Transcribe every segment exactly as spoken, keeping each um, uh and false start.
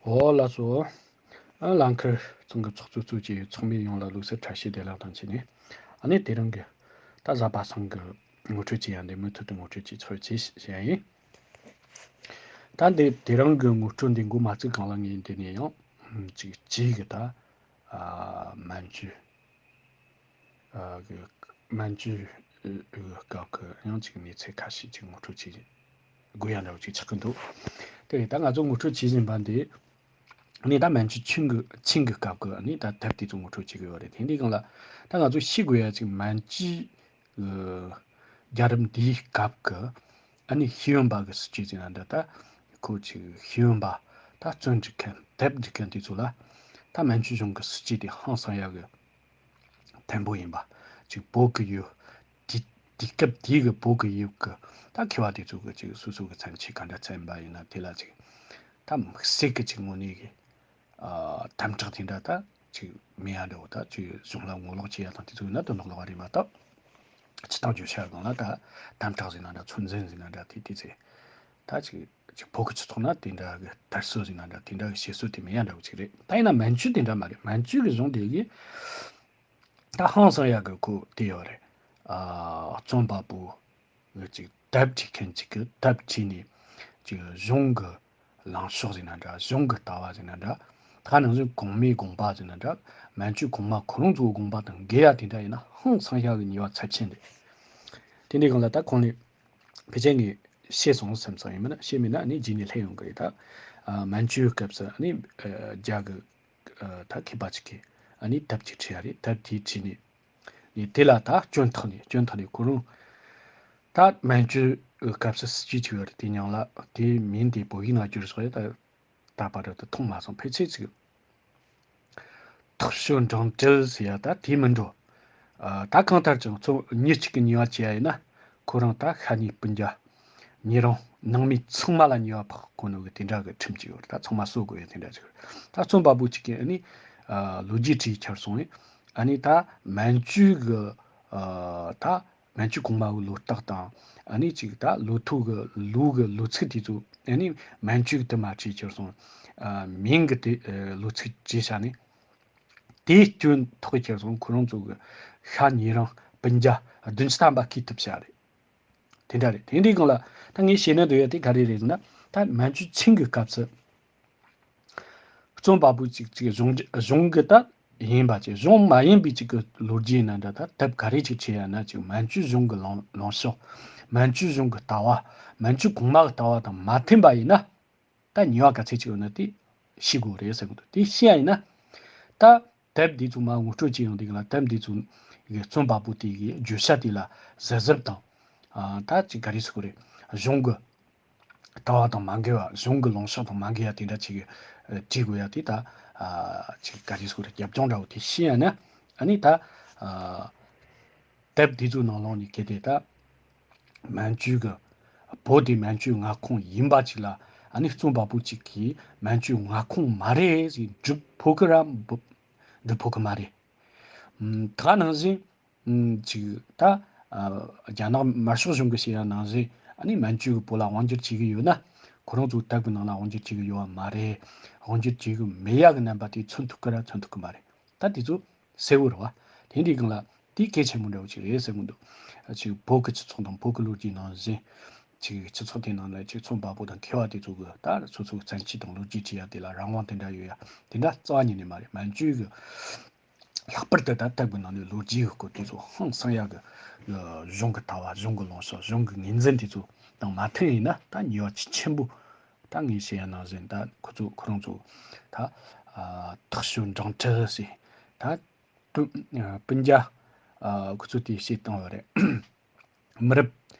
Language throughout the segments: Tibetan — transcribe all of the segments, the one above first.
ཨོ་ལགས་སོ། ཨ་ལང་ཁར་ཚང་གི་ཚོགས་གཙོ་གཙོས་ཀྱི་ཚོགས་མི་ཡོངས་ལ་ལུགས་སྲོལ་བཀྲ་ཤིས་བདེ་ལེགས་དང་བཅས་ནས། ཨ་ནི་དེ་རིང་གི་ད་གཟའ་པ་སངས་གི་ངོ་སྤྲོད་ཅིག་ཡང་འདི་མུ་མཐུད་དུ་ངོ་སྤྲོད་ཅིག་ཚོད་ཅིག་བྱེད་ཡ་ཡིན། ད་འདི་དེ་རིང་གི་ངོ་སྤྲོད་འདི་འགོ་མ་བཙུགས་གོང་ལ་ངས་འདི་ནས་ཡང་ཅིག་ཅིག་གི་ད་ཨ་མན་ཇུ། ཨ་གི་མན་ཇུ་ཨ་གི་སྐབས་ཀྱི་ཡང་ཅིག་གནས་ཚུལ་ཁ་ཤས་ཅིག་ངོ་སྤྲོད་བྱེད་དགོས་ཡ་འདྲ་བོ་ཅིག་ཆགས་ཀྱི་འདུག་དེ་རེད། ད་ང་ཚོ་ངོ་སྤྲོད་བྱེད་བཞིན་པ་འདི་ནི་ད་མན་ཇུ་ཆིང་གི་ཆིང་གི་སྐབས་ཀྱི་ནི་ད་དེབ་དེ་ཚོ་ངོ་སྤྲོད་བྱེད་ཀྱི་ཡོད་རེད། དེ་འདི་སྒང་ལ་ད་ང་ཚོ་ཤེས་དགོས་ཡ་ཅིག་མན་ཇུ་གི་རྒྱལ་རབས་འདིའི་སྐབས་ཀྱི་ཨ་ནི་ཤེས་ཡོན་པ་གི་སྲིད་ཇུས་ཟེར་ན་འདྲ། ད་ཁོ་ཅིག་ཤེས་ཡོན་པ་ད་བཙོན་འཇུག་མཁན་དེབ་འཇུག་མཁན་དེ་ཚོ་ལ་ད་མན་ཇུ་གཞུང་གི་སྲིད་ཇུས་དེ་ཧང་སང་ཡ་གི་མཐུན་པོ་ཡིན་པ། ཅིག་བོད་ཀྱི་ཡུལ། དེ་དེ་སྐབས་དེའི་གི་བོད་ཀྱི་ཡུལ་གྱི་ད་མཁས་པ་དེ་ཚོ་གི་ཅིག་སོ་སོ་གི་མཚན་ཆེ་ག་འདྲ་བཙལ་བ་ཡིན་ན་དེ་ལ་ཅིག་ད་དམིགས་བསལ་གི་ཅིག་དངོས་གནས་གི་ཨ་དམ་དྲག་དེ་འདྲ་ད་ཅིག་མེད་ཡ་འདྲ་བོ། ད་ཅིག་གཞུང་ལ་ངོ་ལོག་བྱེད་ཡ་དང་དེ་ཚོ་ཡིན་ན་དོན་དག་ལོག་པ་རེད་མ་གཏོགས། སྤྱི་བཏང་བརྗོད་བྱ་སྒང་ལ་ད་དམ་དྲག་ཟེར་ན་འདྲ། ཚོད་འཛིན་ཟེར་ན་འདྲ། དེ་དེ་ཚེ་ད་ཅིག་ཅིག་བོད་ཀྱི་སྤྱི་ཚོགས་ན་དེ་འདྲ་གི་དར་སྲོལ་ཟེར་ན་འདྲ། དེ་འདྲ་གི་བྱེད་སྲོལ་དེ་མེད་ཡ་འདྲ་བོ་ཅིག་རེད། ད་ཡིན་ན་མན་ཇུ་དེ་འདྲ་མ་རེད། མན་ཇུ་གི་གཞུང་དེ་གི་ད་ཧང་སང་ཡ་གི་ཁོ་དེ་ཡོད་རེད། ཨ་རྩོམ་པ་པོ་གི་ཅིག་དེབ་བྲིས་མཁན་ཅིག་གི་དེབ་བྲིས་ནས་ཅིག་གཞུང་གི་ལངས་ཕྱོགས་ཟེར་ན་འདྲ། གཞུང་གི་ལྟ་བ་ཟེར་ན་འདྲ། ད་ནང་བཞིན་གོང་མའི་དགོངས་པ་ཟེར་ན་འདྲ། མན་ཇུ་གོང་མ་ཁོ་རང་ཚོའི་དགོངས་པ་དང་འགལ་ཡ་དེ་འདྲ་ཡིན་ན་ཧང་སང་ཡ་གི་ཉེས་པ་ཚབས་ཆེན་རེད། དེ་འདྲའི་སྒང་ལ་ད་ཁོང་ནས་ཕལ་ཆེར་ངས་ཤེས་སོང་བསམ་སོང་། ཡིན་མིན་ན་ཤེས་མེད་ན་ཨ་ནི་རྗེས་ནས་སླེབས་ཡོང་གི་རེད། ད་ཨ་མན་ཇུའི་སྐབས་སུ་ཨ་ནི་ཨ་རྒྱ་གི་ཨ་ད་མཁས་པ་ཅིག་གིས་ཨ་ནི་དེབ་ཅིག་བྲིས་ཡ་རེད། དེབ་དེ་བྲིས་ནས་ནས་དེ་ལ་ད་སྐྱོན་བཏགས་ནས་སྐྱོན་བཏགས་ནས་ཁོ་རང་ད་མན་ཇུའི་སྐབས་སུ་སྲིད་ཇུས་ཅིག་ཡོད་རེད། དེ་མིང་ལ་དེའི་མིང་དེ་བོད་ཡིག་ནང་བསྒྱུར་སོང་ཡ། ད་ད་བར་དུ་མཐོང་མ་སོང་། ཕལ་ཆེར་ཅིག་ཐོར་ཤོར་འགྲེང་འགྲུལ་ཟེར་ཡ་ད་དེ་མིན་འགྲོ། ཨ་ད་གང་ལྟར་ཀྱང་ཚོ་མི་གཅིག་གི་ཉེས་པ་བྱས་ཡ་ཡིན་ན་ཁོ་རང་ད་ཤ་ཉེ་སྤུན་ཀྱག་ཉེ་རིང་ནང་མི་ཚང་མ་ལ་ཉེས་པ་ཕོག་གོ་ནོ་གི་དེ་འདྲ་གི་ཁྲིམས་ཅིག་ཡོད་རེད། ད་ཚང་མ་གསོད་དགོས་ཡ་དེ་འདྲ་ཅིག་ཡོད་རེད། ད་རྩོམ་པ་པོ་གཅིག་གིས་ཨ་ནི་ཨ་ལོ་རྒྱུས་བྲིས་ཁྱེར་སོང་བས། ཨ་ནི་ད་མན་ཇུ་གི་ཨ་ད་མན་ཇུ་གོང་མ་གི་ལོ་རྟགས་དང་། ཨ་ནི་ཅིག་ད་ལོ་ཐོ་གི་ལོ་གི་ལོ་ཚིགས་དེ་ཚོ་ཨ་ནི་མན་ཇུ་གི་དུ་མ་བྲིས་ཁྱེར་སོང་། ཨ་མིང་གི་དེ་ཨ་ལོ་ཚིགས་བྲིས་བྱ་ནས་དེའི་སྐྱོན་ཐོག་ཁྱེར་སོང་ཁོ་རང་ཚོ་གི་ཤ་ཉེ་རིང་སྤུན་ཀྱག་བདུན་ཅུ་ཐམ་པ་སྐྱེས་ཐུབ་བྱ་རེད། དེ་འདྲ་རེད། དེ་འདྲའི་སྒང་ལ་ད་ངས་བཤད་ན་འདོད་ཡ་དེ་ག་རེ་རེད་ཟེར་ན། ད་མན་ཇུ་ཆིང་གི་སྐབས་སུ་རྩོམ་པ་པོ་གཅིག་གཅིག་གཞུང་གཞུང་གི་ད་ཡིན་པ་ཅིག་གཞུང་མ་ཡིན་པའི་གཅིག་གི་ལོ་རྒྱུས་ཡིན་ན་འདྲ། ད་དེབ་ག་རེ་ཅིག་བྲིས་ཡ་ན་ཅིག་མན་ཇུ་གཞུང་གི་ལངས་ལངས་ཕྱོགས། མན་ཇུ་གཞུང་གི་ལྟ་བ། མན་ཇུ་གོང་མ་གི་ལྟ་བ་དང་མ་མཐུན་པ་ཡིན་ན། ད་ཉེས་པ་ག་ཚད་ཅིག་ཡོད་ན་དེ་ཤེས་དགོས་རེད་ཟེར་གི་འདུག་དེ་ཤེས་ཡ་ཡིན་ན་ད་དེབ་འདི་ཚོ་མ་ངོ་སྤྲོད་བྱེད་ཡོང་དུས་ལ་དེབ་འདི་ཚོ་གི་རྩོམ་པ་པོ་དེ་གི་བརྗོད་བྱ་དེ་ལ་གཟབ་གཟབ་དང་། ཨ་ད་ཅིག་ག་རེ་ཟེར་དགོས་རེད། གཞུང་གི་ལྟ་བ་དང་མ་འགལ་བ། གཞུང་གི་ལངས་ཕྱོགས་དང་མ་འགལ་ཡ་དེ་འདྲ་ཅིག་བྲིས་དགོས་ཡ་དེ་ད་ཨ་ཅིག་ག་རེ་ཟེར་དགོས་རེད། རྒྱབ་ལྗོངས་འདྲ་བོ་དེ་ཤེས་ཡ་ན་ཨ་ནི་ད་ཨ་དེབ་འདི་ཚོའི་ནང་ལོགས་ནས་གལ་ཏེ་ད་མན་ཇུ་གི་བོད་དེ་མན་ཇུའི་མངའ་ཁོངས་ཡིན་པ་ཅིག་ལ། ཨ་ནི་རྩོམ་པ་པོ་གཅིག་གིས་མན་ཇུའི་མངའ་ཁོངས་མ་རེད་ཟེར་སྒྲུབ་ཕོད་ཀི་ར་འབུ་སྒྲུབ་ཕོད་ཀི་མ་རེད། ཨམ་ད་ནང་བཞིན་ཨམ་ཅིག་ད་ཨ་རྒྱ་ནག་དམར་ཤོག་གཞུང་གིས་བཤད་ཡ་ནང་བཞིན་ཨ་ནི་མན་ཇུ་གིས་བོད་ལ་དབང་སྒྱུར་བྱེད་ཀྱི་ཡོད་ན་ཁོ་རང་ཚོའི་དེབ་ཀྱི་ནང་ལ་དབང་སྒྱུར་བྱེད་ཀྱི་ཡོད་པ་མ་རེད། དབང་སྒྱུར་བྱེད་ཀྱི་མེད་ཡ་གི་རྣམ་པ་དེ་མཚོན་ཐུབ་ཀི་ར་མཚོན་ཐུབ་ཀི་མ་རེད། ད་དེ་ཚོ་གསལ་བོ་རེད་བ། དེ་འདྲའི་སྒང་ལ་དེ་གལ་ཆེན་པོ་འདྲ་བོ་ཅིག་རེད་ཟེར་གི་འདུག་ཅིག་བོད་ཀྱི་སྤྱི་ཚོགས་དང་བོད་ཀྱི་ལོ་རྒྱུས་ནང་བཞིན་ཅིག་སྤྱི་ཚོགས་དེ་ནང་ལ་ཅིག་རྩོམ་པ་པོ་དང་མཁས་པ་དེ་ཚོ་གི་ད་སོ་སོའི་བཙན་ཤེད་དང་ལོ་རྒྱུས་བྲིས་ཡ་དེ་ལ་རང་དབང་དེ་འདྲ་ཡོད་ཡ་དེ་འདྲ་རྩ་བ་ཉིད་ནས་མ་རེད། མན་ཇུ་གི་ལྷག་པར་དུ་ད་དེབ་ཀྱི་ནང་ནས་ལོ་རྒྱུས་ཀྱི་སྐོར་དེ་ཚོ་ཧང་སང་ཡ་གི་གཞུང་གི་ལྟ་བ། གཞུང་གི་ལངས་ཕྱོགས། གཞུང་གི་ངོས་འཛིན་དེ་ཚོ་དང་མ་མཐུན་ཡིན་ན་ད་ཉེས་པ་ཆེ་ཆེན་པོ། ད་ངས་བཤད་ཡ་ནང་བཞིན་ད་ཁོ་ཚོ་ཁོ་རང་ཚོ་ད་ཨ་ཐག་ཤོད་འབྲིང་ཁྲི་ཟེར་ད་སྤུན་སྤུན་ཀྱག་ཨ་ཁོ་ཚོ་དེ་བཤད་བཏང་བ་རེད། མི་རབས་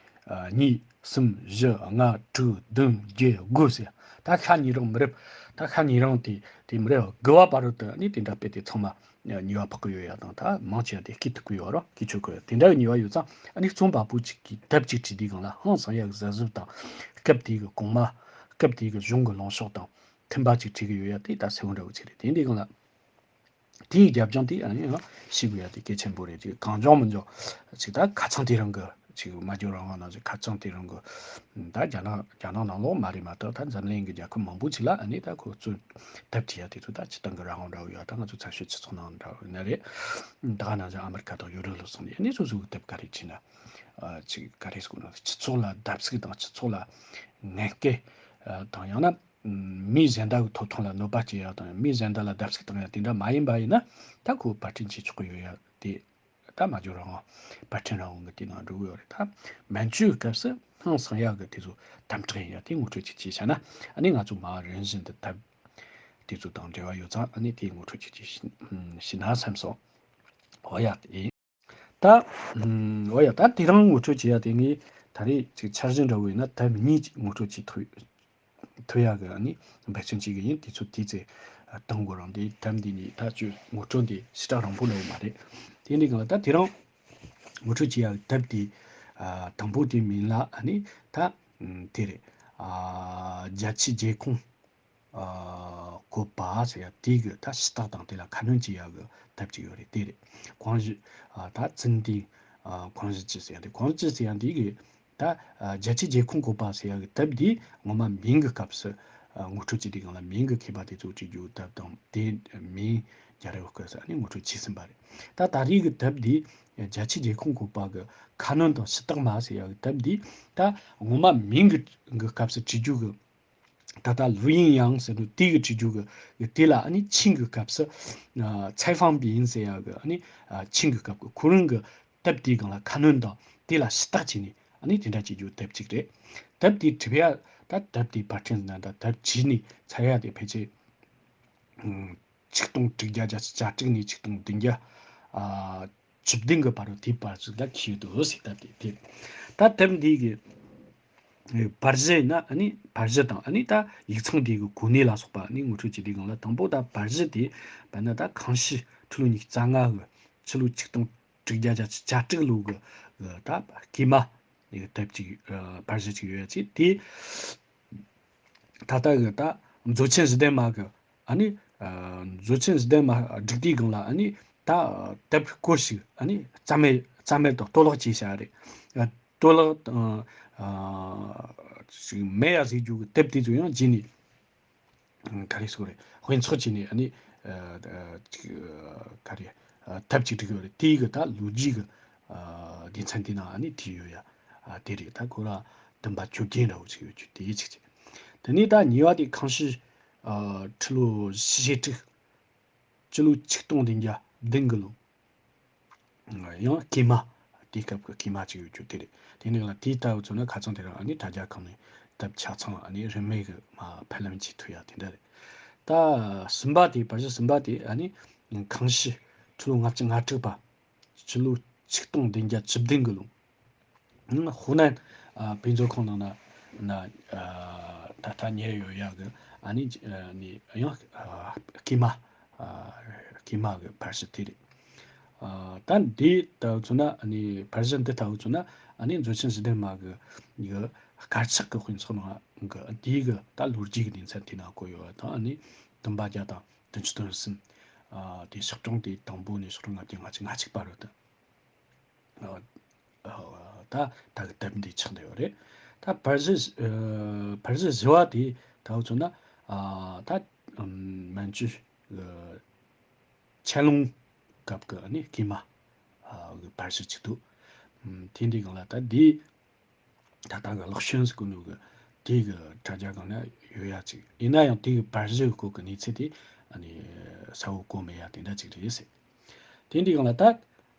ཨ་གཉིས་གསུམ་བཞི་ལྔ་དྲུག་བདུན་བརྒྱད་དགུ་ཟེར་ད་ཤ་ཉེ་རིང་མི་རབས། ད་ཤ་ཉེ་རིང་དེ་དེ་མི་རབས་དགུ་བ་བར་དུ་ནི་དེ་འདྲ་སྤེལ་ཏེ་ཚང་མ་ཉེས་པ་ཕོག་གི་ཡོད་ཡ་དང་། ད་མང་ཆེ་བ་དེ་སྐྱེ་ཐུབ་ཀྱི་ཡོད་རོགས་སྐྱེ་ཆོག་གི་ཡོད། དེ་འདྲ་གི་ཉེས་པ་ཡོད་ཙང་ཨ་ནི་རྩོམ་པ་པོ་གཅིག་གིས་དེབ་གཅིག་བྲིས་དུས་སྒང་ལ་ཧང་སང་ཡ་གི་གཟབ་གཟབ་དང་། སྐབས་དེའི་གི་གོང་མ་སྐབས་དེའི་གི་གཞུང་གི་ལངས་ཕྱོགས་དང་མཐུན་པ་གཅིག་བྲིས་གི་ཡོད་ཡ་དེ་ད་གསལ་བོ་འདྲ་བོ་ཅིག་རེད། དེ་འདྲའི་སྒང་ལ་དེའི་རྒྱབ་ལྗོངས་དེ་ཨ་ནི་ཡང་ཤེས་དགོས་ཡ་དེ་གལ་ཆེན་པོ་རེད། ཅིག་གང་འཇོག་མི་འཇོག་ཅིག་ད་ཁ་ཚང་དེ་རང་གི་ ཅིག་སྨྲ་བརྗོད་རང་དབང་ནང་བཞིན་ཁ་རྩང་དེ་རིང་གི་ད་རྒྱ་ནག་རྒྱ་ནག་ནང་ལོགས་མ་རེད་མ་གཏོགས། ད་འཛམ་གླིང་གི་རྒྱལ་ཁབ་མང་པོ་ཅིག་ལ་ཨ་ནི་ད་ཁོ་ཚོས་དེབ་བྲིས་ཡ་དེ་ཚོ་ད་སྤྱིར་བཏང་གི་རང་དབང་འདྲ་བོ་ཡོད། ད་ང་ཚོ་ཚགས་ཤོག་སྤྱི་ཚོགས་ནང་འདྲ་བོ་ཡིན་ན་རེད། ད་ག་ནང་བཞིན་ཨ་མི་རི་ཀ་དང་ཡུ་རོབ་ལ་སོང་ནས་ཨ་ནི་སོ་སོ་གི་དེབ་ག་རེ་བྲིས་ན། ཨ་ཅིག་ག་རེ་ཟེར་དགོས་ན། སྤྱི་ཚོགས་ལ་བརྡབ་གསིག་དང་སྤྱི་ཚོགས་ལ་ངན་སྐུལ་དང་། ཡང་ན་མི་གཞན་དག་གི་ཐོབ་ཐང་ལ་གནོད་པ་སྐྱེལ་ཡ་དང་མི་གཞན་དག་ལ་བརྡབ་གསིག་བཏང་ཡ་དེ་འདྲ་མ་ཡིན་པ་ཡིན་ན། ད་ཁོ་པར་སྐྲུན་བྱེད་ཆོག་གི་ཡོད་ཡ་དེ། ད་སྨྲ་བརྗོད་རང་དབང་། པར་སྐྲུན་རང་དབང་གི་དེ་ནང་འགྲོ་གི་ཡོད་རེད། ད་མན་ཇུའི་སྐབས་སུ་ཧང་སང་ཡག་གི་དེ་ཚོ་དམ་དྲག་ཡིན་ཡ་དེ་ངོ་སྤྲོད་ཅིག་བྱས་བྱས་ན། ཨ་ནི་ང་ཚོ་མ་རིམ་བཞིན་དུ་དེབ་དེ་ཚོ་དང་འབྲེལ་བ་ཡོད་ཙང་ཨ་ནི་དེ་ངོ་སྤྲོད་ཅིག་བྱས་ན་བསམ་སོང་། འོ་ཡ་དེ་ཡིན། ད་འོ་ཡ་ད་དེ་རིང་ངོ་སྤྲོད་བྱེད་ཡ་དེ་ངས་ད་རེས་ཅིག་འཆར་གཞི་འདྲ་བོ་ཡིན་ན་དེབ་གཉིས་ཅིག་ངོ་སྤྲོད་བྱེད་ཐུབ། ཐུབ་ཡག་གི་ཨ་ནི་འབད་བརྩོན་བྱེད་ཀྱི་ཡིན། དུས་ཚོད་དེ་ཚོ་བཏང་དགོས་རང་དེ་དེབ་འདི་ནི་ད་ཅིག་ངོ་སྤྲོད་འདི་ཞེ་དྲག་རིང་པོ་འདྲ་བོ་མ་རེད། དེ་འདི་གང་ལ་ད་དེ་རིང་ངོ་སྤྲོད་བྱེད་ཡག་གི་དེབ་དེ་ཨ་དང་པོ་དེ་མིང་ལ་ཨ་ནི་ད་ཨམ་དེ་རེད། ཨ་རྒྱ་ཆེའི་རྒྱལ་ཁོངས་ཨ་བཀོད་པ་ཟེར་ཡག་དེ་གི་ད་ཞུ་དག་དང་དེ་ལ་ཁ་སྣོན་བྱེད་ཡག་གི་དེབ་ཅིག་ཡོད་རེད། དེ་རེད། གོང་ཞུས་ཨ་ད་ཙུན་ཏིང་ཨ་གོང་ཞུས་ཅི་ཟེར་ཡག་དེ། གོང་ཞུས་ཅི་ཟེར་ཡག་དེ་གི་ད་ཨ་རྒྱ་ཆེའི་རྒྱལ་ཁོངས་བཀོད་པ་ཟེར་ཡག་གི་དེབ་འདི་ངོ་མ་མིང་གི་སྐབས་སུ་ཨ་ངོ་སྤྲོད་བྱེད་དུས་སྒང་ལ་མིང་གི་མཁས་པ་དེ་ཚོ་བྲིས་རྒྱུ་དེབ་དང་དེ་མིང་རྒྱག་རེས་སྐབས་སུ་ཨ་ནི་ངོ་སྤྲོད་བྱས་ཟིན་པ་རེད། ད་ད་རེས་ཀྱི་དེབ་འདི་རྒྱ་ཆེའི་རྒྱལ་ཁོངས་བཀོད་པ་གི་ཁ་སྣོན་དང་ཞུ་དག་མ་ཟེར་ཡག་གི་དེབ་འདི་ད་ངོ་མ་མིང་གི་གི་སྐབས་སུ་བྲིས་རྒྱུ་གི་ད་ལྟ་ལུའུ་ཡིན་ཡང་ཟེར་དུས་དེ་གི་བྲིས་རྒྱུ་གི་དེ་ལ་ཨ་ནི་ཆིང་གི་སྐབས་སུ་ཨ་ཚའེ་ཧྥང་པིན་ཟེར་ཡག་གི་ཨ་ནི་ཨ་ཆིང་གི་སྐབས་ཀྱི་ཁོ་རང་གི་དེབ་དེའི་སྒང་ལ་ཁ་སྣོན་དང་དེ་ལ་ཞུ་དག་བྱས་ནས་ཨ་ནི་དེ་འདྲ་བྱེད་རྒྱུ་དེབ་ཅིག་རེད། དེབ་དེ་བྲིས་ཡ་ད་དེབ་དེའི་པར་སྐྲུན་ན་ད་དེབ་བྲིས་ནས་ཚར་ཡ་དེ་ཕལ་ཆེར་ཆིག་སྟོང་དྲུག་བརྒྱ་བརྒྱད་ཅུ་གྱ་དྲུག་ནས་ཆིག་སྟོང་བདུན་བརྒྱ་ཨ་བཅུ་བདུན་གི་བར་དུ་དེའི་བར་ཞིག་ལ་འཁེལ་འདུག་ཟེར། ད་དེ་དེ་ད་དེབ་འདི་གི་པར་གཞི་ཡིན་ན་ཨ་ནི་པར་གཞི་དང་ཨ་ནི་ད་ཡིག་ཚང་དེ་གི་གོ་གནས་ལ་སོགས་པ་ཨ་ནི་ངོ་སྤྲོད་བྱེད་དུས་སྒང་ལ་དང་པོ་ད་པར་གཞི་དེ་བས་ན་ད་གང་ཞིག་ཕྱི་ལོ་ཉི་ཤུ་རྩ་ལྔ་གི་ཕྱི་ལོ་ཆིག་སྟོང་དྲུག་བརྒྱ་བརྒྱད་ཅུ་གྱ་དྲུག་ལོ་གི་གི་ད་སྐྱེས་མ་གི་དེབ་ཅིག་ཨ་པར་གཞི་ཅིག་ཡོད་ཡ་ཅིག་དེ། ད་ལྟ་གི་ད་མཛོད་ཆེན་བཞི་ལྡན་མ་གི་ཨ་ནི་ཨ་མཛོད་ཆེན་བཞི་ལྡན་མ་བསྒྲིགས་དུས་སྒང་ལ་ཨ་ནི་ད་དེབ་སྐོར་ཞིག་ཨ་ནི་རྩ་མེད་རྩ་མེད་དུ་གཏོར་བརླག་བྱས་བཞག་རེད། ཨ་གཏོར་བརླག་དང་ཨ་ཞིག་མེད་ཡ་ཟེར་རྒྱུ་གི་དེབ་དེ་ཚོ་ཡང་བརྗེས་ནས་ག་རེ་ཟེར་དགོས་རེད། དཔེ་ཚོགས་བྱས་ནས་ཨ་ནི་ཨ་ཅིག་ག་རེ་ཨ་དེབ་ཅིག་བསྒྲིགས་ཡོད་རེད། དེའི་གི་ད་ལོ་རྒྱུས་གི་ཨ་སྡེ་ཚན་དེ་ནང་ཨ་ནི་དེ་ཡོད་ཡ། ཨ་དེ་རེད། ད་ཁོ་ར་བདུན་པ་བཅོ་བརྒྱད་འདྲ་བོ་ཅིག་ཡོད་རྒྱུ་དེ་ཅིག་ཅིག་དེ་ནས་ད་གཉིས་པ་དེ་གང་ཞིག་ཨ་ཁྲི་ལོ་བཞི་ཞེ་དྲུག་སྤྱི་ལོ་ཆིག་སྟོང་བདུན་བརྒྱ་བདུན་གི་ལོ། ཡང་སྐྱེས་མ། དེའི་སྐབས་ཀྱི་སྐྱེས་མ་ཅིག་ཡོད་རྒྱུ་དེ་རེད། དེ་ནས་ལ་དེའི་ལྟ་བུ་མཚོན་ན་ཁ་སང་དེ་རིང་ཨ་ནི་དྲ་རྒྱ་ཁང་ནས་དེབ་ཆ་ཚང་ཨ་ནི་རིན་མེད་གི་མ་ཕབ་ལེན་བྱེད་ཐུབ་ཡ་དེ་འདྲ་རེད། ད་གསུམ་པ་དེ་པར་གཞི་གསུམ་པ་དེ་ཨ་ནི་གང་ཞིག་ཁྲི་ལོ་ལྔ་བཅུ་ང་དྲུག་པ། སྤྱི་ལོ་ཆིག་སྟོང་བདུན་བརྒྱ་བཅུ་བདུན་གི་ལོ། ཧུ་ནན་ཨ་དཔེ་མཛོད་ཁང་ནང་ན་ན་ཨ་ད་ལྟ་ཉར་ཡོད་ཡག་གི་ཨ་ནི་ཨ་ནི་ཡང་ཨ་སྐྱེས་མ་ཨ་སྐྱེས་མ་གི་པར་གཞི་དེ་རེད། ཨ་ད་འདི་ལྟ་བུ་མཚོན་ན་ཨ་ནི་པར་གཞི་འདི་ལྟ་བུ་མཚོན་ན་ཨ་ནི་མཛོད་ཆེན་བཞི་ལྡན་མ་གི་གི་དཀར་ཆག་གི་དཔེ་ཚོགས་ནང་གི་དེའི་གི་ད་ལོ་རྒྱུས་ཀྱི་སྡེ་ཚན་དེ་ནང་བཀོད་ཡོད་པ་དང་། ཨ་ནི་བདུན་པ་བརྒྱ་དང་བདུན་ཅུ་དོན་གསུམ་ཨ་དེ་ཤོག་གྲངས་དེ་དང་པོ་ནས་ཤོག་གྲངས་ལྔ་བརྒྱ་ང་གཅིག་ང་གཅིག་བར་དུ། ཨ་ཨ་ད་ད་གི་དེབ་འདི་ཆགས་བསྡད་ཡོད་རེད། ད་པར་གཞི་ཨ་པར་གཞི་བཞི་བ་དེ་ད་བུ་མཚོན་ན་ཨ་ད་ཨམ་མན་ཇུ་ཨ་ཆན་ལུང་སྐབས་ཀྱི་ཨ་ནི་སྐྱེས་མ་ཨ་གི་པར་གཞི་ཅིག་འདུག་ཨམ་དེ་འདི་སྒང་ལ་ད་འདི་ད་ལྟ་གི་ལག་ཤོན་ཟེར་གོ་ནོ་གི་དེ་གི་དྲ་རྒྱ་སྒང་ན་ཡོད་ཡ་ཅིག་ཡིན་ན་ཡང་དེ་གི་པར་གཞི་གི་སྐོར་གི་གནས་ཚུལ་དེ་ཨ་ནི་གསལ་བོ་གོ་མེད་ཡ་དེ་འདྲ་ཅིག་རེད་ཟེར། དེ་འདི་སྒང་ལ་ད་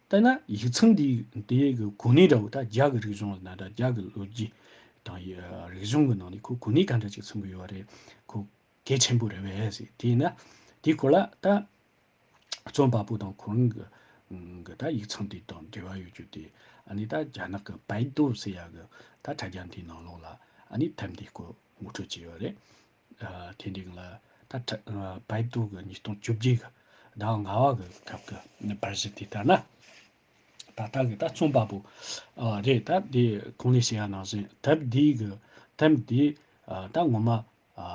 ལྟ་ན་ཡིག་ཚང་འདི་དེ་གི་གོ་གནས་འདྲ་བོ། ད་རྒྱ་གི་རིག་གཞུང་ན་ད་རྒྱ་གི་ལོ་རྒྱུས་དང་ཡ་རིག་གཞུང་གི་ནང་ནས་ཁོ་གོ་གནས་ག་འདྲ་ཅིག་མཚོན་གི་ཡོད་རེད། ཁོ་གལ་ཆེན་པོ་རེད་པས་ཟེར། དེས་ན་དེའི་སྐོར་ལ་ད་རྩོམ་པ་པོ་དང་ཁོ་རང་གི་གི་ད་ཡིག་ཚང་དེ་དང་འབྲེལ་བ་ཡོད་རྒྱུ་དེ་ཨ་ནི་ད་རྒྱ་ནག་གི་པའེ་ཏུའུ་ཟེར་ཡ་གི་ད་དྲ་རྒྱ་འདིའི་ནང་ལོགས་ལ་ཨ་ནི་དེབ་འདིའི་སྐོར་ངོ་སྤྲོད་བྱས་ཡོད་རེད། ཨ་དེ་འདྲའི་ལ་ད་ཁྲ་ཨ་པའེ་ཏུའུ་གི་ཉིས་སྟོང་བཅོ་བརྒྱད་གི་ཟླ་བ་ལྔ་བ་གི་སྐབས་ཀྱི་པར་གཞི་དེ་ལྟར་ན། ད་ལྟ་གི་ད་རྩོམ་པ་པོ་ཨ་རེད། ད་དེ་གོང་ནས་བཤད་ཡ་ནང་བཞིན་དེབ་འདི་གི་དེབ་འདི་ཨ་ད་ངོ་མ་ཨ་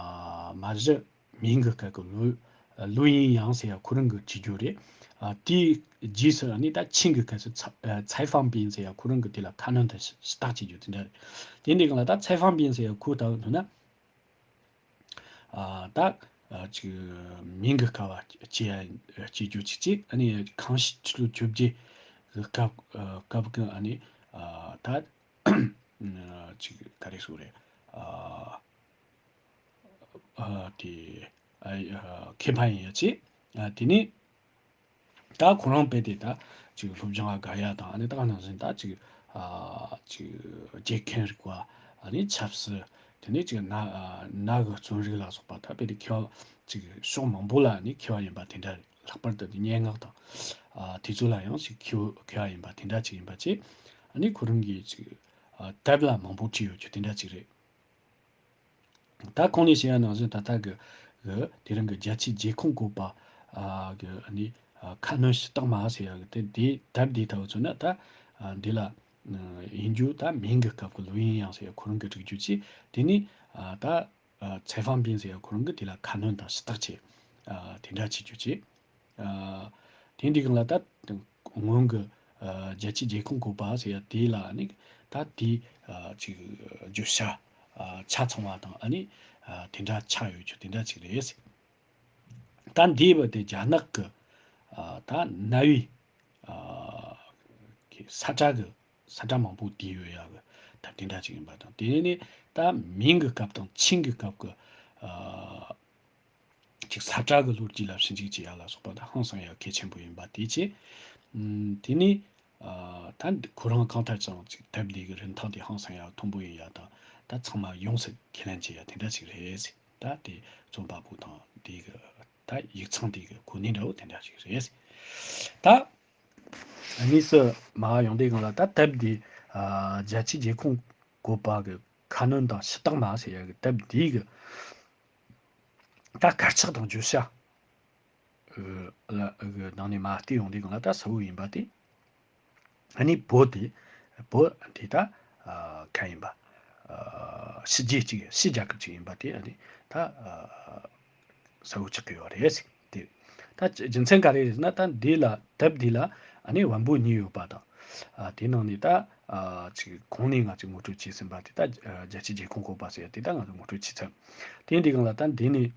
མ་གཞི་མིང་གི་སྐད་གི་ལོ་ ལུའུ་ཡིན་ཡང་ཟེར་ཡ་ཁོ་རང་གི་བྲིས་རྒྱུ་རེད། ཨ། དེའི་རྗེས་སུ་ཨ་ནི་ད་ཆིང་གི་སྐབས་སུ་ཚ- ཨ། ཚའེ་ཧྥང་པིན་ཟེར་ཡ་ཁོ་རང་གི་དེ་ལ་ཁ་སྣོན་དང་ཞུ- ཞུ་དག་བྱེད་རྒྱུ་དེ་འདྲ་རེད། དེ་འདྲའི་སྒང་ལ་ད་ཚའེ་ཧྥང་པིན་ཟེར་ཡ་ཁོ་ད་ཐོན་ན། ཨ། ད་ཨ་ཅིག་མིང་གི་སྐབས་བ་སྐྱེ་ཡ་སྐྱེ་རྒྱུ་ཅིག་ཅིག་ཨ་ནི་ཁང་ཤིས་ཆུ་ལོ་བཅོ་བརྒྱད་གི་སྐབས་ཨ་སྐབས་ཀྱི་ཨ་ནི་ཨ་ད་ཨ་ཅིག་ག་རེ་ཟེར་རེད། ཨ་ཨ་དེ་ཨ་ཨ་མཁས་པ་ཡིན་ཡ་ཅིག་ཨ་དེ་ནི། ད་ཁོ་རང་དཔེ་དེ་ད་ཅིག་སློབ་སྦྱོང་ལ་དགའ་ཡ་དང་ཨ་ནི་ད་ག་ནང་བཞིན་ད་ཅིག་ཨ་ཅིག་རྗེ་མཁན་རིག་པ་ཨ་ནི་ཆབ་སྲིད། དེ་ནས་ཅིག་ན་ཨ་ནག་གི་རྩོམ་རིག་ལ་སོགས་པ་ད་དཔེ་དེ་མཁས་པ་ཅིག་ཕྱོགས་མང་པོ་ལ་ཨ་ནི་མཁས་པ་ཡིན་པ་དེ་འདྲ་རེད། ལྷག་པར་དུ་དེ་སྙན་ངག་དང་ཨ་དེ་ཚོ་ལ་ཡང་ཅིག་མཁས་མཁས་པ་ཡིན་པ་དེ་འདྲ་ཅིག་ཡིན་པ་བྱས། ཨ་ནི་ཁོ་རང་གིས་ཅིག་ཨ་དེབ་ལ་མང་པོ་བྲིས་ཡོད་རྒྱུ་དེ་འདྲ་ཅིག་རེད། ད་གོང་ནས་བཤད་ཡ་ནང་བཞིན་ད་ལྟ་གི་གི་དེ་རིང་གི་རྒྱལ་སྤྱིའི་རྗེ་ཁོངས་བཀོད་པ་ཨ་གི་ཨ་ནི་ཨ་ཁ་སྣོན་ཞུ་དག་མ་ཟེར་ཡ་གི་དེ་དེའི་དེབ་དེའི་ཐོག་མཚོན་ན་ད་ཨ་འདི་ལ་ཨ་ཡིན་རྒྱུ་ད་མིང་གི་སྐབས་ཀྱི་ལུའུ་ཡིན་ཡང་ཟེར་ཡ་ཁོ་རང་གི་བསྒྲིགས་རྒྱུ་ཅིག་དེ་ནི་ཨ་ད་ཨ་ཚའེ་ཧྥང་པིན་ཟེར་ཡ་ཁོ་རང་གི་དེ་ལ་ཁ་སྣོན་དང་ཞུ་དག་བྱས་ཨ་དེ་འདྲ་བྱེད་རྒྱུ་ཅིག་ཨ་དེ་འདི་གང་ལ་ད་སྔོན་གྱི་ཨ་རྒྱལ་སྤྱིའི་རྗེ་ཁོངས་བཀོད་པ་ཟེར་ཡ་དེ་ལ་ནི་ད་དེའི་ཨ་ཅིག་བརྗོད་བྱ་ཨ་ཆ་ཚང་བ་དང་ཨ་ནི་ཨ་དེ་འདྲ་ཆགས་ཡོད་རྒྱུ་དེ་འདྲ་ཅིག་རེད། ད་འདིའི་བར་དེ་རྒྱ་ནག་གི་ཨ་ད་གནའ་བོའི་ཨ་གི་ས་བཀྲ་གི་ས་བཀྲ་མང་པོ་བྲིས་ཡོད་ཡ་གི་ད་དེ་འདྲ་ཅིག་ཡིན་པ་དང་། དེ་ནས་ནི་ད་མིང་གི་སྐབས་དང་ཆིང་གི་སྐབས་ཀྱི་ཨ་ཅིག་ས་བཀྲ་གི་ལོ་རྒྱུས་ལ་ཞིབ་འཇུག་བྱེད་ཡ་ལ་སོགས་པ་ད་ཧང་སང་ཡ་གལ་ཆེན་པོ་ཡིན་པ་དེ་བྱས། ཨམ་དེ་ནས་ཨ་ད་འདི་ཁོ་རང་གང་ལྟར་ཀྱང་ཅིག་དེབ་འདི་གི་རིན་ཐང་དེ་ཧང་སང་ཡ་མཐོན་པོ་ཡིན་ཡ་དང་ད་ཚང་མ་ཡོངས་སུ་ཁས་ལེན་བྱེད་ཡ་དེ་འདྲ་ཅིག་རེད་ཟེར། ད་དེ་རྩོམ་པ་པོ་དང་དེ་གི་ད་ཡིག་ཚང་དེ་གི་གོ་གནས་འདྲ་བོ་དེ་འདྲ་ཅིག་རེད་ཟེར། ད་དངོས་སུ་མ་ཡོང་དུས་སྒང་ལ་ད་དེབ་འདི་ཨ་རྒྱལ་སྤྱིའི་རྗེ་ཁོངས་བཀོད་པ་གི་ཁ་སྣོན་དང་ཞུ་དག་མ་ཟེར་ཡ་གི་དེབ་འདི་གི་ད་དཀར་ཆག་དང་བརྗོད་བྱ་ཨ་ལ་གི་ནང་ནས་མ་བལྟས་ཡོང་དུས་སྒང་ལ་ད་གསལ་བོ་ཡིན་པ་དེ། ཨ་ནི་བོད་དེ་བོད་དེ་ད་ཨ་ག་ཡིན་པ། ཨ་ཕྱི་རྒྱལ་གཅིག་ཕྱི་རྒྱལ་ཁབ་ཅིག་ཡིན་པ་དེ་ཨ་ནི་ད་ཨ་གསལ་བོ་ཆགས་ཀྱི་ཡོད་རེད་ཟེར་དེ། ད་རྒྱུ་མཚན་ག་རེ་རེད་ཟེར་ན་ད་འདི་ལ་དེབ་འདི་ལ་ཨ་ནི་བམ་པོ་གཉིས་ཡོད་པ་དང་། ཨ་དེ་ནང་ནས་ད་ཨ་ཅིག་གོང་ནས་ང་ཅིག་ངོ་སྤྲོད་བྱས་ཟིན་པ་དེ་ད་ཨ་རྒྱལ་སྤྱིའི་རྗེ་ཁོངས་བཀོད་པ་ཟེར་ཡ་དེ་ད་ང་ཚོ་ངོ་སྤྲོད་བྱས་ཚར། དེ་འདི་སྒང་ལ་ད་འདི་ནས།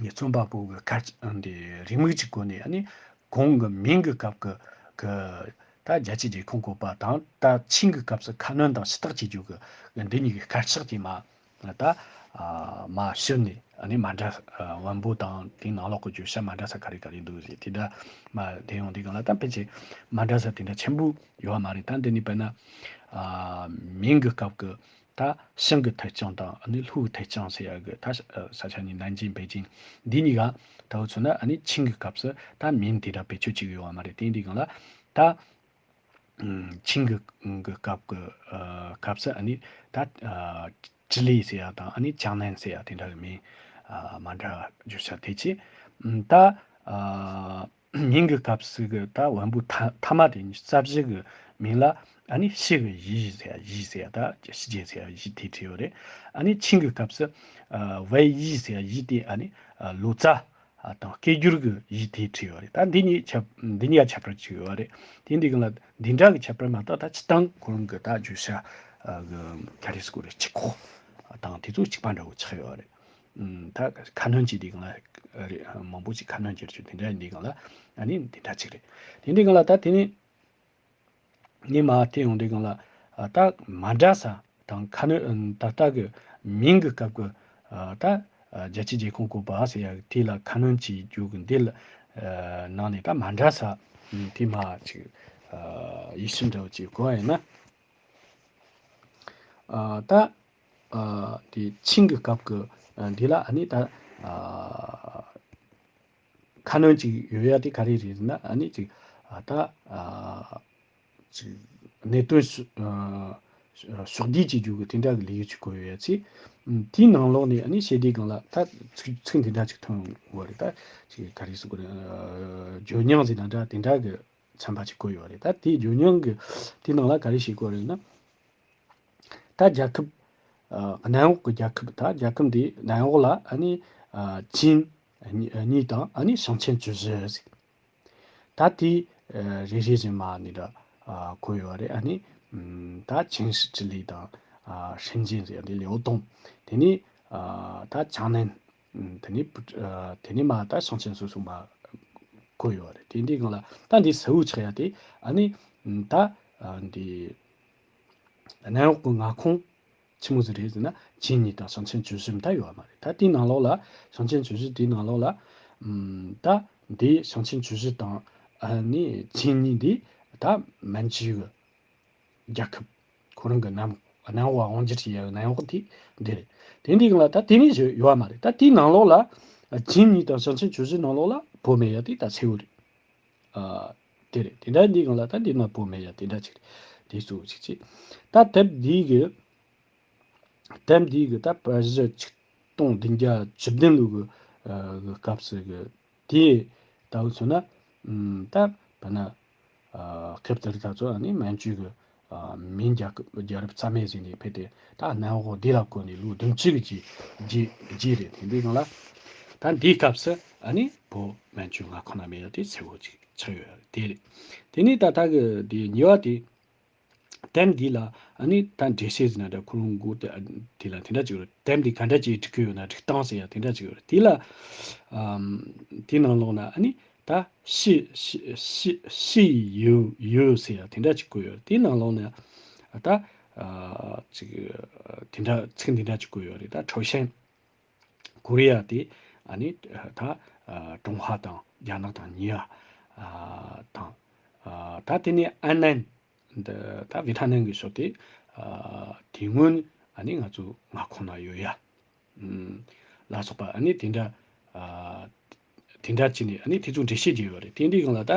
ངས་རྩོམ་པ་པོ་གི་སྐར་འདི་རེའུ་མིག་ཅིག་བཀོད་ནས་ཨ་ནི་གོང་གི་མིང་གི་སྐབས་ཀྱི་གི་ད་རྒྱལ་སྤྱིའི་རྗེ་ཁོངས་བཀོད་པ་དང་ད་ཆིང་གི་སྐབས་སུ་ཁ་སྣོན་དང་ཞུ་དག་བྱེད་རྒྱུ་གི་འདི་གཉིས་ཀྱི་དཀར་ཆག་དེ་མ་ད་ཨ་མ་ཕྱིར་ནས་ཨ་ནི་མ་འདྲ་ཨ་བམ་པོ་དང་དེའི་ནང་ལོགས་ཀྱི་བརྗོད་བྱ་མ་འདྲ་ས་ག་རེ་ག་རེ་འདུག་ཟེར་དེ་འདྲ་མ་དེ་ཡོང་དུས་སྒང་ལ་ད་ཕལ་ཆེར་མ་འདྲ་ས་དེ་འདྲ་ཆེན་པོ་ཡོད་པ་མ་རེད། ད་འདི་ནི་དཔེར་ན་ཨ་མིང་གི་སྐབས་ཀྱི། ད་ཞང་གི་ཐད་ཅང་དང་ཨ་ནི་ལྷོ་གི་ཐད་ཅང་ཟེར་ཡ་གི་ད་ས་ཆ་ནི་ནན་ཅིང་པེ་ཅིང་འདི་གཉིས་ཀ་ད་འུ་ཚོ་ན་ཨ་ནི་ཆིང་གི་སྐབས་སུ་ད་མིང་དེ་འདྲ་བེད་སྤྱོད་བྱེད་ཀྱི་ཡོད་པ་མ་རེད། དེ་འདི་གང་ལ་ད་ཆིང་གི་གི་སྐབས་ཀྱི་སྐབས་སུ་ཨ་ནི་ད་ཅི་ལི་ཟེར་ཡ་དང་ཨ་ནི་ཅང་ནན་ཟེར་ཡ་དེ་འདྲ་གི་མིང་མ་འདྲ་བརྗོད་བྱ་དེ་ཆེ་ད། མིང་གི་སྐབས་སུ་གི་ད་བོན་པོ་ཐ་ཐ་མ་དེ་ཉིད་རྩ་བཞི་གི་མིང་ལ་ཨ་ནི་ཕྱི་གི་ཡི་ཟེར་ཡ་ཡི་ཟེར་ཡ་ད་ཕྱི་རྒྱལ་ཟེར་ཡ་ཡི་དེ་བྲིས་ཡོད་རེད། ཨ་ནི་ཆིང་གི་སྐབས་སུ་ཨ་བའི་ཡི་ཟེར་ཡ་ཡི་དེ་ཨ་ནི་ཨ་ལོ་ཙཱ་ཨ་དང་སྐད་སྒྱུར་གི་ཡི་དེ་བྲིས་ཡོད་རེད། ད་འདི་གཉིས་ཁྱད་འདི་གཉིས་ཀ་ཁྱད་པར་ཅིག་ཡོད་རེད། དེ་འདི་གང་ལ་འདི་འདྲ་གི་ཁྱད་པར་མ་གཏོགས་ད་སྤྱིར་བཏང་ཁོ་རང་གི་ད་བརྗོད་བྱ་ཨ་གི་ག་རེ་ཟེར་དགོས་རེད། སྤྱི་ཁོག་དང་དེ་ཚོ་གཅིག་པ་འདྲ་བོ་ཆགས་ཡོད་རེད། ཨུམ། ད་ཁ་སྣོན་གྱི་དེ་གང་ལ་རེད། མང་པོ་ཅིག་ཁ་སྣོན་བྱེད་རྒྱུ་དེ་འདྲ་ཡིན་དེ་གང་ལ་ཨ་ནི་དེ་འདྲ་ཅིག་རེད། དེ་འདི་གང་ལ་ད་དེ་ནི་ངས་མ་བལྟས་ཡོང་དེ་གང་ལ་ཨ་ད་མ་འདྲ་ས་དང་ཁ་སྣོན་ད་ལྟ་གི་མིང་གི་སྐབས་ཀྱི་ཨ་ད་རྒྱལ་སྤྱིའི་རྗེ་ཁོངས་བཀོད་པ་ཟེར་ཡ་དེ་ལ་ཁ་སྣོན་བྱེད་རྒྱུ་གི་འདི་ལ་ཨ་ནང་ནས་ད་མ་འདྲ་ས་དེ་མ་ཅིག་ཨ་ཡིད་བཞིན་འདྲ་བོ་ཅིག་གོ་བ་ཡིན་ན། ཨ་ད་ཨ་དེ་ཆིང་གི་སྐབས་ཀྱི་ཨ་འདི་ལ་ཨ་ནི་ད་ཨ་ཁ་སྣོན་ཅིག་ཡོད་ཡ་དེ་ག་རེ་རེད་ཟེར་ན་ཨ་ནི་ཅིག་ཨ་ད་ཨ་ཅིག་གནད་དོན་ཕྱོགས་ཨ་ཕྱོགས་བསྡུས་ཅིག་རྒྱུ་གི་དེ་འདྲ་གི་ལས་ཡུལ་ཅིག་གོ་ཡོད་ཡ་ཅིག་དེའི་ནང་ལོགས་ནས་ཨ་ནི་ཞེ་དེ་སྒང་ལ་ད་ཚིག་ཚིག་འདི་འདྲ་ཅིག་ཐོན་ཡོད་རེད། ད་ཅིག་ག་རེ་ཟེར་དགོས་རེད། ཨ་ཇོ་མྱང་ཟེར་ན་འདྲ་དེ་འདྲ་གི་ཚན་པ་ཅིག་བཀོད་ཡོད་རེད། ད་དེའི་ཇོ་མྱང་གི་དེའི་ནང་ལ་ག་རེ་ཞིག་བཀོད་རེད་ན། ད་རྒྱལ་ཁབ་ཨ་གནམ་འོག་གི་རྒྱལ་ཁབ་ད་རྒྱལ་ཁབ་འདི་གནམ་འོག་ལ་ཨ་ནི་ཨ་ཅིན་ གཉིས་གཉིས་དང་ཨ་ནི་ཞིང་ཆེན་ཆུ་བཞི་ཟེར། ད་དེ་ཨ་རེ་རེ་བཞིན་མ་ནི་ད་ཨ་བཀོད་ཡོད་རེད། ཨ་ནི་ཨམ་ད་ཆིང་ཤི་ཅི་ལི་དང་ཨ་ཧྲིན་ཅན་ཟེར་ཡ་དེ་ལེའོ་ཏུང་། དེ་ནི་ཨ་ད་ཅང་ནན། ཨམ་དེ་ནི་ཨ་དེ་ནི་མ་ད་ཞིང་ཆེན་སོ་སོ་མ་བཀོད་ཡོད་རེད། དེ་འདི་སྒང་ལ་ད་འདི་གསལ་བོ་ཆགས་ཡ་དེ་ཨ་ནི་ཨམ་ད་ཨ་འདི་གནམ་འོག་གི་མངའ་ཁོངས་ཆི་མོ་ཟིག་རེད་ཟེར་ན་ཆིང་གཉིས་དང་ཞིང་ཆེན་ཆུ་བཞི་མ་ད་ཡོད་མ་རེད། ད་དེའི་ནང་ལོགས་ལ་ཞིང་ཆེན་ཆུ་བཞི་དེའི་ནང་ལོགས་ལ་ཨམ་ད་འདི་ཞིང་ཆེན་ཆུ་བཞི་དང་ཨ་ནི་ཆིང་གཉིས་འདི་ད་མན་ཇུའི་གི་རྒྱལ་ཁབ་ཁོ་རང་གི་གནམ་གནམ་འོག་དབང་སྒྱུར་བྱེད་ཡ་གི་གནམ་འོག་དེ་འདི་རེད། དེ་འདི་སྒང་ལ་ད་དེ་ནས་ཡོད་མ་རེད། ད་དེའི་ནང་ལོགས་ལ་ཆིང་གཉིས་དང་ཞིང་ཆེན་ཆུ་བཞི་ནང་ལོགས་ལ་བོད་མེད་ཡ་དེ་ད་གསལ་བོ་རེད། ཨ་དེ་རེད། དེ་འདྲ་འདི་སྒང་ལ་ད་འདི་ན་བོད་མེད་ཡ་དེ་འདྲ་ཅིག་རེད། དེ་གཙོ་བོ་ཅིག་ཅིག་ད་དེབ་འདི་གི་དེབ་འདི་གི་ད་པར་གཞི་ཆིག་སྟོང་བདུན་བརྒྱ་བཅུ་བདུན་ལོ་གི་ཨ་གི་སྐབས་སུ་གི་དེ་ལྟ་བུ་མཚོན་ན་ཨམ་ད་བ་ན་ཨ་སྐབས་དེར་ད་ཚོ་ཨ་ནི་མན་ཇུ་གི་ཨ་མིང་རྒྱལ་ཁབ་རྒྱལ་རབས་རྩ་མེད་ཟིན་ནས་ཕེབས་ཏེ། ད་གནམ་འོག་བདེ་ལ་བཀོད་ནས་ལོ་བདུན་ཅུ་གི་རྗེས་རྗེས་རྗེས་རེད། དེ་འདི་སྒང་ལ་ད་འདིའི་སྐབས་སུ་ཨ་ནི་བོད་མན་ཇུ་མངའ་ཁོངས་ན་མེད་ཡ་དེ་གསལ་བོ་ཅིག་ཆགས་ཡོད་རེད། དེ་རེད། དེ་ནས་ད་ལྟ་གི་དེ་གཉིས་པ་དེ། དེབ་འདི་ལ་ཨ་ནི་ད་འགྲེལ་བཤད་ཟེར་ན་འདྲ། ཁོ་རང་མགོ་དེ་དེ་ལ་དེ་འདྲ་ཅིག་ཡོད་རེད། དེབ་འདི་ག་འདྲ་ཅིག་བསྒྲིགས་ཀྱི་ཡོད་ན། སྒྲིག་སྟངས་ཟེར་ཡ་དེ་འདྲ་ཅིག་ཡོད་རེད། དེ་ལ་ཨམ་དེ་ནང་ལོགས་ན་ཨ་ནི་ད་ཤི་ཤི་ཤི་ཤི་ཡོད་ཡོད་ཟེར་ཡ་དེ་འདྲ་ཅིག་བཀོད་ཡོད་རེད། དེ་ནང་ལོགས་ན་ད་ཨ་ཅིག་དེ་འདྲ་ཚིག་འདི་འདྲ་ཅིག་བཀོད་ཡོད་རེད། ད་ཁྲའོ་ཤན། ཀོ་རི་ཡ་དེ་ཨ་ནི་ད་ཨ་ཀྲུང་ཧྭ་དང་རྒྱ་ནག་དང་གཉིས་ཡ་ཨ་དང་ཨ་ད་དེ་ནས་ཨན་ནན་འདི་ད་ཝེ་ཐ་ནམ་གི་ཕྱོགས་དེ་ཨ་དེ་སྔོན་ཨ་ནི་ང་ཚོ་མངའ་ཁོངས་ན་ཡོད་ཡ་ཨམ་ལ་སོགས་པ་ཨ་ནི་དེ་འདྲ་ཨ་དེ་འདྲ་བྱས་ནས་ཨ་ནི་དེ་ཚོ་འགྲེལ་བཤད་བརྒྱབ་ཡོད་རེད། དེ་འདྲའི་སྒང་ལ་ད་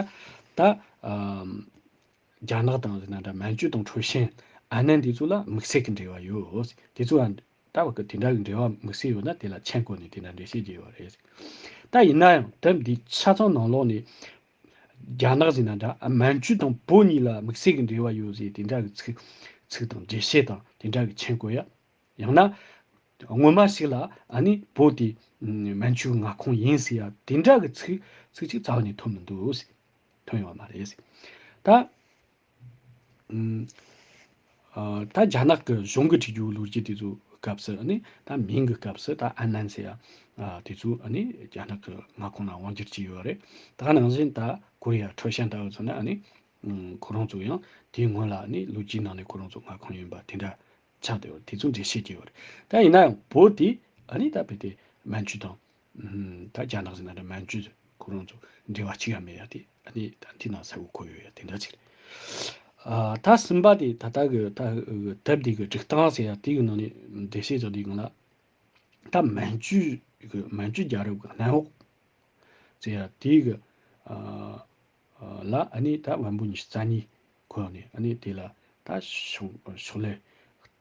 ད་ཨམ། རྒྱ་ནག་དང་ཟེར་ན་འདྲ། མན་ཇུ་དང་ཁྲའོ་ཤན། ཨན་ནན་དེ་ཚོ་ལ་དམིགས་བསལ་གྱི་འབྲེལ་བ་ཡོད། དེ་ཚོ་ལ་ད་བར་གྱི་དེ་འདྲ་གི་འབྲེལ་བ་དམིགས་བསལ་ཡོད་ན་དེ་ལ་ཆེན་བཀོད་ནས་དེ་འདྲ་འགྲེལ་བཤད་བརྒྱབ་ཡོད་རེད། ད་ཡིན་ན་ཡང་དེབ་འདི་ཆ་ཚང་ནང་ལོགས་ནས་རྒྱ་ནག་ཟེར་ན་འདྲ། མན་ཇུ་དང་བོད་གཉིས་ལ་དམིགས་བསལ་གྱི་འབྲེལ་བ་ཡོད་ཟེར་དེ་འདྲ་གི་ཚིག་ཚིག་དང་འགྲེལ་བཤད་དང་དེ་འདྲ་གི་ཆེན་བཀོད་ཡ། ཡང་ན་སྔོན་མ་ཞིག་ལ་ཨ་ནི་བོད་དེ་མན་ཇུའི་མངའ་ཁོངས་ཡིན་ཟེར་ཡ་དེ་འདྲ་གི་ཚིག་ཚིག་ཅིག་རྩ་བ་ནས་ཐོན་མི་འདུག་ཟེར། ཐོན་ཡོད་མ་རེད་ཟེར། ད་ཨ་ད་རྒྱ་ནག་གི་གཞུང་གི་བྲིས་རྒྱུ་ལོ་རྒྱུས་དེ་ཚོ་སྐབས་སུ་ཨ་ནི་ད་མིང་གི་སྐབས་སུ་ད་ཨན་ནན་ཟེར་ཡ་ཨ་དེ་ཚོ་ཨ་ནི་རྒྱ་ནག་གི་མངའ་ཁོངས་ནང་དབང་བསྒྱུར་བྱས་ཡོད་རེད། ད་ག་ནང་བཞིན་ད་ཀོ་རི་ཡ་ཁྲའོ་ཤན་ལྟ་བུ་ཚོ་ནི་ཨ་ནི་ཁོ་རང་ཚོ་ཡང་དེའི་སྔོན་ལ་ཨ་ནི་ལོ་རྒྱུས་ནང་ནས་ཁོ་རང་ཚོ་མངའ་ཁོངས་ཡིན་པ་དེ་འདྲ་ཆགས་བསྡད་ཡོད་རེད། དེ་ཚོ་འགྲེལ་བཤད་བགྱིས་ཡོད་རེད། ད་ཡིན་ན་ཡང་བོད་དེ་ཨ་ནི་ད་བོད་དེ་མན་ཇུ་དང་ད་རྒྱ་ནག་ཟེར་ན་འདྲ། མན་ཇུ་ཁོ་རང་ཚོ་འབྲེལ་བ་གཅིག་ཡང་མེད་ཡ་དེ་ཨ་ནི་ད་དེ་ནང་གསལ་བོ་བཀོད་ཡོད་ཡ་དེ་འདྲ་ཅིག་རེད། ཨ་ད་གསུམ་པ་དེ་ད་ལྟ་གི་ད་དེབ་འདི་གི་སྒྲིག་སྟངས་ཟེར་ཡ་དེ་གི་ནང་ནས་འགྲེལ་བཤད་རྒྱག་དུས་སྒང་ལ། ད་མན་ཇུ་གི་མན་ཇུ་རྒྱལ་རབས་ཀྱི་གནམ་འོག་ཟེར་ཡ་དེ་གི་ཨ་ཨ་ལ་ཨ་ནི་ད་བན་བོན་ཉི་ཤུ་རྩ་གཉིས་ཁོ་ནས་ཨ་ནི་དེ་ལ་ད་ཕྱོགས་ཕྱོགས་ལས་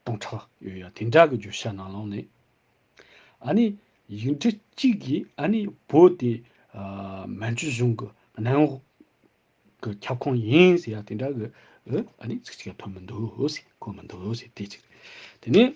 སྟོང་ཕྲག་ཡོད་ཡ་དེ་འདྲ་གི་བརྗོད་བྱ་ནང་ལོགས་ནས། ཨ་ནི་ཡིག་འབྲུ་གཅིག་གིས་ཨ་ནི་བོད་དེ་ཨ་མན་ཇུ་གཞུང་གི་གནམ་འོག་གི་ཁྱབ་ཁོངས་ཡིན་ཟེར་ཡ་དེ་འདྲ་གི་ཨ་ནི་ཚིག་གཅིག་ཡང་ཐོན་མི་འདུག་ཟེར། གོ་མི་འདུག་ཟེར། དེ་གཅིག་རེད། དེ་ནས་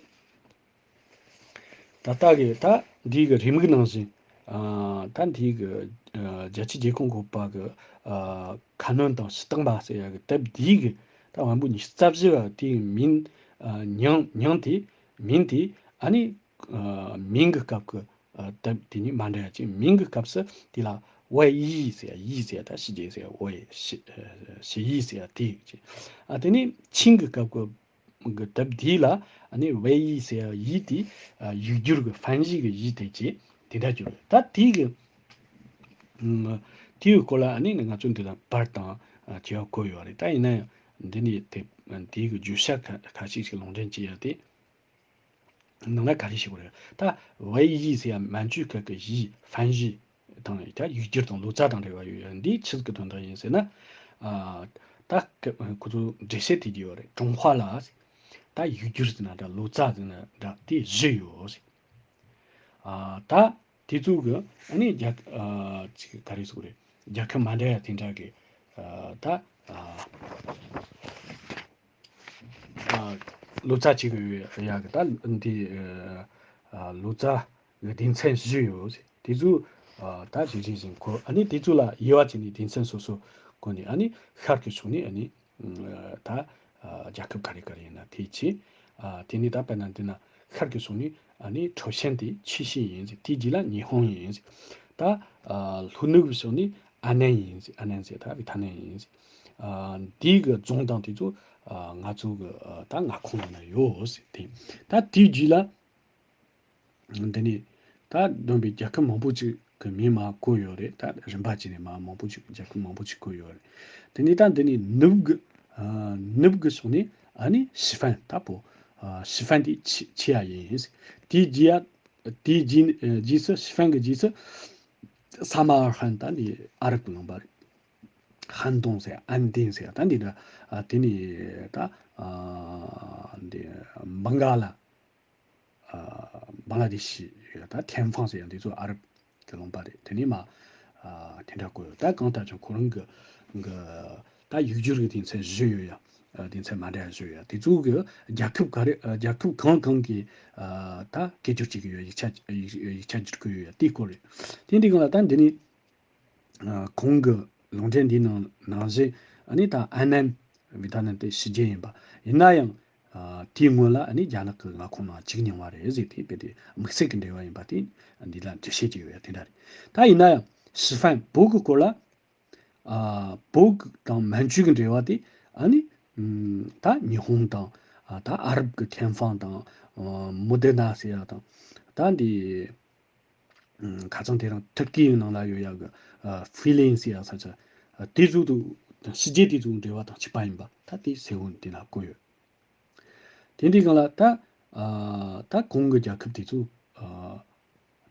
ད་ལྟ་གི་ད་འདི་གི་རེའུ་མིག་ནང་བཞིན་ཨ་ད་འདི་གི་ཨ་རྒྱལ་སྤྱིའི་རྒྱལ་ཁོངས་བཀོད་པ་གི་ཨ་ཁ་སྣོན་དང་ཕྱི་བཏང་པ་ཟེར་ཡ་གི་དེབ་འདི་གི་ད་བན་བོན་ཉི་ཤུ་རྩ་བཞི་བ་དེའི་མིང་ཨ་མྱིང་མྱིང་དེ་མིང་དེ་ཨ་ནི་ཨ་མིང་གི་སྐབས་ཀྱི་ཨ་དེབ་དེ་གཉིས་མ་འདྲ་ཡ་ཅིག་མིང་གི་སྐབས་སུ་དེ་ལ་ཝེ་ཡི་ཟེར་ཡ། ཡི་ཟེར་ཡ་ད་ཞི་རྒྱས་ཟེར་ཡ། ཝེ་ཞི་ཞི་ཡི་ཟེར་ཡ་དེ་ཅིག་ཨ་དེ་ནས་ཆིང་གི་སྐབས་ཀྱི་གི་དེབ་དེ་ལ་ཨ་ནི་ཝེ་ཡི་ཟེར་ཡ་ཡི་དེ་ཨ་ཡིག་སྒྱུར་གི་ཧྥན་ཞི་གི་ཡི་དེ་ཅིག་དེ་འདྲ་གྱུར་ཡོད། ད་དེ་གི་ཨ་དེའི་སྐོར་ལ་ཨ་ནི་ང་ཚོ་འདི་ལ་པར་དང་ཨ་བྱས་པ་བཀོད་ཡོད་རེད། ད་ཡིན་ན་ཡང་འདི་ནས་དེ་དེའི་གི་བརྗོད་བྱ་ཁ་ཁ་ཤས་ཤིག་ལུང་འདྲེན་བྱེད་ཡ་དེ། ནང་ལ་ག་རེ་ཞིག་རེད། ད་ཝེ་ཡི་ཟེར་ཡ་མན་ཇུའི་སྐད་ཀྱི་ཡི་ཧྥན་ཞི་དང་ད་ཡིག་སྒྱུར་དང་ལོ་ཙཱ་དང་འབྲེལ་བ་ཡོད་ཡ། འདི་ཆི་ཟིག་གི་དོན་དག་ཡིན་ཟེར་ན། ཨ་ད་ཁོ་ཚོ་འགྲེལ་བཤད་དེ་རྒྱུ་ཡོད་རེད། ཀྲུང་ཧྭ་ལ་ད་ཡིག་སྒྱུར་ཟེར་ན་འདྲ། ལོ་ཙཱ་ཟེར་ན་འདྲ། དེ་བཞི་ཡོད་ཟེར། ཨ་ད་དེ་ཚོ་གི་ཨ་ནི་རྒྱ་ཨ་ཅིག་ག་རེ་ཟེར་རེད། རྒྱལ་ཁབ་མ་འདྲ་ཡ་དེ་འདྲ་གི་ཨ་ད་ཨ་ལོ་ཙཱ་གཅིག་ཡོད་ཡ་གི་ད་འདི་ཨ་ལོ་ཙཱ་གི་སྡེ་ཚན་བཞི་ཡོད་ཟེར། དེ་ཚོ་ ཨ་ད་རེ་རེ་བཞིན་གོ། ཨ་ནི་དེ་ཚོ་ལ་དབྱེ་བ་བྱས་ནས་སྡེ་ཚན་སོ་སོ་བཀོད་ནས། ཨ་ནི་ཤར་གྱི་ཕྱོགས་ནས་ཨ་ནི་ཨ་ད་ཨ་རྒྱལ་ཁབ་ག་རེ་ག་རེ་ཡིན་ན་དེ་བྱས། ཨ་དེ་ནས་ད་དཔེར་ན་འདི་ན་ཤར་གྱི་ཕྱོགས་ནས་ཨ་ནི་ཁྲའོ་ཞན་དེ་ཆི་ཤི་ཡིན་ཟེར། དེའི་རྗེས་ལ་ཉི་ཧོང་ཡིན་ཟེར། ད་ཨ་ལྷོ་ནུབ་ཀྱི་ཕྱོགས་ནས་ཨ་ནན་ཡིན་ཟེར། ཨ་ནན་ཟེར་ད་བི་ཐ་ནན་ཡིན་ཟེར། ཨ་འདི་གི་རྫོང་དང་དེ་ཚོ་ཨ་ང་ཚོ་གི་ཨ་ད་མངའ་ཁོངས་ནང་ན་ཡོད་ཟེར། དེ་ད་དེའི་རྗེས་ལ། འདི་ནས་ད་བསྡོམས་པས་རྒྱལ་ཁབ་མང་པོ་ཅིག་གི་མིང་མར་བཀོད་ཡོད་རེད། ད་རིམ་པ་བྱས་ནས་མར་མང་པོ་ཅིག་རྒྱལ་ཁབ་མང་པོ་ཅིག་བཀོད་ཡོད་རེད། དེ་ནས་ད་འདི་ནས་ནུབ་གི་ཨ་ནུབ་གི་ཕྱོགས་ནས་ཨ་ནི་ཞི་ཧྥན་ད་པོ་ཨ་ཞི་ཧྥན་དེ་ཆེ་ཆེ་ཡ་ཡིན། དེའི་རྗེས་ཡ་དེའི་རྗེས་རྗེས་སུ་ཞི་ཧྥན་གི་རྗེས་སུ་ས་མ་ཧན་ད་འདི་ཨ་རབ་ཀྱི་ལུང་པ་རེད། ཧན་ཏུང་ཟེར་ཨན་ཏིན་ཟེར་ད་འདི་འདྲ། ཨ་དེ་ནས་ད་ཨ་འདི་བང་ག་ལ། ཨ་བང་ལ་དེ་ཤི་ཡོད། ད་ཐེན་ཧྥང་ཟེར་ཡང་དེ་ཚོ་ཨ་རབ་ཀྱི་ལུང་པ་རེད། དེ་ནས་མ་ཨ་དེ་འདྲ་བཀོད་ཡོད། ད་གང་ལྟར་ཀྱང་ཁོ་རང་གི་གི་ད་ཡིག་སྒྱུར་གི་སྡེ་ཚན་བཞི་ཡོད་ཡ། ཨ་སྡེ་ཚན་མ་འདྲ་བཞི་ཡོད་ཡ། དེ་ཚོ་གི་རྒྱལ་ཁབ་ག་རེ་ཨ་རྒྱལ་ཁབ་གང་གང་གི་ཨ་ད་སྐད་སྒྱུར་བྱེད་ཀྱི་ཡོད། ཡིག་ཆ་ཡིག་ཡིག་ཆ་སྒྱུར་གི་ཡོད་ཡ། དེའི་སྐོར་རེད། དེ་འདི་གང་ལ་ད་འདི་ནི། ཨ་གོང་གི་ལུང་འདྲེན་འདིའི་ནང་ནང་བཞིན་ཨ་ནི་ད་ཨན་ནན་བི་ཐ་ནན་དེ་ཕྱི་རྒྱལ་ཡིན་པ་ཡིན་ན་ཡང་། ཨ་དེའི་སྔོན་ལ་ཨ་ནི་རྒྱ་ནག་གི་མངའ་ཁོངས་ནང་བཅུག་མྱོང་བ་རེད་ཟེར། དེ་དཔེ་དེ་དམིགས་བསལ་གྱི་འབྲེལ་བ་ཡིན་པ་དེ་འདི་ལ་འགྲེལ་བཤད་ཅིག་ཡོད་ཡ། དེ་འདྲ་རེད། ད་ཡིན་ན་ཡང་ཞི་ཧྥན་བོད་ཀྱི་སྐོར་ལ་ཨ་བོད་དང་མན་ཇུ་གི་འབྲེལ་བ་དེ་ཨ་ནི་ཨམ་ད་ཉི་ཧོང་དང་ཨ་ད་ཨ་རབ་ཀྱི་ཐེན་ཧྥང་དང་ཨ་མོ་དེ་ན་ཟེར་ཡ་དང་ད་འདི། ཁ་སང་དེ་རིང་ཐུར་ཀི་ཡི་ནང་ལ་ཡོད་ཡག་གི་ཧྥི་ལིན་ཟེར་ཡག་ས་ཆ་དེ་ཚོ་དང་ཕྱི་རྒྱལ་དེ་ཚོའི་འབྲེལ་བ་དང་གཅིག་པ་ཡིན་པ་ད་དེ་གསལ་བོ་དེ་ན་བཀོད་ཡོད། དེ་འདྲའི་སྒང་ལ་ད་ད་གོང་གི་རྒྱལ་ཁབ་དེ་ཚོ་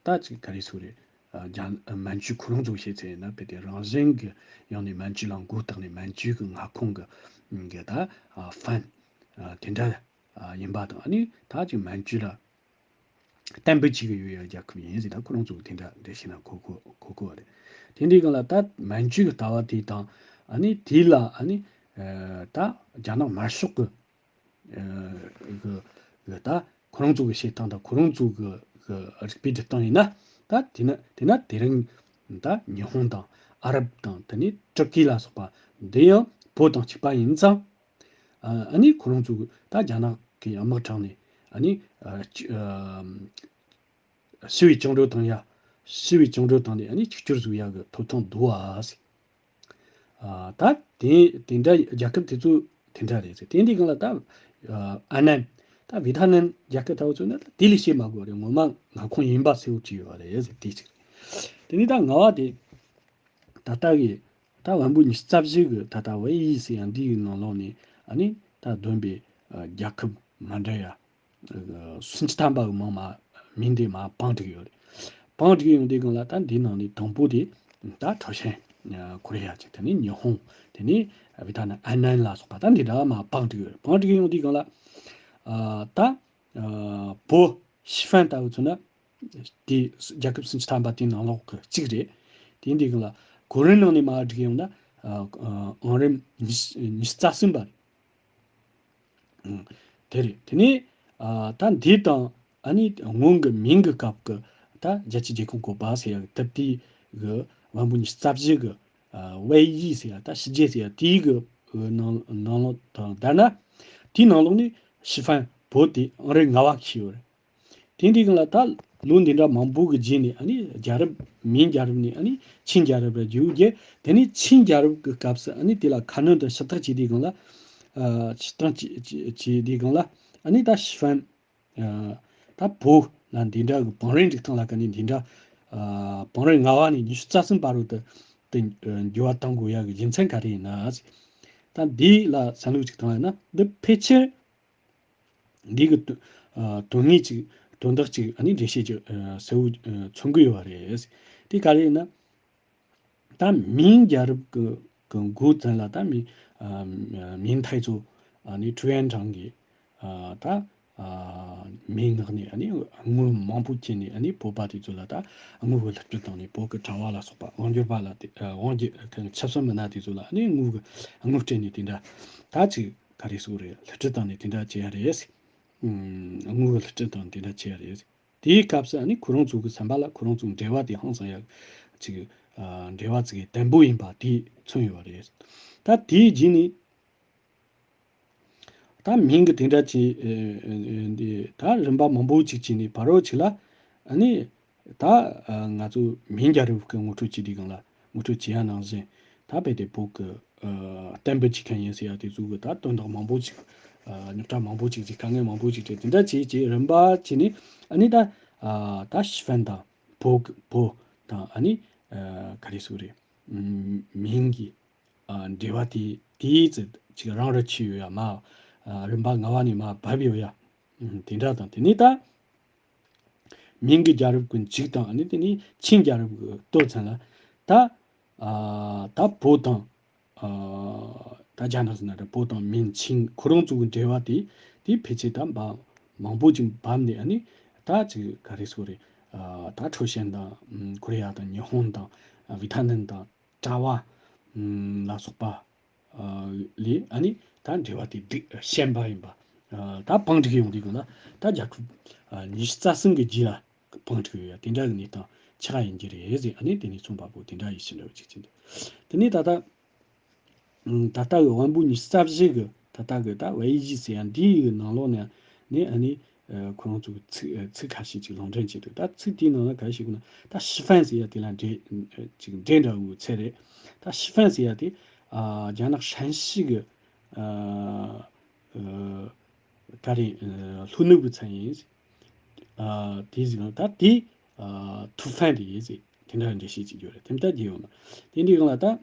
ད་ཅིག་ག་རེ་ཟེར་རེད། རྒྱ་མན་ཇུ་ཁོ་རང་ཚོ་བཤད་ཚེ་ཡིན་ན་དཔེ་དེ་རང་བཞིན་གྱི་ཡང་ནས་མན་ཇུ་ལ་མགོ་བཏགས་ནས་མན་ཇུ་གི་མངའ་ཁོངས་གི་གི་ད་ཧྥན་དེ་འདྲ་ཡིན་པ་དང་ཨ་ནི་ད་ཅིག་མན་ཇུ་ལ། བརྟན་པོ་བྱེད་ཀྱི་ཡོད་ཡ་རྒྱལ་ཁབ་ཡིན་ཟེར། ད་ཁོ་རང་ཚོ་དེ་འདྲ་འགྲེལ་བཤད་ན་གོ་གོ་གོ་གོ་བ་རེད། དེ་འདྲའི་སྒང་ལ་ད་མན་ཇུ་གི་ལྟ་བ་དེ་དང་ཨ་ནི་དེ་ལ་ཨ་ནི་ད་རྒྱ་ནག་དམར་ཤོག་གི་གི་གི་ད་ཁོ་རང་ཚོ་གི་བྱེད་སྟངས་དང་ཁོ་རང་ཚོ་གི་གི་རིག་པའི་སྒྲིལ་སྟངས་ཡིན་ན་ད་དེ་ན་དེ་ན་དེ་རིང་ད་ཉི་ཧོང་དང་ཨ་རབ་དང་དེ་ནས་ཏུར་ཀི་ལ་སོགས་པ་འདི་ཡང་བོད་དང་གཅིག་པ་ཡིན་ཙང་། ཨ་ནི་ཁོ་རང་ཚོ་ད་རྒྱ་ནག་གི་དམག་དྲངས་ནས་ཨ་ནི་ཨ་ཅི་ཨ་ཞི་བའི་བཅིངས་འགྲོལ་བཏང་ཡ། ཞི་བའི་བཅིངས་འགྲོལ་བཏང་ནས་ཨ་ནི་གཅིག་གྱུར་བཟོ་ཡ་གི་ཐོབ་ཐང་འདུག་ཨ་ཟེར། ཨ་ད་དེ་དེ་འདྲ་རྒྱལ་ཁབ་དེ་ཚོ་དེ་འདྲ་རེད་ཟེར། དེ་འདྲའི་སྒང་ལ་ད་ཨ་ནན་ད་བི་ཐ་ནན་རྒྱལ་ཁབ་ལྟ་བུ་ཚོ་ནི་དེ་ལས་བཤད་མ་དགོས་རེད། ངོ་མ་མངའ་ཁོངས་ཡིན་པ་གསལ་བོ་བྲིས་ཡོད་རེད་ཟེར། དེ་གཅིག་རེད། དེ་ནས་ད་ལྔ་བ་དེ། ད་ལྟ་གི་ད་དབང་པོ་ཉི་ཤུ་རྩ་བཞི་གི་ད་ལྟ་ཝེ་ཡི་ཟེར་ཡ་འདི་ཡི་ནང་ལོགས་ནས་ཨ་ནི་ད་བསྡོམས་པའི་ཨ་རྒྱལ་ཁབ་མ་འདྲ་ཡ་ཨ་སུམ་ཅུ་ཐམ་པ་གི་མིང་མ་མིང་དེ་མར་བང་བསྒྲིགས་ཡོད་རེད། བང་བསྒྲིགས་ཡོང་དུས་སྒང་ལ་ད་འདིའི་ནང་ནས་དང་པོ་དེ་ད་ཁྲའོ་ཞན་ཨ་ཁོ་རེ་ཡ་ཅིག་དེ་ནས་ཉི་ཧོང་དེ་ནས་ཨ་བི་ཐ་ན་ཨན་ནན་ལ་སོགས་པ་ད་འདི་འདྲ་མར་བང་བསྒྲིགས་ཡོད་རེད། བང་བསྒྲིགས་ཡོང་དུས་སྒང་ལ་ཨ་ད་ཨ་བོད་ཞི་ཧྥན་ལྟ་བུ་ཚོ་ན། དེ་རྒྱལ་ཁབ་སུམ་ཅུ་ཐམ་པ་དེའི་ནང་ལོགས་ཀྱི་གཅིག་རེད། དེ་འདི་གང་ལ་གོ་རིམ་ནང་ནས་མར་བསྒྲིགས་ཡོང་ན་ཨང་རིམ་ཉི་ཤུ་རྩ་གསུམ་པ་རེད། དེ་རེད། དེ་ནས་ད་འདི་དང་ཨ་ནི་སྔོན་གྱི་མིང་གི་སྐབས་ཀྱི་ད་རྒྱལ་སྤྱིའི་རྒྱལ་ཁབ་བཀོད་པ་ཟེར་ཡ་གི་དེབ་དེའི་གི་དབང་པོ་ཉི་ཤུ་རྩ་བཞི་གི་ཝེ་ཡི་ཟེར་ཡ་ད་ཕྱི་རྒྱལ་ཟེར་ཡ་དེའི་གི་ནང་ནང་ལོགས་དང་བསྡུར་ན་དེའི་ནང་ལོགས་ནས་ཞི་ཧྥན་བོད་དེ་ཨང་རིམ་ལྔ་པ་ཁེལ་ཡོད་རེད། དེ་འདི་གང་ལ་ད་ལོ་འདི་འདྲ་མང་པོ་གི་རྗེས་ནས་ཨ་ནི་རྒྱལ་རབས་མིང་རྒྱལ་རབས་ནས་ཨ་ནི་ཆིན་རྒྱལ་རབས་ལ་བརྗེ་བོ་བརྒྱབ། དེ་ནས་ཆིན་རྒྱལ་རབས་ཀྱི་སྐབས་སུ་ཨ་ནི་དེ་ལ་ཁ་སྣོན་དང་ཞུ་དག་བྱས་དུས་སྒང་ལ་ཨ་ཞུ་དག་བྱས་བྱས་དུས་སྒང་ལ་ཨ་ནི་ད་ཞི་ཧྥན་ཨ་ད་བོད་ལ་འདི་འདྲ་གི་བང་རིམ་སྒྲིག་སྟངས་ལ་ཀ་ནས་འདི་འདྲ་ཨ་བང་རིམ་ལྔ་པ་ནས་ཉི་ཤུ་རྩ་གསུམ་བར་དུ་དེ་འགྱུར་བ་གཏང་དགོས་ཡ་གི་རྒྱུ་མཚན་ག་རེ་ཡིན་ན། ད་འདི་ལ་བསམ་བློ་ཅིག་བཏང་ཡ་ན་འདི་ཕལ་ཆེར། འདི་གི་དོ་ཨ་དོན་དངོས་ཅིག་དོན་དག་ཅིག་ཨ་ནི་འགྲེལ་བཤད་ཅིག་ཨ་གསལ་བོ་ཨ་མཚོན་གི་ཡོད་པ་རེད། དེ་ག་རེ་ཡིན་ན། ད་མིང་རྒྱལ་རབས་ཀྱི་གི་འགོ་བཙུགས་ལ་ད་མིང་ཨ་མིང་ཐའི་ཚོ་ཨ་ནི་ཀྲུའུ་ཨན་ཁྲང་གིས་ཨ་ད་ཨ་མིང་མངགས་ནས་ཨ་ནི་དངུལ་མང་པོ་བསྐྱིས་ནས་ཨ་ནི་བོད་པ་དེ་ཚོ་ལ་ད་དངུལ་གྱི་སློབ་ཁྲིད་བཏང་ནས་བོད་ཀྱི་གྲྭ་བ་ལ་སོགས་པ་དབང་སྒྱུར་པ་ལ་དེ་ཨ་དབང་སྒྱུར་ཆབ་སྲིད་མི་སྣ་དེ་ཚོ་ལ་ཨ་ནི་དངུལ་གྱི་དངུལ་སྤྲད་ནས་དེ་འདྲ་ད་ཅིག་ག་རེ་ཟེར་རེད། སློབ་ཁྲིད་བཏང་ནས་དེ་འདྲ་བྱས་ཡ་རེད། ཨུམ། དངུལ་གྱི་སློབ་ཁྲིད་བཏང་དེ་འདྲ་བྱས་ཡ་རེད། དེའི་སྐབས་སུ་ཨ་ནི་ཁོ་རང་ཚོ་གི་བསམ་པ་ལ་ཁོ་རང་ཚོ་འགྲེལ་པ་དེ་ཧང་སང་ཡག་ཅིག་ཨ་འགྲེལ་པ་ཅིག་གི་བརྟན་པོ་ཡིན་པ་དེ་མཚོན་ཡོད་པ་རེད། ད་དེའི་རྗེས་ནས་ད་མིང་གི་དེ་འདྲ་ཅིག་ཨ་ཨ་འདི་ད་རིམ་པ་མང་པོ་ཅིག་བྱས་ནས་ཕ་རོལ་ཅིག་ལ་ཨ་ནི་ད་ཨ་ང་ཚོ་མིང་རྒྱལ་རབས་ཀྱི་ངོ་སྤྲོད་བྱེད་དུས་སྒང་ལ་ངོ་སྤྲོད་བྱེད་ཡ་ནང་བཞིན་ད་རྦད་དེ་བོད་ཀྱི་ཨ་བསྟན་པའི་གཅིག་མཁན་ཡིན་ཟེར་ཡ་དེ་ཚོ་གི་ད་དོན་དག་མང་པོ་ཅིག་ཨ་རྙོག་དྲ་མང་པོ་ཅིག་ཅིག་དཀའ་ངལ་མང་པོ་ཅིག་འཕྲད་དེ་འདྲ་བྱས་ཀྱི་རིམ་པ་བྱས་ནས་ཨ་ནི་ད་ཨ་ད་ཞི་ཧྥན་དང་བོད་ཀྱི་བོད་དང་ཨ་ནི་ཨ་ག་རེ་ཟེར་རེད། ཨ་མིང་གི་ཨ་འབྲེལ་བ་དེ་དེའི་ཚེ་ཅིག་རང་རུ་ཆེ་ཡོད་ཡ་མ་ཨ་རིམ་པ་ལྔ་པ་ནས་མར་བབས་ཡོད་ཡ། ཨ་དེ་འདྲ་དང་དེ་ནས་ད་མིང་གི་རྒྱལ་རབས་ཀྱི་མཇུག་དང་ཨ་ནི་དེ་ནས་ཆིང་རྒྱལ་རབས་ཀྱི་སྟོད་ཚན་ལ་ད་ཨ་ད་བོད་དང་ཨ་ད་རྒྱ་ནག་ཟེར་ན་རེད། བོད་དང་མིན་ཆིང་ཁོ་རང་ཚོ་གི་འབྲེལ་བ་དེ་དེ་ཕལ་ཆེར་ད་འབའ་མང་པོ་ཅིག་བབས་ནས་ཨ་ནི་ད་ཅིག་ག་རེ་ཟེར་རེད། ཨ་ད་ཁྲའོ་ཞན་དང་ཨ་ཀོ་རི་ཡ་དང་ཉི་ཧོང་དང་ཨ་ཝི་ཐ་ནན་དང་། དྲ་བ་ལ་སོགས་པ་ལས་ཨ་ནི་ད་འབྲེལ་བ་དེ་སྡུག་ཞན་པ་ཡིན་པ། ད་བང་སྒྲིག་ཡོང་དུས་སྒང་ལ་ད་རྒྱལ་ཁབ་ཉི་ཤུ་རྩ་གསུམ་གྱི་རྗེས་ལ་བང་སྒྲིག་ཡོད་ཡ་དེ་འདྲ་གི་གནས་སྟངས་ཆགས་ཡིན་གྱི་རེད་ཟེར། ཨ་ནི་དེ་ནས་མཚོན་པ་པོ་དེ་འདྲ་ཡིན་ཞེས་འདྲ་བ་ཅིག་བྱས་འདུག་དེ་ནས་ད་ལྟ་ད་ལྟ་གི་དབང་པོ་ཉི་ཤུ་རྩ་བཞི་གི་ད་ལྟ་གི་ད་ཝེ་ཡི་ཟེར་ཡ་འདི་ཡི་ནང་ལོགས་ནས་ནི་ཨ་ནི། ཁོ་རང་ཚོ་གི་ཚིག་ཚིག་ཁ་ཤས་ཅིག་ལུང་འདྲེན་བྱས་འདུག་ད་ཚིག་དེའི་ནང་ལ་ག་རེ་ཞིག་ན་ད་ཤི་ཧྥན་ཟེར་ཡ་དེ་ལ་འདྲེ་ཅིག་འདྲེ་འདྲ་བོའི་ཚད་རེད། ད་ཤི་ཧྥན་ཟེར་ཡ་དེ་རྒྱ་ནག་ཧྲན་ཞི་གི་ག་རེ་ལྷོ་ནུབ་ཀྱི་ཚན་ཡིན། དེ་ཟེར་ན་ད་དེ་ཐུ་ཧྥན་དེ་ཡིན་ཟེར་དེ་འདྲ་འགྲེལ་བཤད་ཅིག་ཡོད་རེད། དེ་ལྟར་རྒྱས་ཡོང་ན་དེ་འདྲའི་སྒང་ལ་ད།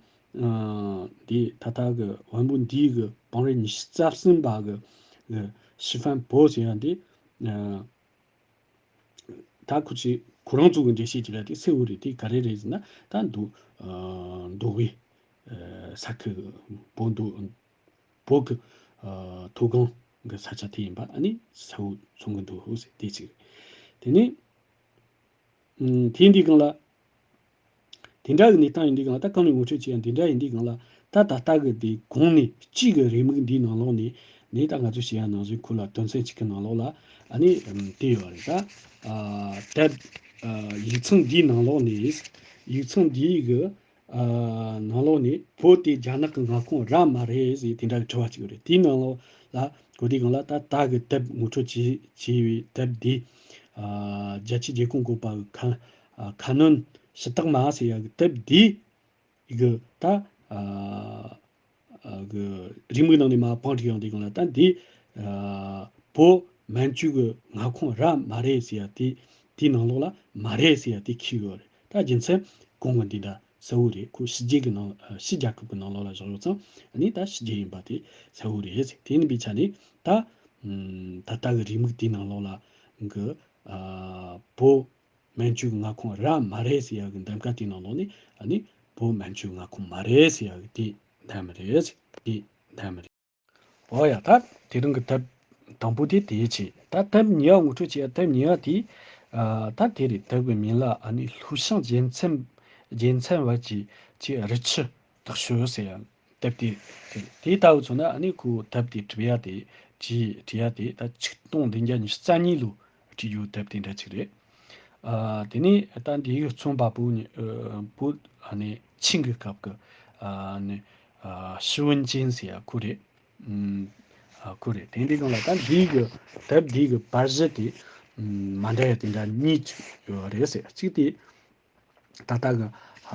འདི་ད་ལྟ་གི་དབང་པོ་འདིའི་གི་བང་རིམ་ཉི་ཤུ་རྩ་གསུམ་པ་གི་གི་ཤི་ཧྥན་པོ་ཟེར་ཡ་འདི། ད་ཁོ་ཆོས་ཁོ་རང་ཚོ་གི་འགྲེལ་བཤད་ཅིག་ལ་དེ་སེའུ་རེད། དེ་ག་རེ་རེད་ཟེར་ན་ད་མདོ་མདོ་དབུས་ས་ཁུལ་བོད་མདོ་བོད་གི་མཐོ་སྒང་གི་ས་ཆ་དེ་ཡིན་པ་ཨ་ནི་སེའུ་ཚོང་གི་མདོ་དབུས་ཟེར་དེ་ཅིག་རེད། དེ་ནས། དེ་འདི་སྒང་ལ། དེ་འདྲ་གི་གནས་སྟངས་ཡིན་དུས་སྒང་ལ་ད་གང་ནས་ངོ་སྤྲོད་བྱེད་ཡ་འདི་འདྲ་ཡིན་དུས་སྒང་ལ་ད་ད་ལྟ་གི་དེ་གོང་ནས་གཅིག་གི་རེའུ་མིག་འདིའི་ནང་ལོགས་ནས་ནས་ད་ང་ཚོས་བཤད་ཡ་ནང་བཞིན་ཁོ་ལ་དོན་ཚན་གཅིག་གི་ནང་ལོགས་ལ་ཨ་ནི་དེ་ཡོད་རེད་ད། དེབ་ཡིག་ཚང་འདིའི་ནང་ལོགས་ནས་ཡིག་ཚང་འདིའི་གི་ནང་ལོགས་ནས་བོད་དེ་རྒྱ་ནག་གི་མངའ་ཁོངས་ར་མ་རེད་ཟེར་དེ་འདྲ་གི་དྲི་བ་གཅིག་ཡོད་རེད། དེའི་ནང་ལོགས་ལ་གོ་དུས་སྒང་ལ་ད་ད་གི་དེབ་ངོ་སྤྲོད་བྱས་བྱས་པའི་དེབ་འདི། རྒྱལ་སྤྱིའི་རྒྱལ་ཁོངས་བཀོད་པ་གི་ཁ་ཁ་སྣོན་ཞུ་དག་མ་ཟེར་ཡ་གི་དེབ་འདི་གི་ད་གི་རེའུ་མིག་ནང་ནས་མར་བང་སྒྲིག་ཡོང་དུས་སྒང་ལ་ད་འདི་བོད་མན་ཇུ་གི་མངའ་ཁོངས་ར་མ་རེད་ཟེར་ཡ་དེ་དེའི་ནང་ལོགས་ལ་མ་རེད་ཟེར་ཡ་དེ་འཁྱེར་ཡོད་རེད། ད་རྒྱུ་མཚན་གོང་གི་འདི་འདྲ་གསལ་བོ་རེད། ཁོ་ཕྱི་རྒྱལ་གི་ནང་ཕྱི་རྒྱལ་ཁབ་གི་ནང་ལོགས་ལ་བཞག་ཡོད་ཙང་ཨ་ནི་ད་ཕྱི་རྒྱལ་ཡིན་པ་དེ་གསལ་བོ་རེད་ཟེར། དེ་ཡིན་པའི་ཆ་ནས་ད་ད་ལྟ་གི་རེའུ་མིག་དེའི་ནང་ལོགས་ལ་གི་བོད་མན་ཇུ་གི་མངའ་ཁོངས་ར་མ་རེད་ཟེར་ཡ་གི་འདེམས་ཀ་དེའི་ནང་ལོགས་ནས་ཨ་ནི་བོད་མན་ཇུ་གི་མངའ་ཁོངས་མ་རེད་ཟེར་ཡ་གི་དེ་འདེམས་རེད། དེ་འདེམས་རེད། འོ་ཡ་ད་དེ་རིང་གི་དེབ་དང་པོ་དེ་དེའི་ཆེད་ད་དེབ་གཉིས་པ་ངོ་སྤྲོད་བྱེད་ཡ་དེབ་གཉིས་པ་དེ་ད་དེ་རེད། དེབ་གི་མིང་ལ་ཨ་ནི་ལྷོ་བྱང་རྒྱལ་མཚན་རྒྱལ་མཚན་བར་གྱི་ཆེས་རི་ཆུ་དག་ཤོས་ཟེར་ཡ། དེབ་དེ་དེ་དེ་ལྟ་བུ་མཚོན་ན་ཨ་ནི་ཁོ་དེབ་དེ་བྲིས་ཡ་དེ་བྲིས་བྲིས་ཡ་དེ་ད་ཆིག་སྟོང་བདུན་བརྒྱ་ཉི་ཤུ་རྩ་གཉིས་ལོ་བྲིས་རྒྱུ་དེབ་དེ་འདྲ་ཅིག་རེད། ཨ་དེ་ནས་ད་འདི་གི་རྩོམ་པ་པོ་ནི་ཨ་པོ་ཨ་ནི་ཆིང་གི་སྐབས་ཀྱི་ཨ་ནི་ཨ་ཞི་ཝུན་ཅིན་ཟེར་ཡ་ཁོ་རེད། ཨ་ཁོ་རེད། དེ་འདི་སྒང་ལ་ད་འདི་གི་དེབ་འདི་གི་པར་གཞི་དེ་མ་འདྲ་ཡ་དེ་འདྲ་གཉིས་ཡོད་རེད་ཟེར། གཅིག་དེ། ད་ལྟ་གི་ཧ་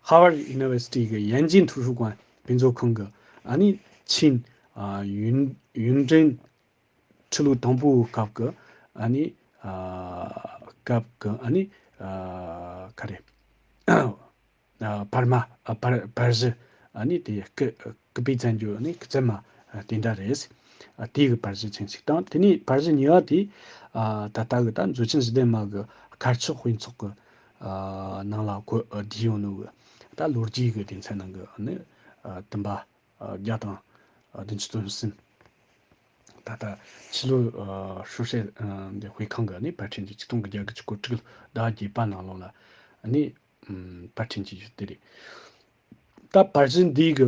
ཧ་ཝར་ཡུ་ནི་ཝར་སི་ཊི་གི་ཡན་ཅིན་ཐུའུ་ཧྲུའུ་ཀུང་སྤུས་ཚོགས་ཁང་གི་ཨ་ནི་ཆིན་ཡུན་ཡུན་ཀྲེང་ཁྲི་ལོ་དང་པོའི་སྐབས་ཀྱི་ཨ་ནི་སྐབས་ཀྱི་ཨ་ནི་ག་རེ་བར་མ་བར་བར་གཞི་ཨ་ནི་དེ་སྐུ་སྐུ་པའི་བཙན་བྱོལ་ནི་སྐུ་ཚད་མ་དེ་འདྲ་རེད། དེའི་གི་བར་གཞི་ཚན་ཞིག་དང་དེ་ནས་བར་གཞི་གཉིས་པ་དེ་ད་ལྟ་གི་ད་མཛོད་ཆེན་ཞི་བདེ་མ་གི་མཁར་ཆག་དཔེ་ཚོགས་གི་ནང་ལ་བཀོད་བསྡུས་ཡོད་ནོ་གི་ད་ལོ་རྒྱུས་གི་སྡེ་ཚན་ནང་གི་ནི་བདུན་པ་བརྒྱ་དང་བདུན་ཅུ་དོན་གསུམ། ད་ལྟ་ཕྱི་ལོ་ཧྲུའུ་ཧྲེ་འདི་དཔེ་ཁང་གི་ནི་པར་སྐྲུན་གྱི་ཆིག་སྟོང་དགུ་བརྒྱ་དགུ་བཅུ་གོ་དྲུག་ཟླ་བརྒྱད་པ་ནང་ལོགས་ལ་ནི་པར་སྐྲུན་གྱི་ཡོད་དེ་རེད། ད་པར་གཞི་འདི་གི་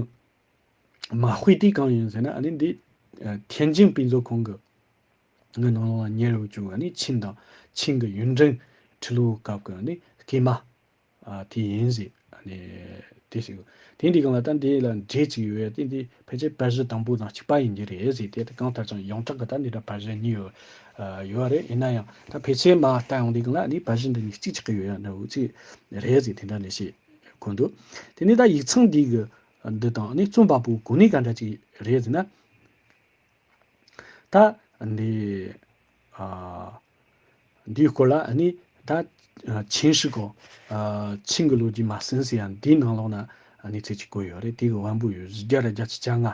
མ་དཔེ་དེ་གང་ཡིན་ཟེར་ན་ཨ་ནི་འདི་ཨ་ཐེན་ཅིན་དཔེ་མཛོད་ཁང་གི་ གི་ནང་ལོགས་ལ་ཉེ་རུ་བྱུང་ནི་ཆིན་དང་ཆིན་གི་ཡུན་ཀྲེང་ཁྲི་ལོའི་སྐབས་ཀྱི་ནི་སྐྱེས་མ། ཨ། དེ་ཡིན་ཟེར། ཨ་ནི་དེ་ཞིག་དེ་འདྲའི་སྒང་ལ་ད་འདི་ལ་འབྲེལ་ཅིག་ཡོད་ཡ། དེ་འདི་ཕལ་ཆེར་པར་གཞི་དང་པོ་དང་གཅིག་པ་ཡིན་གྱི་རེད་ཟེར། དེ་ད་གང་ལྟར་ཀྱང་ཡོངས་གྲགས་ཀྱི་ད་འདི་འདྲ་པར་གཞི་གཉིས་ཡོད། ཨ། ཡོད་རེད། ཡིན་ན་ཡང་ད་ཕལ་ཆེར་མ་ལྟ་ཡོང་དུས་སྒང་ལ་ཨ་ནི་པར་གཞི་འདི་གཉིས་གཅིག་ཆགས་ཀྱི་ཡོད་ཡ་འདྲ་བོ་ཅིག་རེད་ཟེར། དེ་འདྲ་ནས་བཤད་གོ་འདུག་དེ་ནས་ད་ཡིག་ཚང་འདི་གི་འདི་དང་ཨ་ནི་རྩོམ་པ་པོ་གོ་གནས་ག་འདྲ་ཅིག་རེད་ཟེར་ན། ད་འདི་ཨ་འདིའི་སྐོར་ལ་ཨ་ནི་ད་ཆིན་ཧྲི་གོ། ཨ། ཆིན་གྱི་ལོ་རྒྱུས་མ་ཟིན་ཟེར་ཡ་འདིའི་ནང་ལོགས་ན་ཨ་ནི་ཚིག་ཅིག་བཀོད་ཡོད་རེད། དེ་གི་དབང་པོ་ཡོད་བཞི་བརྒྱ་ར་བརྒྱད་ཅུ་གྱ་ལྔ།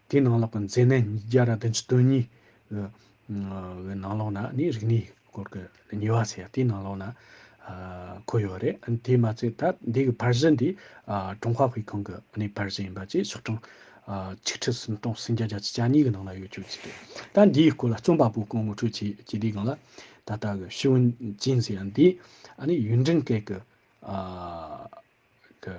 དེའི་ནང་ལོགས་ཀྱི་མཛད་གནས་ཉིས་བརྒྱ་ར་བདུན་ཅུ་དོན་གཉིས་གི་ནང་ལོགས་ན་ཨ་ནི་རིག་གནས་སྐོར་གྱི་ཉེས་པ་ཟེར་ཡ་དེའི་ནང་ལོགས་ན། ཨ། བཀོད་ཡོད་རེད། ཨ་ནི་དེ་མ་ཚད་ད་འདི་གི་པར་གཞི་འདི། ཨ། ཀྲུང་ཧྭ་དཔེ་ཁང་གི་ཨ་ནི་པར་གཞི་ཡིན་པ་བཅས་ཤོག་གྲངས། ཨ། ཆིག་ཁྲི་སུམ་སྟོང་སུམ་བརྒྱ་བརྒྱད་ཅུ་གྱ་གཉིས་གི་ནང་ལ་ཡོད་རྒྱུ་ཅིག་རེད། ད་འདིའི་སྐོར་ལ་རྩོམ་པ་པོ་གང་ངོ་སྤྲོད་བྱེད་བྱེད་དུས་སྒང་ལ་ད་ལྟ་གི་ཞི་ཝུན་ཅིན་ཟེར་ཡ་འདི་ཨ་ནི་ཡུན་ཀྲེང་སྐད་གི། ཨ། གི།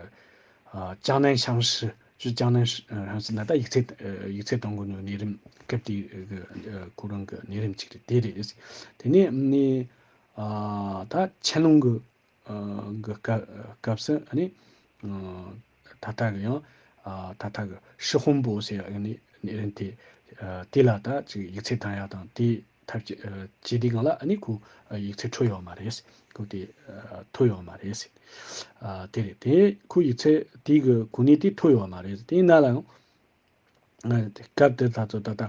ཨ། ཅང་ནན་ཤང་ཧྲི། ཅུ་ཅང་ནན་ཧྲི་ཧྲང་ཧྲི་ན་ད་ཡིག་ཚད། ཨ། ཡིག་ཚད་གཏོང་གི་ནོ་གནས་རིམ་སྐབས་དེ་གི། ཨ། ཁོ་རང་གི་གནས་རིམ་ཅིག་རེད། དེ་རེད། དེ་ནས་ནི། ཨ། ད་ཆན་ལུང་གི། ཨ། གི་སྐབས་སྐབས་སུ་ཨ་ནི། ཨ། ད་ལྟ་གི་ཡང་། ཨ། ད་ལྟ་གི་ཧྲི་ཧོང་པོ་ཟེར་ཡ་ནི་གནས་རིམ་དེ། ཨ། དེ་ལ་ད་ཅིག་ཡིག་ཚད་བཏང་ཡ་དང་དེ་ཐབས་ཅི། ཨ། བྱེད་དུས་སྒང་ལ་ཨ་ནི་ཁོ། ཨ། ཡིག་ཚད་འཕྲོད་ཡོད་མ་རེད། ཁོ་དེ། ཨ། ཐོབ་ཡོད་མ་རེད། ཨ། དེ་རེད། དེ་ཁོ་ཡིག་ཚད་དེ་གི་གོ་གནས་དེ་ཐོབ་ཡོད་མ་རེད། དེ་ཡིན་ན་ལ་ཡང་། ཨ། སྐབས་དེར་ད་ཚོ་ད་ལྟ།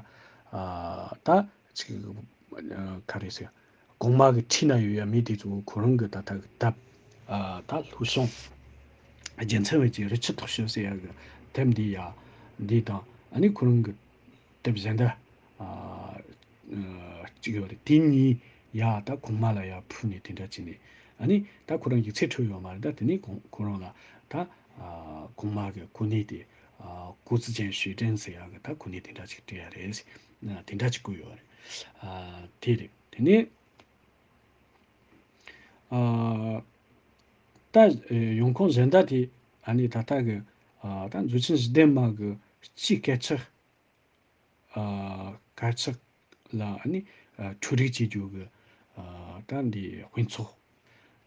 ཨ། ད་ཅིག་ཨ། ག་རེ་ཟེར། གོང་མ་གི་འཁྲིས་ན་ཡོད་ཡ་མི་དེ་ཚོ་ཁོ་རང་གི་ད་ལྟ་གི་དེབ། ཨ། ད་ལྷོ་བྱང་རྒྱལ་མཚན་བོད་ཀྱི་རི་ཆུ་ཐོག་ཤོད་ཟེར་ཡ་གི་དེབ་འདི་ཡ། འདི་དང་ཨ་ནི་ཁོ་རང་གི་དེབ་གཞན་དག་ཨ། ཨ། གཅིག་ཡོད་རེད། དེ་གཉིས་ཡ་ད་གོང་མ་ལ་ཡ་ཕུལ་ནས་དེ་འདྲ་བྱས་ནས། ཨ་ནི་ད་ཁོ་རང་ཡིག་ཚད་འཕྲོད་ཡོད་མ་རེད། ད་དེ་ནས་ཁོ་ཁོ་རང་ལ་ད། ཨ། གོང་མ་གི་གོ་གནས་དེ། ཨ། གོ་ཙི་ཅན་ཞུས་ཀྲན་ཟེར་ཡ་གི་ད་གོ་གནས་དེ་འདྲ་ཅིག་སྤྲད་ཡ་རེད། ཨ། དེ་འདྲ་ཅིག་བཀོད་ཡོད་རེད། ཨ། དེ་རེད། དེ་ནས། ཨ། ད་ཡོང་ཁུངས་གཞན་དག་དེ་ཨ་ནི་ད་ལྟ་གི། ཨ། ད་མཛོད་ཆེན་བཞི་ལྡན་མ་གི་སྤྱིའི་སྐད་ཆ། ཨ། དཀར་ཆག་ལ་ཨ་ནི། ཨ། འཕྲུལ་རིག་བྱེད་རྒྱུ་གི། ཨ། ད་འདི་དཔེ་ཚོགས།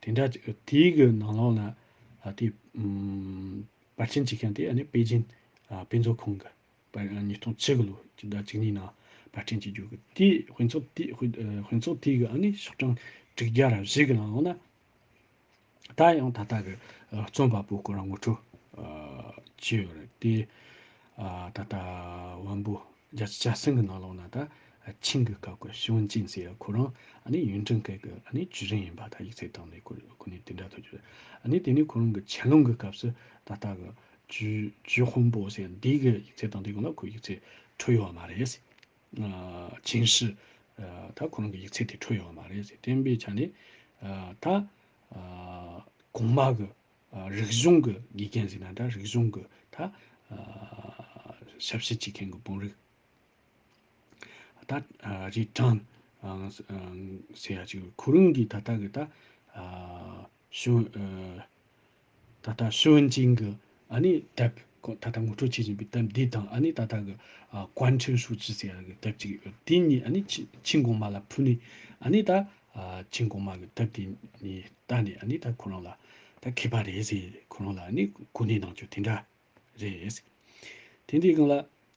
དེ་འདྲ་དེའི་གི་ནང་ལོགས་ལ། ཨ། དེ་ཨམ། པར་སྐྲུན་བྱེད་མཁན་དེ་ཨ་ནི་པེ་ཅིན། ཨ། དཔེ་མཛོད་ཁང་གི་པར། ཨ། ཉིས་སྟོང་བཅུ་གི་ལོ་ཇི་ཟླ་བཅུ་གཉིས་ནང་པར་སྐྲུན་བྱེད་རྒྱུ་གི་དེ་དཔེ་ཚོགས་དེ་དཔེ། ཨ། དཔེ་ཚོགས་དེ་གི་ཨ་ནི་ཤོག་གྲངས་དྲུག་བརྒྱ་ར་བཞི་གི་ནང་ལོགས་ན། ད་ཡང་ད་ལྟ་གི། ཨ། རྩོམ་པ་པོ་ཁོ་རང་ངོ་སྤྲོད། ཨ། བྱས་ཡོད་རེད་དེ། ཨ། ད་ལྟ་དབང་པོ་བརྒྱད་ཅུ་གྱ་གསུམ་གི་ནང་ལོགས་ན་ད་ཆིན་གྱི་སྐབས་ཀྱི་ཞི་ཝུན་ཅིན་ཟེར་ཡ་ཁོ་རང་ཨ་ནི་ཡུན་ཀྲེང་སྐད་ཀྱི་ཨ་ནི་ཇུས་རིན་ཡིན་པ་ད་ཡིག་ཚད་བཏང་ནས་གོ་གོ་གནས་དེ་འདྲ་ཐོབ་ཀྱི་རེད། ཨ་ནི་དེ་ནས་ཁོ་རང་གི་ཆན་ལུང་གི་སྐབས་སུ་ད་ལྟ་གི་ཅུ་ཅུ་ཧོང་པོ་ཟེར་འདི་གི་ཡིག་ཚད་བཏང་དུས་སྒང་ལ་ཁོའི་ཡིག་ཚད་འཕྲོད་ཡོད་མ་རེད། ཨ། ཆིན་ཧྲི། ཨ། ད་ཁོ་རང་གི་ཡིག་ཚད་དེ་འཕྲོད་ཡོད་མ་རེད་ཟེར། དེ་ཡིན་པའི་ཆ་ནས། ཨ། ད། ཨ། གོང་མ་གི། ཨ། རིག་གཞུང་གི་དགེ་རྒན་ཟེར་ན་འདྲ། རིག་གཞུང་གི་ད། ཨ། ཞབས་ཕྱི་བྱེད་མཁན་གྱི་དཔོན་རིགས། ད། ཨ། རི་ཀྲང་། ཨ། ཟེར་ཡ་ཅིག་ཁོ་རང་གིས་ད་ལྟ་གི་ད། ཨ། ཞུ། ཨ། ད་ལྟ་ཞི་ཝུན་ཅིན་གྱི་ཨ་ནི་དེབ། ཁོ་ད་ལྟ་ངོ་སྤྲོད་བྱེད་བཞིན་པའི་དེབ་འདི་དང་ཨ་ནི་ད་ལྟ་གི། ཨ། ཀོན་ཁྲིན་ཧྲུའུ་ཅི་ཟེར་ཡ་གི་དེབ་ཅིག་ཡོད། དེ་གཉིས་ཨ་ནི་ཆི་ཆིན་གོང་མ་ལ་ཕུལ་ནས་ཨ་ནི་ད། ཨ། ཆིན་གོང་མ་གི་དེབ་དེ་ནས་ལྟ་ནས་ཨ་ནི་ད་ཁོ་རང་ལ་ད་མཁས་པ་རེད་ཟེར། ཁོ་རང་ལ་ཨ་ནི་གོ་གནས་གནང་རྒྱུ་དེ་འདྲ་རེད། དེ་འདྲའི་སྒང་ལ།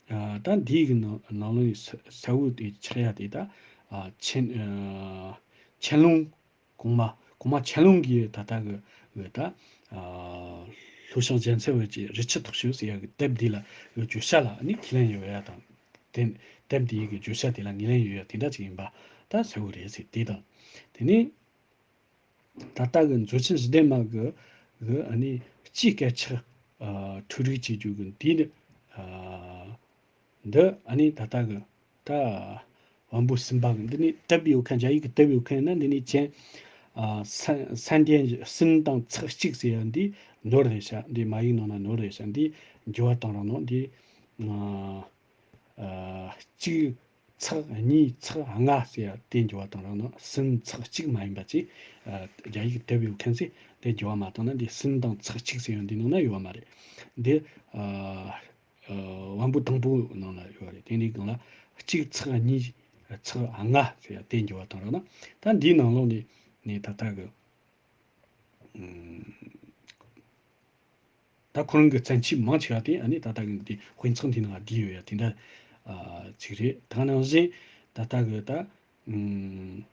ཨ། ད་འདིའི་གི་ནང་ནང་ལོགས་ནས་ས་ས་འུ་དེ་ཆགས་ཡ་དེ་ད། ཨ། ཆན། ཨ། ཆན་ལུང་། གོང་མ་གོང་མ་ཆན་ལུང་གིས་ད་ལྟ་གི་གི་ད། ཨ། ལྷོ་བྱང་རྒྱལ་མཚན་བོད་ཀྱི་རི་ཆུ་ཐོག་ཤོད་ཟེར་ཡ་གི་དེབ་འདི་ལ་གི་བརྗོད་བྱ་ལ་ནི་ཁས་ལེན་ཡོད་ཡ་དང་། དེ་དེབ་འདིའི་གི་བརྗོད་བྱ་དེ་ལ་ངོས་ལེན་ཡོད་ཡ་དེ་འདྲ་ཅིག་ཡིན་པ་ད་གསལ་བོ་རེད་ཟེར། དེ་དང་། དེ་ནས་ད་ལྟ་གི་མཛོད་ཆེན་བཞི་ལྡན་མ་གི་གི་ཨ་ནི་སྤྱིའི་སྐད་ཆ། ཨ། འཕྲུལ་རིག་བྱེད་རྒྱུ་གི་འདི་ནི། ཨ། འདི་ཨ་ནི་ད་ལྟ་གི་ད་དབང་པོ་གསུམ་པ་གི་འདི་ནི་དེབ་ཡོད་མཁན། རྒྱ་ཡིག་གི་དེབ་ཡོད་མཁན་ན་འདི་ནི་ཅན། ཨ། སན་སན་ཏན་གསུམ་དང་ཚེག་གཅིག་ཟེར་ཡ་འདི་ནོར་རེད་ཤག་འདི་མ་ཡིག་ནང་ན་ནོར་རེད་ཤག་འདི་འགྱུར་བ་བཏང་རོགས་གནང་འདི། ཨ། ཨ། གཅིག་ཚེག་གཉིས་ཚེག་ལྔ་ཟེར་ཡ་དེ་འགྱུར་བ་བཏང་རོགས་གནང་། གསུམ་ཚེག་གཅིག་མ་ཡིན་པ་ཅིག་ཨ། རྒྱ་ཡིག་གི་དེབ་ཡོད་མཁན་ཚོས་དེ་འགྱུར་བ་མ་བཏང་ན་འདི་གསུམ་དང་ཚེག་གཅིག་ཟེར་ཡ་འདི་ནང་ན་ཡོད་མ་རེད། འདི། ཨ། ཨ། དབང་པོ་དང་པོ་ནང་ལ་ཡོད་རེད། དེ་འདྲའི་སྒང་ལ་གཅིག་ཚེག་གཉིས། ཚེག་ལྔ་ཟེར་ཡ་དེ་འགྱུར་བ་བཏང་རོགས་གནང་། ད་འདིའི་ནང་ལོགས་ནས་ནས་ད་ལྟ་གི་ཨུམ། ད་ཁོ་རང་གི་བཙན་ཆོས་མང་ཆེ་བ་དེ་ཨ་ནི་ད་ལྟ་གི་འདི་དཔེ་ཚོགས་འདི་ནང་བསྡུས་ཡོད་ཡ་དེ་འདྲ་ཨ་ཅིག་རེད། ད་ནང་བཞིན་ད་ལྟ་གི་ད་ཨུམ།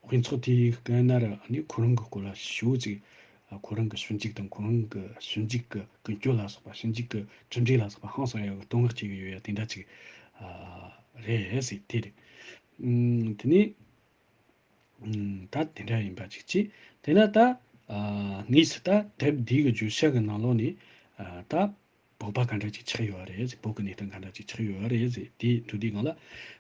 དཔེ་ཚོགས་དེའི་སྐབས་ན་ར་ཨ་ནི་ཁོ་རང་གི་སྐོར་ལ་ཞུ་ཅིག་ཨ་ཁོ་རང་གི་ཞིབ་འཇུག་དང་ཁོ་རང་གི་ཞིབ་འཇུག་གི་ཀུན་སྤྱོད་ལ་སོགས་པ་ཞིབ་འཇུག་གི་གྲུབ་འབྲས་ལ་སོགས་པ་ཧང་སང་ཡ་གི་བསྟོད་བསྔགས་བྱེད་ཀྱི་ཡོད་ཡ་དེ་འདྲ་ཅིག་ཨ་རེད་ཟེར་དེ་རེད། ཨུམ། དེ་ནི་ཨུམ། ད་དེ་འདྲ་ཡིན་པ་ཅིག་བྱས། དེ་ན་ད་ཨ་དངོས་སུ་ད་དེབ་འདི་གི་བརྗོད་བྱ་གི་ནང་ལོགས་ནས་ཨ་ད་བོད་པ་ག་འདྲ་ཅིག་ཆགས་ཡོད་རེད་ཟེར། བོད་ཀྱི་གནས་སྟངས་ག་འདྲ་ཅིག་ཆགས་ཡོད་རེད་ཟེར། དེ་འདུག་དེའི་སྒང་ལ་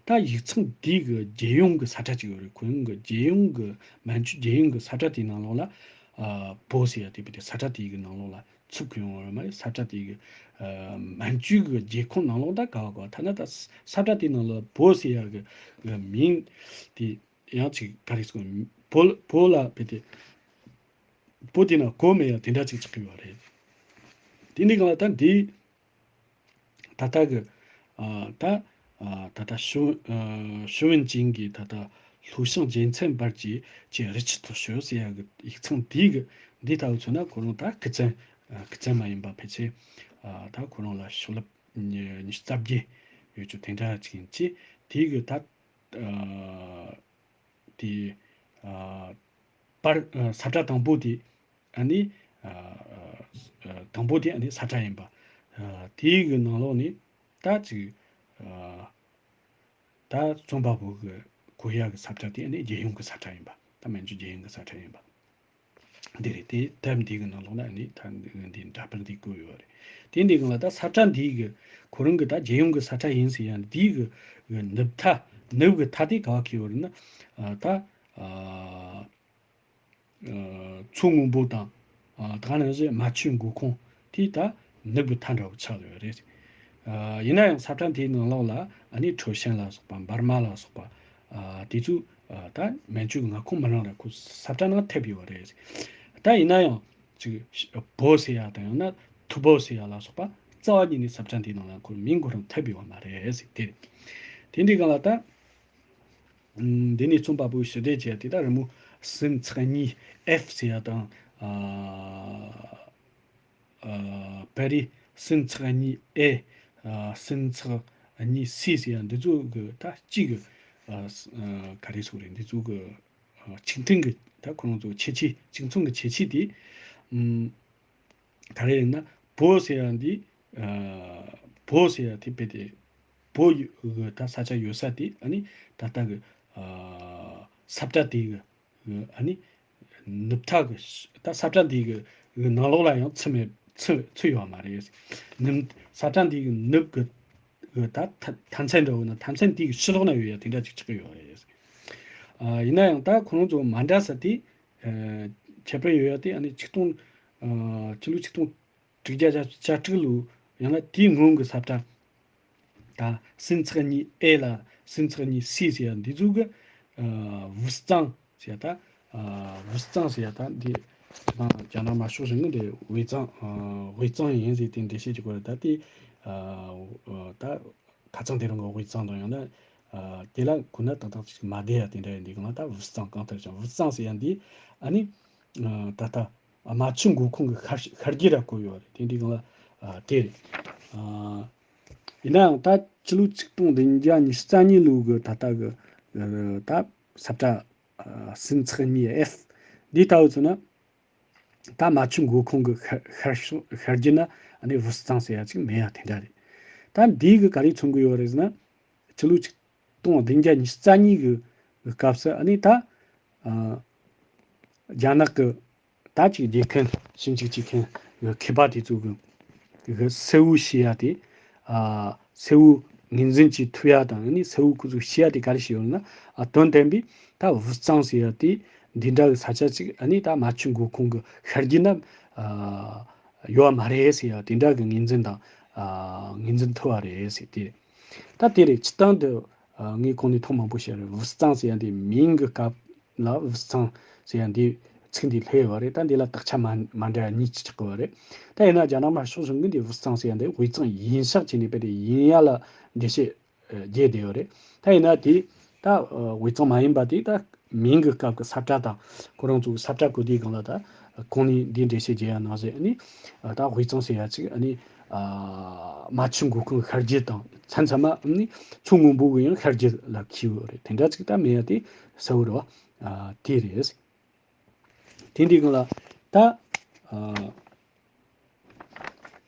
ད་ཡིག་ཚང་འདི་གི་རྒྱལ་ཡོངས་ཀྱི་ས་ཁྲ་ཅིག་ཡོད་རེད། ཁོ་རང་གི་རྒྱལ་ཡོངས་ཀྱི་མན་ཇུ་རྒྱལ་ཡོངས་ཀྱི་ས་ཁྲ་དེའི་ནང་ལོགས་ལ་ཨ་བོད་ཟེར་ཡ་དེ་བོད་དེ་ས་ཁྲ་དེའི་གི་ནང་ལོགས་ལ་ཚུད་ཀྱི་ཡོང་བ་རེད་མ་རེད། ས་ཁྲ་དེའི་གི་ཨ་མན་ཇུ་གི་རྒྱལ་ཁོངས་ནང་ལོགས་ད་ག་བ་ག་བ་ཐ་ན་ད་ས་ཁྲ་དེའི་ནང་ལ་བོད་ཟེར་ཡ་གི་གི་མིང་དེ་ཡང་ཅིག་ག་རེ་ཟེར། བོད་བོད་ལ་བོད་དེ་བོད་དེ་ན་གོ་མེད་ཡ་དེ་འདྲ་ཅིག་ཆགས་ཀྱི་ཡོད་རེད། དེ་འདི་གང་ལ་ད་འདི་ད་ལྟ་གི་ཨ་ད་ཨ་ད་ལྟ་ཞུ་ཨ་ཞུ་ཝུན་ཅིང་གི་ད་ལྟ་ལྷོ་ཤང་རྒྱལ་མཚན་པར་གྱི་ཅེས་རི་ཆི་ཐོ་ཤོ་ཟེར་ཡ་གི་ཡིག་ཚང་དེའི་གི་འདི་ལྟ་བུ་མཚོན་ན་ཁོ་རང་ད་སྐུ་བཙན་ཨ་སྐུ་བཙན་མ་ཡིན་པ་ཕལ་ཆེར་ཨ་ད་ཁོ་རང་ལ་ཤོག་ལྷེབ་ཉི་ཉི་ཤུ་རྩ་བརྒྱད་ཡོད་རྒྱུ་དེ་འདྲ་ཅིག་ཡིན་གྱི། དེའི་གི་ད་ཨ་དེ་ཨ་པར་ཨ་ས་བཀྲ་དང་པོ་དེ་ཨ་ནི་ཨ་ཨ་དང་པོ་དེ་ཨ་ནི་ས་བཀྲ་ཡིན་པ། ཨ་དེའི་གི་ནང་ལོགས་ནས་ད་ཅིག་ཨ་ད་རྩོམ་པ་པོ་གི་གོ་ཡ་གི་ས་བཀྲ་དེ་ཨ་ནི་རྒྱལ་ཡོངས་གི་ས་བཀྲ་ཡིན་པ། ད་མན་ཇུ་རྒྱལ་ཡོངས་གི་ས་བཀྲ་ཡིན་པ། འདི་རེད། དེ་དེབ་འདི་གི་ནང་ལོགས་ལ་ནི་ད་འདི་འདྲ་པར་འདི་བཀོད་ཡོད་རེད། དེ་འདི་གི་ལ་ད་ས་བཀྲ་འདི་གི་ཁོ་རང་གི་ད་རྒྱལ་ཡོངས་གི་ས་བཀྲ་ཡིན་ཟེར་ཡ་འདི་གི་གི་ནུབ་མཐའ་ནུབ་གི་མཐའ་དེ་ག་བ་གི་ཡོད་རེད་ན། ཨ་ད་ཨ་ཨ་མཚོ་སྔོན་པོ་དང་ཨ་ད་ག་ནང་བཞིན་རྨ་ཆུ་མགོ་ཁུངས་དེ་ད་ནུབ་གི་མཐའ་འདྲ་བོ་ཆགས་ཡོད་རེད། ཨ་ཡིན་ན་ཡང་ས་བཀྲ་དེའི་ནང་ལོགས་ལ་ཨ་ནི་ཁྲའོ་ཞན་ལ་སོགས་པ་འབར་མ་ལ་སོགས་པ་ཨ་དེ་ཚོ་ཨ་ད་མན་ཇུ་མངའ་ཁོངས་མི་རང་ར་ཁོ་ས་བཀྲ་ནང་ཐེབས་ཡོད་རེད། ད་ཡིན་ན་ཡང་ཅིག་བོད་ཟེར་ཡ་དང་ཡང་ན་ཐུ་བོད་ཟེར་ཡ་ལ་སོགས་པ་རྩ་བ་ཉིད་ནས་ས་བཀྲ་འདིའི་ནང་ལ་ཁོ་མིང་ཁོ་རང་ཐེབས་ཡོད་མ་རེད་ཟེར་དེ་རེད། དེ་འདྲའི་སྒང་ལ་ད། ཨུམ། འདི་ནས་རྩོམ་པ་པོའི་ཞི་བདེ་བཅས་དེ་དག་རི་མོ་སུམ་ཚེག་གཉིས་ཨེཕ་ཟེར་ཡ་དང་། ཨ་ཨ་པེ་རི་སུམ་ཚེག་གཉིས་ཨེ། ཨ་སུམ་ཚེག་གཉིས་སི་ཟེར་ཡ་འདི་ཚོ་གི་ད་གཅིག་གི་ཨ་ཨ་ག་རེ་ཟེར་རེད། འདི་ཚོ་གི་ཨ་ཆིག་མཐུན་གི་ད་ཁོ་རང་ཚོ་ཁྱད་ཆོས་གཅིག་མཚུངས་གི་ཁྱད་ཆོས་དེ། ཨུམ། ག་རེ་ཡིན་ན་བོད་ཟེར་ཡ་འདི་ཨ་བོད་ཟེར་ཡ་དེ་དཔེ་དེ་བོད་ཡུ་གི་ད་ས་ཆ་ཡོད་ས་དེ་ཨ་ནི་ད་ལྟ་གི་ཨ་ས་བཀྲ་དེ་གི་ཨ་ནི་ནུབ་མཐའ་གི་ད་ས་བཀྲ་འདི་གི་གི་ནང་ལོགས་ལ་ཡང་ཚུད་མེད་ཚུད་ཚུད་ཡོད་མ་རེད། ནུབ་ས་བཀྲ་འདི་གི་ནུབ་གི་གི་ད་མཐའ་མཐའ་མཚམས་འདྲ་བོ་ན་མཐའ་མཚམས་དེ་གི་ཕྱི་ལོགས་ན་ཡོད་ཡ་དེ་འདྲ་ཅིག་ཆགས་ཀྱི་ཡོད་རེད། ཨ་ཡིན་ན་ཡང་ད་ཁོ་རང་ཚོ་མ་འདྲ་ས་དེ་ཨ་ཁྱད་པར་ཡོད་ཡ་དེ་ཨ་ནི་ཆིག་སྟོང་ཨ་ཕྱི་ལོ་ཆིག་སྟོང་དྲུག་བརྒྱ་བརྒྱད་ཅུ་གྱ་དྲུག་ལོ་ཡང་ན་དེའི་སྔོན་གྱི་ས་བཀྲ་ད་སུམ་ཚེག་གཉིས་ཨེ་ལ་སུམ་ཚེག་གཉིས་སི་ཟེར་ཡ་འདི་ཚོ་གི་ཨ་ཝུའུ་ཙང་ཟེར་ཡ་ད་ཨ་ཝུའུ་ཙང་ཟེར་ཡ་ད་འདི་ད་རྒྱ་ནག་དམར་ཤོག་གཞུང་གི་འདི་ཝེ་ཙང་ཨ་ཝེ་ཙང་ཡིན་ཟེར་དེ་འགྲེལ་བཤད་བྱེད་དགོས་རེད། ད་དེ་ཨ་ད་ཁ་ཚང་དེ་རང་གི་ཝེ་ཙང་དང་ཡང་ན་ཨ་དེ་ལ་གོ་ན་ཏག་ཏག་ཅིག་མ་བདེ་ཡ་དེ་འདྲ་ཡིན་དུས་གང་ལ་ད་ཝུའུ་ཙང་གང་ལྟར་ཀྱང་ཝུའུ་ཙང་ཟེར་ཡ་འདི་ཨ་ནི་ཨ་ད་ལྟ་རྨ་ཆུ་མགོ་ཁུངས་ཀྱི་ཤར་ཤར་རྒྱུད་ར་བཀོད་ཡོད་རེད། དེ་འདྲའི་སྒང་ལ་ཨ་དེ་རེད། ཨ་ཡིན་ནའང་ད་ཕྱི་ལོ་ཆིག་སྟོང་བདུན་བརྒྱ་ཉི་ཤུ་རྩ་གཉིས་ལོ་གི་ད་ལྟ་གི་ཨ་ད་ས་བཀྲ་ཨ་སུམ་ཚེག་གཉིས་ཨེཕ་འདི་ལྟ་བུ་ཚོ་ན་ད་རྨ་ཆུ་མགོ་ཁུངས་ཀྱི་ཤར་ཤར་ཤར་རྒྱུད་ན་ཨ་ནི་ཝུའུ་ཙང་ཟེར་ཡ་ཅིག་མེད་ཡ་དེ་འདྲ་རེད། ད་འདི་གི་ག་རེ་མཚོན་གི་ཡོད་རེད་ཟེར་ན། ཕྱི་ལོ་ཆིག་སྟོང་བདུན་བརྒྱ་ཉི་ཤུ་རྩ་གཉིས་ཀྱི་སྐབས་སུ་ཨ་ནི་ད་ཨ་རྒྱ་ནག་གི་ད་ཅིག་རྒྱལ་ཁམས་ཞིབ་འཇུག་བྱེད་མཁན་གྱི་མཁས་པ་དེ་ཚོ་གི་གི་གསལ་བོ་བྱེད་ཡ་དེ་ཨ་གསལ་བོ་ངོས་འཛིན་བྱེད་ཐུབ་ཡ་དང་ཨ་ནི་གསལ་བོ་ཁོ་ཚོས་བྱེད་ཡ་དེ་ག་རེ་བྱས་ཡོད་ན་ཨ་དོན་དམ་པའི་ད་ཝུའུ་ཙང་ཟེར་ཡ་དེ་འདི་འདྲ་གི་ས་ཆ་ཅིག་ཨ་ནི་ད་རྨ་ཆུ་མགོ་ཁུངས་གི་ཤར་རྒྱུད་ན་ཨ་ཡོད་མ་རེད་ཟེར་ཡ་དེ་འདྲ་གི་ངོས་འཛིན་དང་ཨ་ངོས་འཛིན་ཐུབ་པ་རེད་ཟེར་དེ། ད་དེ་རེད། སྤྱིར་བཏང་དུ་ཨ་ངས་གོང་ནས་ཐེངས་མང་པོ་བཤད་རེད། ཝུའུ་ཙང་ཟེར་ཡ་འདི་མིང་གི་སྐབས་ལ་ཝུའུ་ཙང་ཟེར་ཡ་འདི་ཚིག་འདི་སླེབས་ཡོད་རེད། ད་འདི་ལ་དག་ཆ་མ་མ་འདྲ་གཉིས་ཅིག་ཆགས་ཡོད་རེད། ད་ཡིན་ན་རྒྱ་ནག་དམར་ཤོག་གཞུང་གིས་འདི་ཝུའུ་ཙང་ཟེར་ཡ་འདི་ཝུའུ་ཙང་ཡིན་ཤག་བྱས་ནས་དཔེ་དེ་ཡིན་ཡ་ལ་འགྲེལ་བཤད་ཨ་རྒྱས་བསྡད་ཡོད་རེད། ད་ཡིན་ན་དེ་ ད་དབུས་གཙང་མ་ཡིན་པ་དེ་ད་མིང་གི་སྐབས་ཀྱི་ས་བཀྲ་དང་ཁོ་རང་ཚོ་གི་ས་བཀྲ་བཀོད་དེའི་སྒང་ལ་ད་གོང་ནས་འདི་འགྲེལ་བཤད་བརྒྱབ་ཡ་ནང་བཞིན་ཨ་ནི་ད་དབུས་གཙང་ཟེར་ཡ་ཅིག་ཨ་ནི་རྨ་ཆུ་མགོ་ཁུངས་ཤར་རྒྱུད་དང་མཚམས་མཚམས་མ་ཨ་ནི་མཚོ་སྔོན་པོ་གི་ཡང་ཤར་རྒྱུད་ལ་འཁེལ་ཡོད་རེད། དེ་འདྲ་ཅིག་ད་མེད་ཡ་དེ་གསལ་བོ་རེད་བ། དེ་རེད། དེ་འདྲའི་སྒང་ལ་ད་ཨ།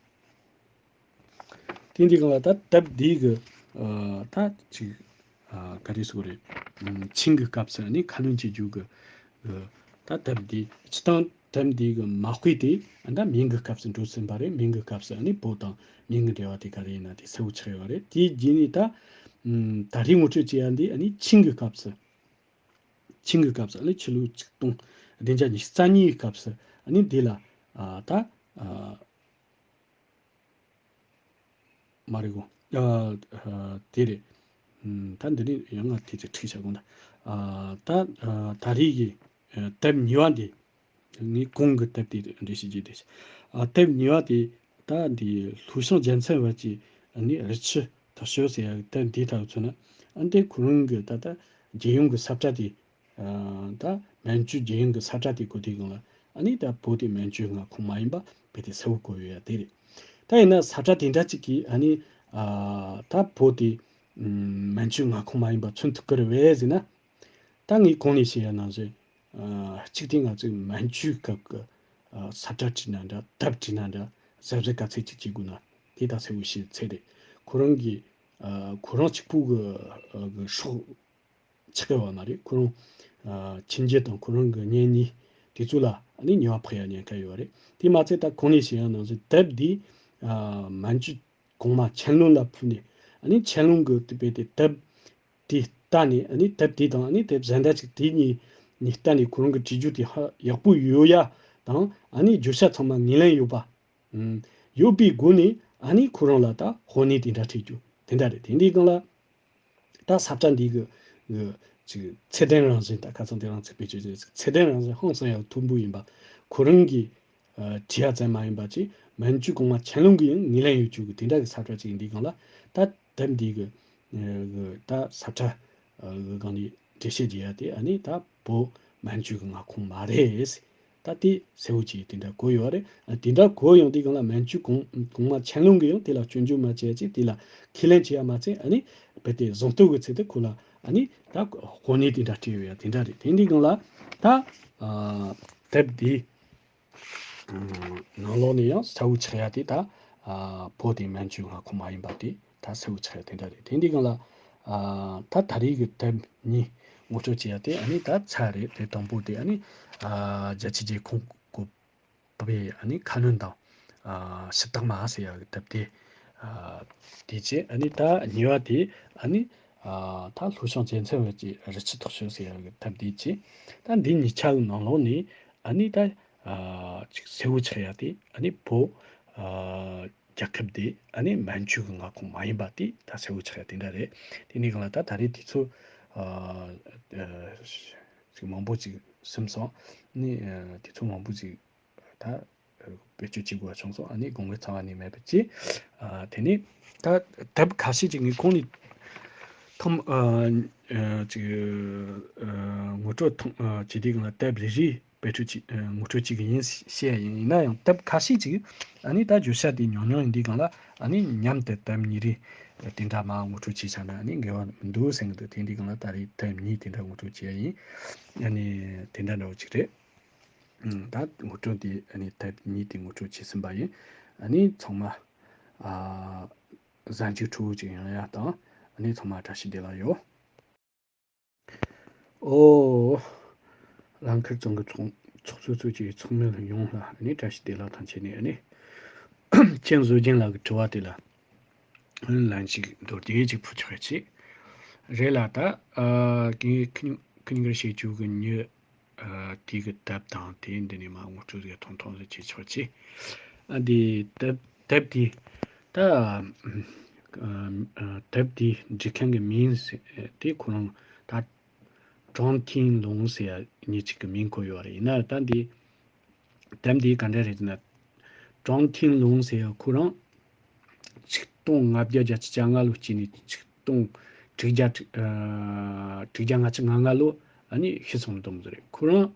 དེ་འདྲའི་སྒང་ལ་ད་དེབ་འདི་གི་ཨ་ད་ཅིག་ཨ་ག་རེ་ཟེར་དགོས་རེད། ཨམ་ཆིང་གི་སྐབས་སུ་ནི་ཁ་ལོན་བྱེད་རྒྱུ་གི་ཨ་ད་དེབ་འདི་སྤྱིར་བཏང་དེབ་འདི་གི་མ་དཔེ་དེ་ཨ་ད་མིང་གི་སྐབས་སུ་འགྲོ་ཟིན་པ་རེད། མིང་གི་སྐབས་སུ་ནི་བོད་དང་མིང་གི་འབྲེལ་བ་དེ་ག་རེ་ཡིན་ན་དེ་གསལ་བོ་ཆགས་ཡོད་རེད། དེའི་རྗེས་ནས་ད་ཨམ་ད་རེས་ངོ་སྤྲོད་བྱེད་ཡ་འདི་ཨ་ནི་ཆིང་གི་སྐབས་སུ། ཆིང་གི་སྐབས་སུ་ཨ་ནི་ཕྱི་ལོ་ཆིག་སྟོང་བདུན་བརྒྱ་ཉི་ཤུ་རྩ་གཉིས་ཀྱི་སྐབས་སུ་ཨ་ནི་འདི་ལ་ཨ་ད་ཨ་མ་རེད་གོ། ཨ་ཨ་དེ་རེད། ཨམ་ད་འདི་ནི་ཡང་ང་དེ་ཚོ་ཁྲིད་བྱ་དགོངས་ད། ཨ་ད་ཨ་ད་རེས་ཀྱི་ཨ་དེབ་གཉིས་པ་འདི། ངས་གོང་གི་དེབ་དེ་འགྲེལ་བཤད་བྱས་ཏེ། ཨ་དེབ་གཉིས་པ་དེ་ད་འདི་ལྷོ་བྱང་རྒྱལ་མཚན་བར་གྱི་ཨ་ནི་རི་ཆུ་ཐག་ཆོད་ཟེར་ཡག་དེབ་འདི་ལྟ་བུ་མཚོན་ན་ཨ་འདི་ཁོ་རང་གི་ད་ལྟ་རྒྱལ་ཡོངས་ཀྱི་ས་བཀྲ་དེ་ཨ་ད་མན་ཇུ་རྒྱལ་ཡོངས་ཀྱི་ས་བཀྲ་དེ་བཀོད་དེ་སྒང་ལ་ཨ་ནི་ད་བོད་དེ་མན་ཇུའི་མངའ་ཁོངས་མ་ཡིན་པ་བོད་དེ་གསལ་བོ་བཀོད་ཡོད་ཡ་དེ་རེད། ད་ཡིན་ན་ས་བཀྲ་དེ་འདྲ་ཅིག་གིས་ཨ་ནི་ཨ་ད་བོད་དེ་ཨམ་མན་ཇུའི་མངའ་ཁོངས་མ་ཡིན་པ་མཚོན་ཐུབ་ཀྱི་རེད་བས་ཟེར་ན། ད་ངས་གོང་ནས་བཤད་ཡ་ནང་བཞིན། ཨ་གཅིག་དེ་ང་ཚོས་མན་ཇུའི་སྐབས་ཀྱི་ཨ་ས་བཀྲ་བྲིས་ན་འདྲ། དེབ་བྲིས་ན་འདྲ། གཟབ་གཟབ་ག་ཚད་ཅིག་བྱེད་དགོས་ན་དེ་ད་གསལ་བོ་བཤད་ཚར་རེད། ཁོ་རང་གི་ཨ་ཁོ་རང་གཅིག་པུ་གི་ཨ་གི་སྲོག་ཆགས་ཡོད་པ་མ་རེད། ཁོ་རང་ཨ་ཁྱིམ་རྒྱུད་དང་ཁོ་རང་གི་གཉེན་ཉེ་དེ་ཚོ་ལ་ཨ་ནི་ཉེས་པ་ཕོག་ཡ་ཉེན་ཁ་ཡོད་རེད། དེ་མ་ཚད་ད་གོང་ནས་བཤད་ཡ་ནང་བཞིན་དེབ་འདི་ཨ་མན་ཇུ་གོང་མ་ཆན་ལུང་ལ་ཕུལ་ནས་ཨ་ནི་ཆན་ལུང་གི་དེ་བས་དེ་དེབ་དེ་ལྟ་ནས་ཨ་ནི་དེབ་དེ་དང་ཨ་ནི་དེབ་གཞན་དག་ཅིག་དེ་གཉིས་ནས་ལྟ་ནས་ཁོ་རང་གི་བྲིས་རྒྱུ་དེ་ཧ་ཡག་པོ་ཡོད་ཡ་དང་ཨ་ནི་བརྗོད་བྱ་ཚང་མ་ངོས་ལེན་ཡོད་པ། ཨུམ། ཡོད་པའི་སྒོ་ནས་ཨ་ནི་ཁོ་རང་ལ་ད་དཔང་ཡིག་དེ་འདྲ་སྤྲད་རྒྱུ་དེ་འདྲ་རེད། དེ་འདྲའི་སྒང་ལ་ད་ས་བཀྲ་འདི་གི་གི་ཅིག་ཚད་ལྡན་རང་བཞིན། ད་ཁ་སང་དེ་རིང་ཚེ་དཔེ་བརྗོད་ཅིག་ཚད་ལྡན་རང་བཞིན་ཧང་སང་ཡག་མཐོན་པོ་ཡིན་པ། ཁོ་རང་གི་ཨ་བྲིས་ཡ་ཙམ་མ་ཡིན་པ་ཅིག་མན་ཇུ་གོང་མ་ཆན་ལུང་གི་ཡང་ངོས་ལེན་ཡོད་རྒྱུ་གི་དེ་འདྲ་གི་ས་བཀྲ་ཅིག་ཡིན་དུས་སྒང་ལ། ད་དེབ་འདི་གི་ཨ་གི་ད་ས་བཀྲ་ཨ་གི་སྒང་ནས་འགྲེལ་བཤད་བྱེད་ཡ་དེ་ཨ་ནི་ད་བོད་མན་ཇུ་གི་མངའ་ཁོངས་མ་རེད། ད་དེ་གསལ་བོ་ཅིག་དེ་འདྲ་གོ་ཡོད་རེད། ཨ་དེ་འདྲ་གོ་ཡོང་དུས་སྒང་ལ་མན་ཇུ་གོང་གོང་མ་ཆན་ལུང་གིས་ཡང་དེ་ལ་སྐྱོན་བརྗོད་མ་བྱས་ཅིག་དེ་ལ་ཁས་ལེན་བྱེད་ཡ་མ་ཚད་ཨ་ནི་རྦད་དེ་གཟེངས་བསྟོད་ཀྱི་ཚུལ་དུ་ཁོ་ལ་ཨ་ནི་ད་དཔང་ཡིག་དེ་འདྲ་སྤྲད་ཡོད་ཡ་དེ་འདྲ་རེད། དེ་འདྲའི་སྒང་ལ་ད་ཨ་དེབ་འདི་ནང་ལོགས་ནས་ཡང་གསལ་བོ་ཆགས་ཡ་དེ་ད་ཨ་བོད་དེ་མན་ཇུའི་མངའ་ཁོངས་མ་ཡིན་པ་དེ་ད་གསལ་བོ་ཆགས་ཡ་དེ་འདྲ་རེད། དེ་འདྲའི་སྒང་ལ་ཨ་ད་ད་རེས་ཀྱི་དེབ་གཉིས་ངོ་སྤྲོད་བྱེད་ཡ་དེ་ཨ་ནི་ད་ཚར་རེད། དེ་དང་པོ་དེ་ཨ་ནི་ཨ་རྒྱལ་སྤྱིའི་རྒྱལ་ཁོངས་བཀོད་པའི་ཨ་ནི་ཁ་སྣོན་དང་ཨ་ཞིབ་རྟགས་མ་ཟེར་ཡག་གི་དེབ་དེ་ཨ་དེ་བྱས། ཨ་ནི་ད་གཉིས་པ་དེ་ཨ་ནི་ཨ་ད་ལྷོ་བྱང་རྒྱལ་མཚན་བར་གྱི་རི་ཆུ་ཐག་ཆོད་ཟེར་ཡག་གི་དེབ་དེ་བྱས། ད་འདི་གཉིས་ཆ་གི་ནང་ལོགས་ནས་ཨ་ནི་ད་ཨ་ཅིག་གསལ་བོ་ཆགས་ཡག་དེ་ཨ་ནི་བོད་ཨ་རྒྱལ་ཁབ་དེ་ཨ་ནི་མན་ཇུ་གི་མངའ་ཁོངས་མ་ཡིན་པ་དེ་ད་གསལ་བོ་ཆགས་ཡག་དེ་འདྲ་རེད། དེ་ནས་གང་ལ་ད་ད་རེས་དུས་ཚོད་ཨ་ཨ་ཅིག་མང་པོ་ཅིག་ཟིན་སོང་། ནི་ཨ་དུས་ཚོད་མང་པོ་ཅིག་ད་བེད་སྤྱོད་བྱེད་དགོས་པ་བྱུང་སོང་། ཨ་ནི་དགོངས་པ་ཚ་བ་ནས་མེད་པ་བྱས། ཨ་དེ་ནས་ད་དེབ་ཁ་ཤས་ཅིག་ངས་གོང་ནས་ཐོམ་ཨ་ཨ་ཅིག་ཨ་ངོ་སྤྲོད་ཐོམ་ཨ་བྱེད་དུས་སྒང་ལ་དེབ་རེ་རེ་བེད་སྤྱོད་བྱེད་ཨ་ངོ་སྤྲོད་བྱེད་ཀྱི་ཡིན་བཤད་ཡ་ཡིན། ཡིན་ན་ཡང་དེབ་ཁ་ཤས་ཅིག་ཨ་ནི་ད་བརྗོད་བྱ་དེ་ཉུང་ཉུང་ཡིན་དུས་སྒང་ལ་ཨ་ནི་མཉམ་དུ་དེབ་གཉིས་རེ་དེ་འདྲ་མར་ངོ་སྤྲོད་བྱས་བཞག་ན་ཨ་ནི་འགལ་བ་མི་འདུག་བསམ་གྱི་འདུག་དེ་འདྲའི་སྒང་ལ་ད་རེས་དེབ་གཉིས་དེ་འདྲ་ངོ་སྤྲོད་བྱེད་ཡ་ཡིན། ཨ་ནི་དེ་འདྲ་འདྲ་བོ་ཅིག་རེད། ཨུམ། ད་ངོ་སྤྲོད་དེ་ཨ་ནི་དེབ་གཉིས་དེ་ངོ་སྤྲོད་བྱས་ཟིན་པ་ཡིན། ཨ་ནི་ཚང་མ་ཨ་གཟའ་མཇུག་ཁྲོ་བོ་ཅིག་ཡོང་ཡ་དང་། ཨ་ནི་ཚང་མ་བཀྲ་ཤིས་བདེ་ལེགས་ཡོད། ཨོ། རླངས་འཁོར་ཚང་གི་ཚོགས་ཚོགས་གཙོ་ཚོ་ཅིག་ཚོགས་མི་ལ་ཡོངས་ལ་ཨ་ནི་བཀྲ་ཤིས་བདེ་ལེགས་དང་བཅས་ནས། ཨ་ནི་མཁྱེན་བཟོད་ཅན་ལགས་ཀྱི་དྲི་བ་དེ་ལ་ལན་ཞིག་མདོར་བསྡུས་ཅིག་ཕུལ་ཆོག་ཅིག་རེད་ལ། ད་ཨ་ངས་ཁ་ཉིན་ཁ་ཉིན་ཁར་བཤད་རྒྱུ་གི་མྱི་ཨ་དེ་གི་དེབ་དང་དེ་འདི་ནས་མར་ངོ་སྤྲོད་ཟིག་ཐུང་ཐུང་ཟིག་བྱེད་ཆོག་ཅིག་ཨ་འདི་དེབ་དེབ་དེ་ད་ཨ་ཨ་དེབ་དེ་འབྲི་མཁན་གི་མིང་དེ་ཁོ་རང་ད་ཀྲོང་ཐིང་ལུང་ཟེར་ཡ་མྱི་གཅིག་གི་མིང་བཀོད་ཡོད་རེད། ཡིན་ན་ད་འདི་དེབ་འདི་ག་འདྲ་རེད་ཟེར་ན། ཀྲོང་ཐིང་ལུང་ཟེར་ཡ་ཁོ་རང་ཆིག་སྟོང་ལྔ་བརྒྱ་བརྒྱད་ཅུ་གྱ་ལྔ་ལོ་སྐྱེས་ནས་ཆིག་སྟོང་ དྲུག་བརྒྱ་དྲུག་ཨ་དྲུག་བརྒྱ་ལྔ་བཅུ་ང་ལྔ་ལོ་ཨ་ནི་ཤི་སོང་དུམ་བུ་རེད། ཁོ་རང་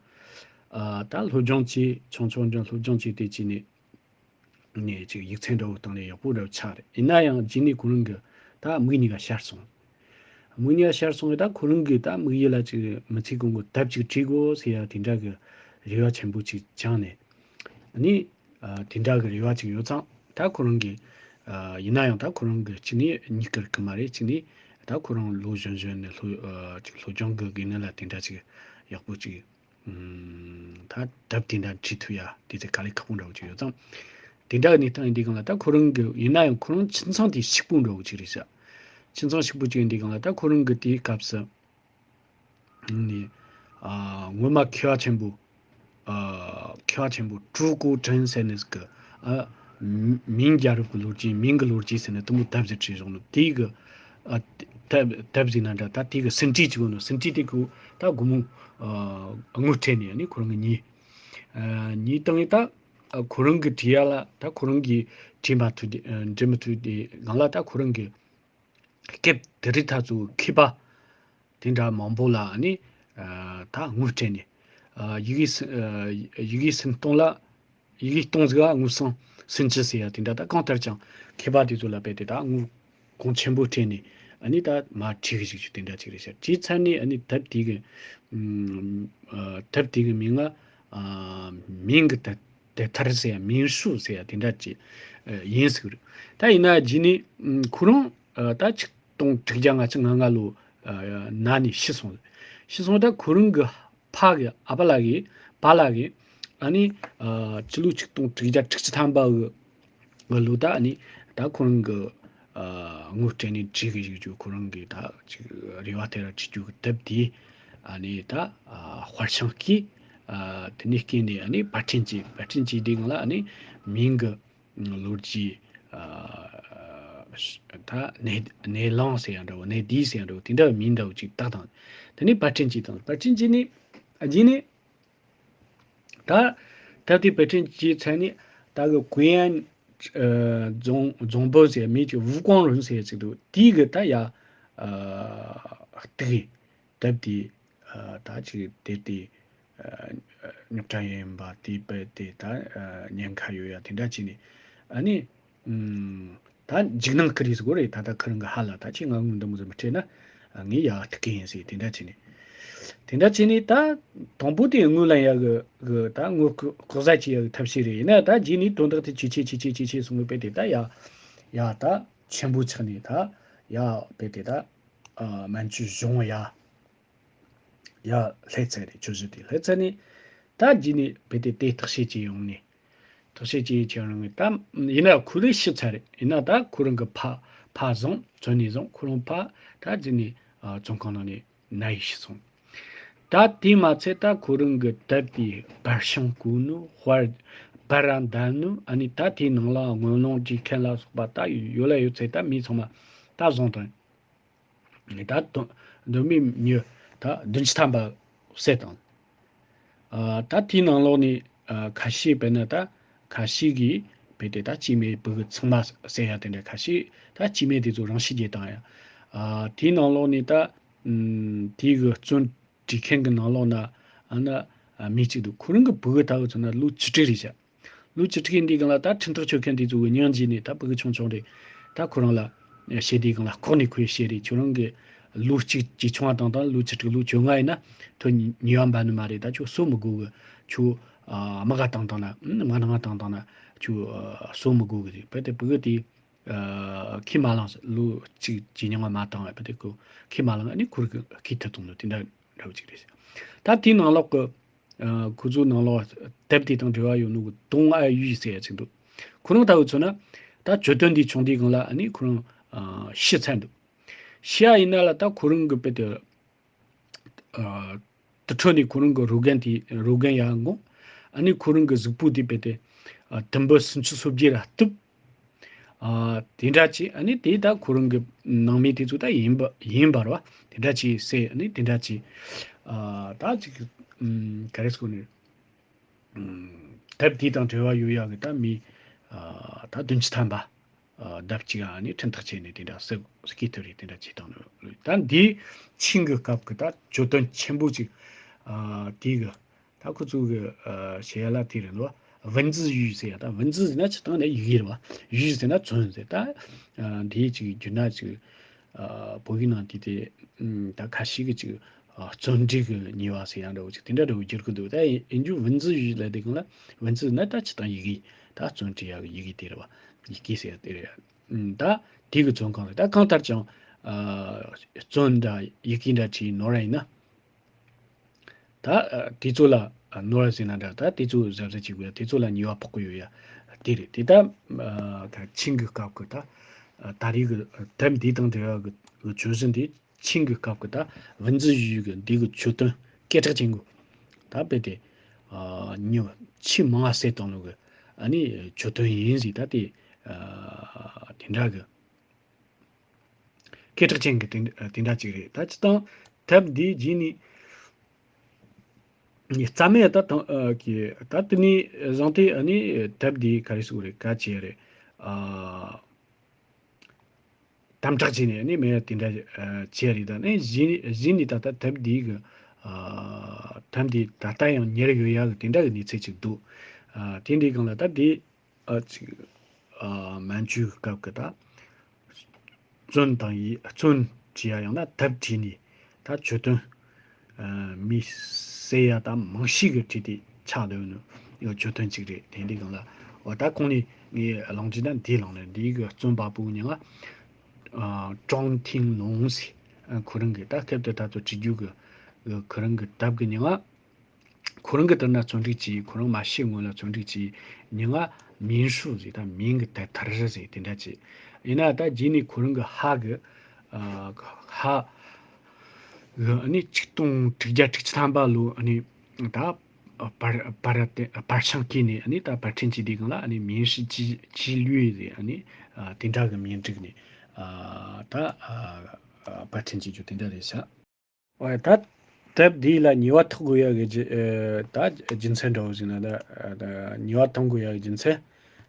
ཨ་ད་སློབ་སྦྱོང་བྱས། ཆུང་ཆུང་སྦྱོང་སློབ་སྦྱོང་བྱས་ཏེ་བྱས་ནས་ནས་ཅིག་ཡིག་ཚད་འདྲ་བོ་བཏང་ནས་ཡག་པོ་འདྲ་བོ་ཆགས་རེད། ཡིན་ན་ཡང་རྗེས་ནས་ཁོ་རང་གི་ད་མིག་གཉིས་ཀ་ཤར་སོང་། མིག་གཉིས་ཀ་ཤར་སོང་བས་ད་ཁོ་རང་གི་ད་མིག་ཡུལ་ལ་ཅིག་མི་ཚེ་གང་གི་དེབ་ཅིག་བྲིས་དགོས་ཟེར་ཡ་དེ་འདྲ་གི་རེ་བ་ཆེན་པོ་ཅིག་བཅངས་ནས། ཨ་ནི་ཨ་དེ་འདྲ་གི་རེ་བ་ཅིག་ཡོད་ཙང་ད་ཁོ་རང་གི་ཨ་ཡིན་ན་ཡང་ད་ཁོ་རང་གི་གཅིག་ནས་གཉིད་ཁུག་གི་མ་རེད། གཅིག་ནས་ད་ཁོ་རང་ལོ་གཞོན་གཞོན་ནས་སློབ་ཨ་ཅིག་སློབ་སྦྱོང་གི་དགོས་ནི་ལ་དེ་འདྲ་ཅིག་ཡག་པོ་ཅིག་ཨུམ་ད་དེབ་དེ་འདྲ་འབྲི་ཐུབ་ཡ་དེ་ཚོ་དཀའ་ལས་ཁག་པོ་འདྲ་བོ་ཅིག་ཡོད་ཙང་། དེ་འདྲ་གི་གནས་སྟངས་ཡིན་དུས་སྒང་ལ་ད་ཁོ་རང་གི་ཡིན་ན་ཡང་ཁོ་རང་ཁྱིམ་ཚང་དེ་ཕྱུག་པོ་འདྲ་བོ་ཅིག་རེད་ཤག་ཁྱིམ་ཚང་ཕྱུག་པོ་ཅིག་ཡིན་དུས་སྒང་ལ་ད་ཁོ་རང་གི་དེའི་སྐབས་སུ་ནི་ཨ་སྔོན་མ་མཁས་པ་ཆེན་པོ་ཨ་མཁས་པ་ཆེན་པོ་ཀྲུའུ་ཀུའུ་ཀྲེང་ཟེར་ནི་ཟིག་གི་ཨ་མིང་རྒྱལ་རབས་ཀྱི་ལོ་རྒྱུས། མིང་གི་ལོ་རྒྱུས་ཟེར་ནས་དུམ་བུ་དེབ་ཟིག་བྲིས་བཞག་ནོ་དེའི་གི་ཨ་དེབ་དེབ་ཟིག་ན་འདྲ། ད་དེའི་གི་ཟིན་བྲིས་ཅིག་ཡོད་ནོ། ཟིན་བྲིས་དེ་ཁོ་ད་སྒོར་མོ་ཨ་དངུལ་སྤྲད་ནས་ནི་ཁོ་རང་གི་ཉེས་ཨ་ཉེས་བཏང་ངས་ད་ཨ་ཁོ་རང་གི་བྲིས་ཡ་ལ་ད་ཁོ་རང་གིས་བྲིས་མ་ཐུབ་དེ་ཨ་འབྲི་མི་ཐུབ་དེ་སྒང་ལ་ད་ཁོ་རང་གི་སྐབས་དེ་རིང་ད་ཚོ་མཁས་པ་དེ་འདྲ་མང་པོ་ལ་ནི་ཨ་ད་དངུལ་སྤྲད་ནས་ཨ་ཡི་གེ་སུ་ཨ་ཡི་གེ་སུམ་སྟོང་ལ་ཡི་གེ་སྟོང་ཟིག་ལ་དངུལ་སུམ་སུམ་ཅུ་ཟེར་ཡ་དེ་འདྲ། ད་གང་ལྟར་ཀྱང་མཁས་པ་དེ་ཚོ་ལ་རྦད་དེ་ད་དངུལ་གོང་ཆེན་པོ་སྤྲད་ནས་ཨ་ནི་ད་མར་བྲིས་གི་བཅུག་རྒྱུ་དེ་འདྲ་ཅིག་རེད་ཤག་བྲིས་ཚར་ནས་ཨ་ནི་དེབ་དེ་གི་ཨ་དེབ་དེ་གི་མིང་ང་ཨ་མིང་གི་དེབ། དེབ་ཐེར་ཟེར་ཡ། མིང་ཧྲུའུ་ཟེར་ཡ་དེ་འདྲ་ཅིག་ཨ་ཡིན་ཟེར་གི་རེད། ད་ཡིན་ན་རྗེས་ནས་ཨ་ཁོ་རང་ཨ་ད་ཆིག་སྟོང་དྲུག་བརྒྱ་ལྔ་བཅུ་ང་ལྔ་ལོ་ཨ་ན་ནས་ཤི་སོང་། ཤི་སོང་། ད་ཁོ་རང་གི་ཕ་གི་ཨ་ཕ་ལགས་ཀྱིས་པཱ་ལགས་ཀྱིས་ཨ་ནི་ཨ་སྤྱི་ལོ་ཆིག་སྟོང་དྲུག་བརྒྱ་དྲུག་ཅུ་ཐམ་པ་གི་གི་ལོ་ད་ནི་ད་ཁོ་རང་གི་ཨ་དངུལ་སྤྲད་ནས་བྲིས་གི་བཅུག་རྒྱུ། ཁོ་རང་གི་ད་ཅིག་རེ་བ་དེ་ར་བྲིས་རྒྱུ་གི་དེབ་དེ་ཨ་ནི་ད་ཨ་དཔར་བྱང་གིས་ཨ་དེ་ནས་སྐྱེས་ནས་ཨ་ནི་པར་སྐྲུན་བྱས། པར་སྐྲུན་བྱས་དུས་སྒང་ལ་ཨ་ནི་མིང་གི་ལོ་རྒྱུས་ཨ་ད་ནེ་ནེ་ལང་ཟེར་ཡ་འདྲ་བོ། ནེ་དི་ཟེར་ཡ་འདྲ་བོ། དེ་འདྲ་བའི་མིང་འདྲ་བོ་ཅིག་བཏགས་དང་། དེ་ནས་པར་སྐྲུན་བྱས་དང་། པར་སྐྲུན་བྱས་ནས་རྗེས་ནས། ད་ད་ལྟའི་པར་སྐྲུན་བྱས་ཚར་ནས་ད་གི་ཀུན་དབྱང་ཨ་རྫོང་རྫོང་དཔོན་ཟེར་མི་ཅིག་ཝུ་ཀོང་རུན་ཟེར་ཅིག་འདུག་དེའི་གི་ད་ཡ་ཨ་གཏུག་གི་དེབ་དེ་ཨ་ད་ཅིག་དེ་དེ་ཨ་རྙོག་དྲ་ཡིན་པ་དེ་དཔེ་དེ་ད་ཨ་ཉེན་ཁ་ཡོད་ཡ་དེ་འདྲ་བྱས་ནས་ཨ་ནི། ཨུམ། ད་འཇིགས་སྣང་ཁུར་ཡིས་དགོས་རེད། ད་ད་ཁུར་འགི་ཧ་ལ་ད་ཁྱེད་ང་དངུལ་འདི་མོ་ཟིག་མི་སྤྲད་ན་ངས་ཡག་ཐུག་གི་ཡིན་ཟེར། དེ་འདྲ་བྱས་ནས། དེ་འདྲ་བྱས་ནས་ད་དང་པོ་དེ་དངུལ་ལེན་ཡག་གི་གི་ད་དངུལ་ལྐོག་ཟ་བྱེད་ཡག་གི་ཐབས་ཤེས་རེད། ཡིན་ན་ད་རྗེས་ནས་དོན་དག་དེ་ཇེ་ཆེ་ཇེ་ཆེ་ཇེ་ཆེ་སོང་གི་དཔེ་དེ་ད་ཡ་ཡ་ད་ཆེན་པོ་ཆགས་ནས་ད་ཡ་དཔེ་དེ་ད་ཨ་མན་ཇུ་གཞུང་ཡ། ཡ་སླེབས་ཚར་རེད། ཆུ་བཞི་དེ་སླེབས་ཚར་ནས་ད་རྗེས་ནས་རྦད་དེ་དེ་བརྟག་དཔྱད་བྱེད་ཡོང་ནས། བརྟག་དཔྱད་བྱེད་ཡོང་ནས་ད་ཡིན་ན་ཁོ་རང་ཤི་ཚར་རེད། ཡིན་ན་ད་ཁོ་རང་གི་ཕ་ཕ་བཟུང་བཙོན་ནས་བཟུང་ཁོ་རང་ཕ་ད་རྗེས་ནས་ཨ་བཙོན་ཁང་ནང་ནས་ན་ཡིས་ཤི་སོང་། ད་དེ་མ་ཚད་ད་ཁོ་རང་གི་དེབ་དེ་པར་བྱང་བཀོད་ནོ། དཔར་པར་ར་འདར་ནོ། ཨ་ནི་ད་དེའི་ནང་ལ་དངུལ་སློང་བྱེད་མཁན་ལ་སོགས་པ་ད་ཡོད་ལ་ཡོད་ཚད་ད་མི་ཚང་མ་ད་བཟུང་དང་། ད་དོན་དོན་མེད་མྱི་ད་བདུན་ཅུ་ཐམ་པ་བསད་བཏང་། ཨ་ད་དེའི་ནང་ལོགས་ནས་ཨ་ཁ་ཤས་དཔེར་ན་ད་ཁ་ཤས་ཀྱིས་དཔེ་དེ་ད་སྐྱེས་དམན་ཕྲུ་གུ་ཚང་མ་བསད་ཡ་དེ་འདྲ། ཁ་ཤས་ད་སྐྱེས་དམན་དེ་ཚོ་རང་ཤི་བྱེད་བཏང་ཡ། ཨ་དེའི་ནང་ལོགས་ནས་ད་ཨུམ་དེའི་གི་བཙོན་སྒྲིག་མཁན་གྱི་ནང་ལོགས་ན་ཨ་ན་ཨ་མི་གཅིག་འདུག་ཁོ་རང་གི་ཕྲུ་གུ་ད་གི་མཚོན་ན་ལོ་བཅུ་དྲུག་རེད་ཤག་ལོ་བཅུ་དྲུག་ཡིན་དུས་སྒང་ལ་ད་ཁྲིམས་ཐག་གཅོད་མཁན་དེ་ཚོ་གི་སྙིང་རྗེ་ནས་ད་ཕྲུ་གུ་ཆུང་ཆུང་རེད། ད་ཁོ་རང་ལ་བཤད་དུས་སྒང་ལ་ལྐོག་ནས་ཁོས་བཤད་རེད། ཁྱོད་རང་གི་ལོ་གཅིག་ཇེ་ཆུང་བ་བཏང་བཏང་ལོ་བཅུ་དྲུག་ལོ་བཅོ་ལྔ་ཡིན་ན་ཁྱོད་ཉེས་པ་འབབ་ནི་མ་རེད། ད་ཁྱོད་གསོད་མི་དགོས་གི། ཁྱོད་ཨ་དམག་ག་བཏང་བཏང་ན་དམག་ནང་བཏང་བཏང་ན་ཁྱོད་ཨ་གསོད་མི་དགོས་གི་རེད། བས་དེ་ཕྲུ་གུ་དེ་ཨ་ཁས་མ་བླངས། ལོ་གཅིག་ཇེ་ཉུང་བ་མ་བཏང་བས་བས་དེ་ཁོ་ཁས་མ་བླངས། ཨ་ནི་ཁོ་རང་གིས་ཁས་ཐུབ་བཏང་ནོ་དེ་འདྲ་འདྲ་བོ་ཅིག་རེད། ད་དེའི་ནང་ལོགས་གི་ཨ་ཁོ་ཚོའི་ནང་ལོགས་དེབ་དེ་དང་འབྲེལ་བ་ཡོད་ནོ་གི་ཏུང་ཨའི་ཡུས་ཟེར་ཡ་ཅིག་འདུག་ཁོ་རང་ལྟ་བུ་མཚོན་ན་ད་གྱོད་དོན་འདི་བྱུང་དུས་སྒང་ལ་ཨ་ནི་ཁོ་རང་ཨ་ཤི་ཚར་འདུག་ཤི་ཡ་ཡིན་ན་ལ་ད་ཁོ་རང་གི་དཔེ་དེ་ཨ་དུར་ཁྲོད་ནས་ཁོ་རང་གི་རོ་རྒན་དེ་རོ་རྒན་ཡར་འགོང་། ཨ་ནི་ཁོ་རང་གི་གཟུགས་པོ་དེ་དཔེ་དེ་ཨ་དུམ་བུ་སུམ་ཅུ་སོ་བརྒྱད་ར་གཏུབ། ཨ་དེ་འདྲ་ཅིག་ཨ་ནི་དེ་ད་ཁོ་རང་གི་ནང་མི་དེ་ཚོ་ད་ཡིན་པ་ཡིན་པ་རེད་བ། དེ་འདྲ་ཅིག་ཟེར། ཨ་ནི་དེ་འདྲ་ཅིག་ཨ་ད་ཅིག་ཨུམ་ག་རེ་ཟེར་དགོས་ནི། ཨུམ་དེབ་དེ་དང་འབྲེལ་བ་ཡོད་ཡག་གི་ད་མི་ཨ་ད་བདུན་ཅུ་ཐམ་པ་ ལྡབ་གཅིག་ཨ་ནི་ཕྲན་ཐག་ཆད་ནས་དེ་འདྲ་སྐད་ཐོན་རེ་དེ་འདྲ་བྱས་བཏང་ནས། ད་འདིའི་ཆིང་གི་སྐབས་ཀྱི་ད་གྱོད་དོན་ཆེན་པོ་ཅིག་དེ་གི་ད་ཁོ་ཚོ་གི་བཤད་ཡ་ལ་དེ་རེད་འདུག 文字狱 ཟེར་ཡ། ད་文字 ཟེར་ན་སྤྱིར་བཏང་ནས་ཡི་གེ་རེད་བ། 狱 ཟེར་ན་བཙོན་ཟེར། ད་འདིའི་ཅིག་བསྒྱུར་ན་ཅིག་བོད་ཡིག་ནང་དེ་དེ་ད་ཁ་ཤས་ཀྱི་ཅིག་བརྩོན་འགྲུས་ཀྱི་ཉེས་པ་ཟེར་ཡ་འདྲ་བོ་ཅིག་དེ་འདྲ་འདྲ་བོ་བསྒྱུར་གི་འདུག་ད་ཡིན་རྒྱུ་文字狱 ལ་དེ་གང་ལ་文字 ན་ད་སྤྱིར་བཏང་ཡི་གེ། ད་བཙོན་ཁྲིད་ཡ་གི་ཡི་གེ་དེ་རེད་བ། ཡི་གེ་ཟེར་ཡ་དེ་རེད། ད་དེ་གི་བཙོན་ཁང་རེད། ད་གང་ལྟར་ཀྱང་བཙོན་འདྲ་ཡི་གེ་འདྲ་བྲིས་ནོར་བ་ཡིན་ན། ད་དེ་ཚོ་ལ་ནོར་བ་ཟེར་ན་འདྲ། ད་དེ་ཚོ་གཟབ་གཟབ་བྱེད་དགོས་ཡ། དེ་ཚོ་ལ་ཉེས་པ་ཕོག་གི་ཡོད་ཡ་དེ་རེད། དེ་ད་ད་ཆིང་གི་སྐབས་ཀྱི་ད་ད་རེས་ཀྱི་དེབ་འདི་དང་འབྲེལ་བ་གི་གྱོད་གཞི་འདི་ཆིང་གི་སྐབས་ཀྱི་ད་文字狱 གི་འདི་གི་གྱོད་དོན་སྐད་གྲགས་ཅན་གི་ད་དཔེ་དེ་ཉེས་ཆེས་མང་བ་བསལ་བཏང་ནོ་གི་ཨ་ནི་གྱོད་དོན་ཡིན་ཟིག་ད་དེ་དེ་འདྲ་གི་སྐད་གྲགས་ཅན་གྱི་དེ་དེ་འདྲ་ཅིག་རེད། ད་སྤྱིར་བཏང་དེབ་འདིའི་རྗེས་ནས་རྩ་མེད་ད་དང་ཨ་གི་ད་དེ་ནས་བཟུང་སྟེ་ཨ་ནི་དེབ་འདི་ག་རེ་ཟེར་དགོས་རེད། ག་བྱས་རེད། ཨ་དམ་དྲག་བྱས་ནས་ཨ་ནི་མེད་དེ་འདྲ་ཨ་བྱས་རེད། ད་ནི་གཞི་གཞི་ནས་ད་ལྟ་དེབ་འདི་གི་ཨ་དེབ་འདི་ད་ལྟ་ཡང་ཉར་ཡོད་ཡ་གི་དེ་འདྲ་གི་གནས་ཚུལ་ཅིག་འདུག་ཨ་དེ་འདྲའི་སྒང་ལ་ད་འདི་ཨ་ཅིག་ཨ་མན་ཇུའི་སྐབས་ཀྱི་ད་བཙོན་དང་ཡི་བཙོན་བྱས་ཡ་ཡང་ན་དེབ་བྲིས་ནས་ད་གྱོད་དོན་ཨ་མི་བསད་ཡ་ད་མང་ཤོས་ཀྱི་བྲིས་ཏེ་ཆགས་སྡོད་ནི་ཡོད་གྱོད་དོན་ཅིག་རེད། དེ་འདྲའི་སྒང་ལ་འོ་ད་གོང་ནས་ངས་གླེང་རྒྱུ་ད་འདི་གླེང་ནས་འདིའི་གི་བཙོན་པ་པོའི་མྱིང་ང་ཨ་ཀྲོང་ཐིང་ལུང་ཟེར། ཨ་ཁོ་རང་གི་ད་སྐབས་དེ་ད་ཚོ་བྲིས་རྒྱུ་གི་ཁོ་རང་གི་དེབ་གི་མྱིང་ང་ཁོ་རང་གི་དེ་ན་བཙོན་སྒྲིག་བྱས། ཁོ་རང་མ་ཤི་སྔོན་ལ་བཙོན་སྒྲིག་བྱས། མྱིང་ང་མིང་ཧྲུའུ་ཟེར། ད་མིང་གི་དེབ་ཐེར་ཟེར་དེ་འདྲ་བྱས། ཡིན་ན་ད་རྗེས་ནས་ཁོ་རང་གི་ཕ་གི་ཨ་ཕ་གི་ཨ་ནི་ཆིག་སྟོང་དྲུག་བརྒྱ་དྲུག་ཅུ་ཐམ་པ་ལོ་ཨ་ནི་ད་པར་པར་དེ་པར་ཤིང་བཀལ་ནས་ཨ་ནི་ད་པར་སྐྲུན་བྱས་དུས་སྒང་ལ་ཨ་ནི་མིང་ཧྲུའུ་ཅི་ཅི་ལུའེ་ཟེར། ཨ་ནི་ཨ་དེ་འདྲ་གི་མིང་བསྒྲིགས་ནས་ཨ་ད་ཨ་པར་སྐྲུན་བྱེད་རྒྱུ་དེ་འདྲ་རེད་ཤག་འོ་ད་དེབ་འདི་ལ་ཉེས་པ་ཐོག་དགོས་ཡ་གི་རྒྱུ་ཨེ་ད་རྒྱུ་མཚན་འདྲ་བོ་ཟིག་ན་ད་ཨ་ད་ཉེས་པ་ཐོག་དགོས་ཡ་གི་རྒྱུ་མཚན།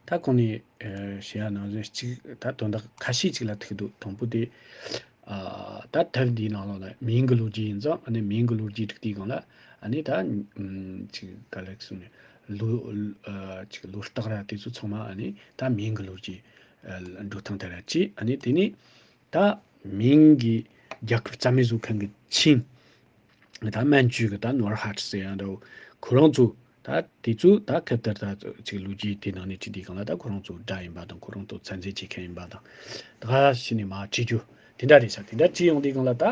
ད་གོང་ནས་ཨེ་བཤད་ཡ་ནང་བཞིན་གཅིག་ད་དོན་དག་ཁ་ཤས་ཅིག་ལ་ཐུག་འདུག་དང་པོ་དེ་ཨ་ད་དེབ་འདིའི་ནང་ལོགས་ལ་མིང་གི་ལོ་རྒྱུས་ཡིན་ཙང་ཨ་ནི་མིང་གི་ལོ་རྒྱུས་བསྒྲིགས་དུས་སྒང་ལ་ཨ་ནི་ད་ཨམ་ཅིག་ག་ལེགས་སོང་ནས་ལོ་ཨ་ཅིག་ལོ་རྟགས་ར་དེ་ཚོ་ཚང་མ་ཨ་ནི་ད་མིང་གི་ལོ་རྒྱུས་ཨ་འགྲོ་སྟངས་དེ་ར་བྱས། ཨ་ནི་དེ་ནས་ད་མིང་གི་རྒྱལ་ཁབ་རྩ་མེད་བཟོ་མཁན་གྱི་ཆིང་། ད་མན་ཇུ་གི་ད་ནོར་ཧ་ཟེར་ཡ་འདྲ་བོ་ཁོ་རང་ཚོ་ད་དེ་ཚོ་ད་ཁ་ཐར་ད་ཅིག་ལོ་རྒྱུས་དེ་ནང་ནས་བྲིས་དུས་སྒང་ལ་ད་ཁོ་རང་ཚོ་དགྲ་ཡིན་པ་དང་ཁོ་རང་ཚོ་བཙན་འཛུལ་བྱེད་མཁན་ཡིན་པ་དང་ད་ག་ཕྱི་ནས་མར་བྲིས་རྒྱུ་དེ་འདྲ་རེད་ཤག་དེ་འདྲ་བྲིས་ཡོང་དུས་སྒང་ལ་ད་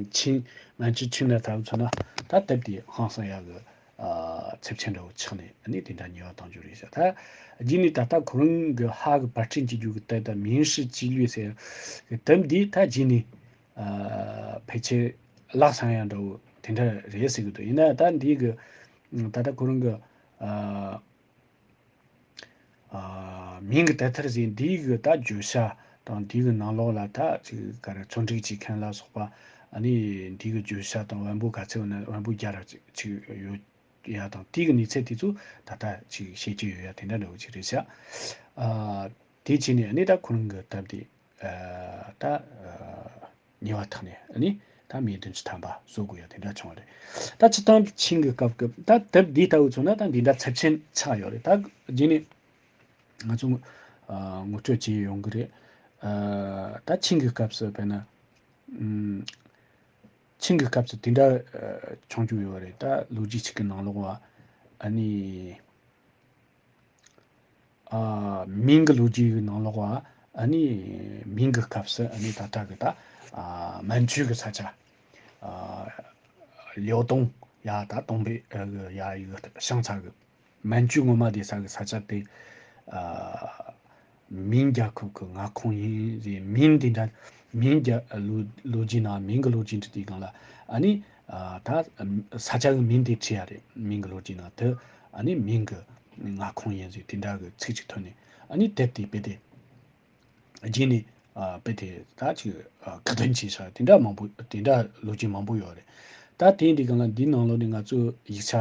ཆིང་མན་ཇུ་ཆིང་ལ་ད་མཚོན་ན་ད་དེབ་དེ་ཧང་སང་ཡག་གི་ཚབས་ཆེན་འདྲ་བོ་ཆགས་ནས་ཨ་ནི་དེ་འདྲ་ཉེས་པ་བཏང་རྒྱུ་རེད་ཤག་ད་རྗེས་ནས་ད་ལྟ་ཁོ་རང་གི་ཕ་གི་པར་སྐྲུན་བྱེད་རྒྱུ་གི་དེབ་ད་མིང་ཧྲུའུ་ཅི་ལུའེ་ཟེར་གི་དེབ་འདི་ད་རྗེས་ནས་ཨ་ཕལ་ཆེར་བརླག་སོང་ཡ་འདྲ་བོ་དེ་འདྲ་རེད་ཟེར་གི་འདུག་ཡིན་ན་ད་འདི་གི་ད་ལྟ་ཁོ་རང་གི་ཨ་ཨ་མིང་གི་དེབ་ཐེར་ཟེར་འདི་གི་ད་བརྗོད་བྱ་དང་འདི་གི་ནང་ལོགས་ལ་ད་ཅིག་ག་རེ་བཙོན་སྒྲིག་བྱེད་མཁན་ལ་སོགས་པ་ཨ་ནི་འདི་གི་བརྗོད་བྱ་དང་བེམ་པོ་ག་ཚོད་ཡོད་ན་བེམ་པོ་རྒྱ་ར་ཅིག་ཅིག་ཡོད་ཡ་དང་དེ་གི་གནས་ཚུལ་དེ་ཚོ་ད་ལྟ་ཅིག་བཤད་རྒྱུ་ཡོད་ཡ་དེ་འདྲ་འདྲ་བོ་ཅིག་རེད་ཤག་ཨ་དེ་བྱས་ནས་ཨ་ནི་ད་ཁོ་རང་གི་དེབ་དེ་ཨ་ད་ཨ་ཉེས་པ་ཐོག་ནས་ཨ་ནི་ད་མི་བདུན་ཅུ་ཐམ་པ་གསོད་དགོས་ཡ་དེ་འདྲ་བྱུང་བ་རེད། ད་སྤྱིར་བཏང་ཆིང་གི་སྐབས་ཀྱི་ད་དེབ་འདི་ལྟ་བུ་མཚོན་ན་ད་འདི་འདྲ་ཚབས་ཆེན་ཆགས་ཡོད་རེད། ད་རྗེས་ནས་ང་ཚོ་ཨ་ངོ་སྤྲོད་བྱས་ཡོང་གི་རེད། ཨ་ད་ཆིང་གི་སྐབས་སུ་དཔེར་ན་ཨམ་ཆིང་གི་སྐབས་སུ་དེ་འདྲ་ཨ་བྱུང་རྒྱུ་ཡོད་རེད། ད་ལོ་རྒྱུས་གཅིག་གི་ནང་ལོགས་ལ་ཨ་ནི་ཨ་མིང་གི་ལོ་རྒྱུས་ཀྱི་ནང་ལོགས་ལ་ཨ་ནི་མིང་གི་སྐབས་སུ་ཨ་ནི་ད་ལྟ་གི་ད་ཨ་མན་ཇུ་གི་ས་ཆ་ཨ་ལིའོ་ཏུང་ཡ་ད་ཏུང་པེ་ཨ་གི་ཡ་ཡི་གི་ཤང་ཚ་གི་མན་ཇུ་ངོ་མ་བསྡད་ས་གི་ས་ཆ་དེ་ཨ་མིང་རྒྱལ་ཁབ་ཀྱི་མངའ་ཁོངས་ཡིན་ཟེར། མིང་དེ་འདྲ་མིང་རྒྱ་ལོ་ལོ་རྒྱུས་ནང་མིང་གི་ལོ་རྒྱུས་འབྲི་དུས་སྒང་ལ་ཨ་ནི་ཨ་ད་ས་ཆ་གི་མིང་དེ་བྲིས་ཡ་རེད། མིང་གི་ལོ་རྒྱུས་ནང་དེ་ཨ་ནི་མིང་གི་མངའ་ཁོངས་ཡིན་ཟེར་དེ་འདྲ་གི་ཚིག་ཅིག་ཐོན་ནས་ཨ་ནི་དེབ་དེ་དཔེ་དེ། རྗེས་ནས་ཨ་དཔེ་དེ་ད་ཅིག་ཨ་ཁ་ཏོན་བྱས་ཤག་དེ་འདྲ་མང་པོ་དེ་འདྲ་ལོ་རྒྱུས་མང་པོ་ཡོད་རེད། ད་དེ་འདི་སྒང་ལ་འདིའི་ནང་ལོགས་ནས་ང་ཚོས་ཡིག་ཆ་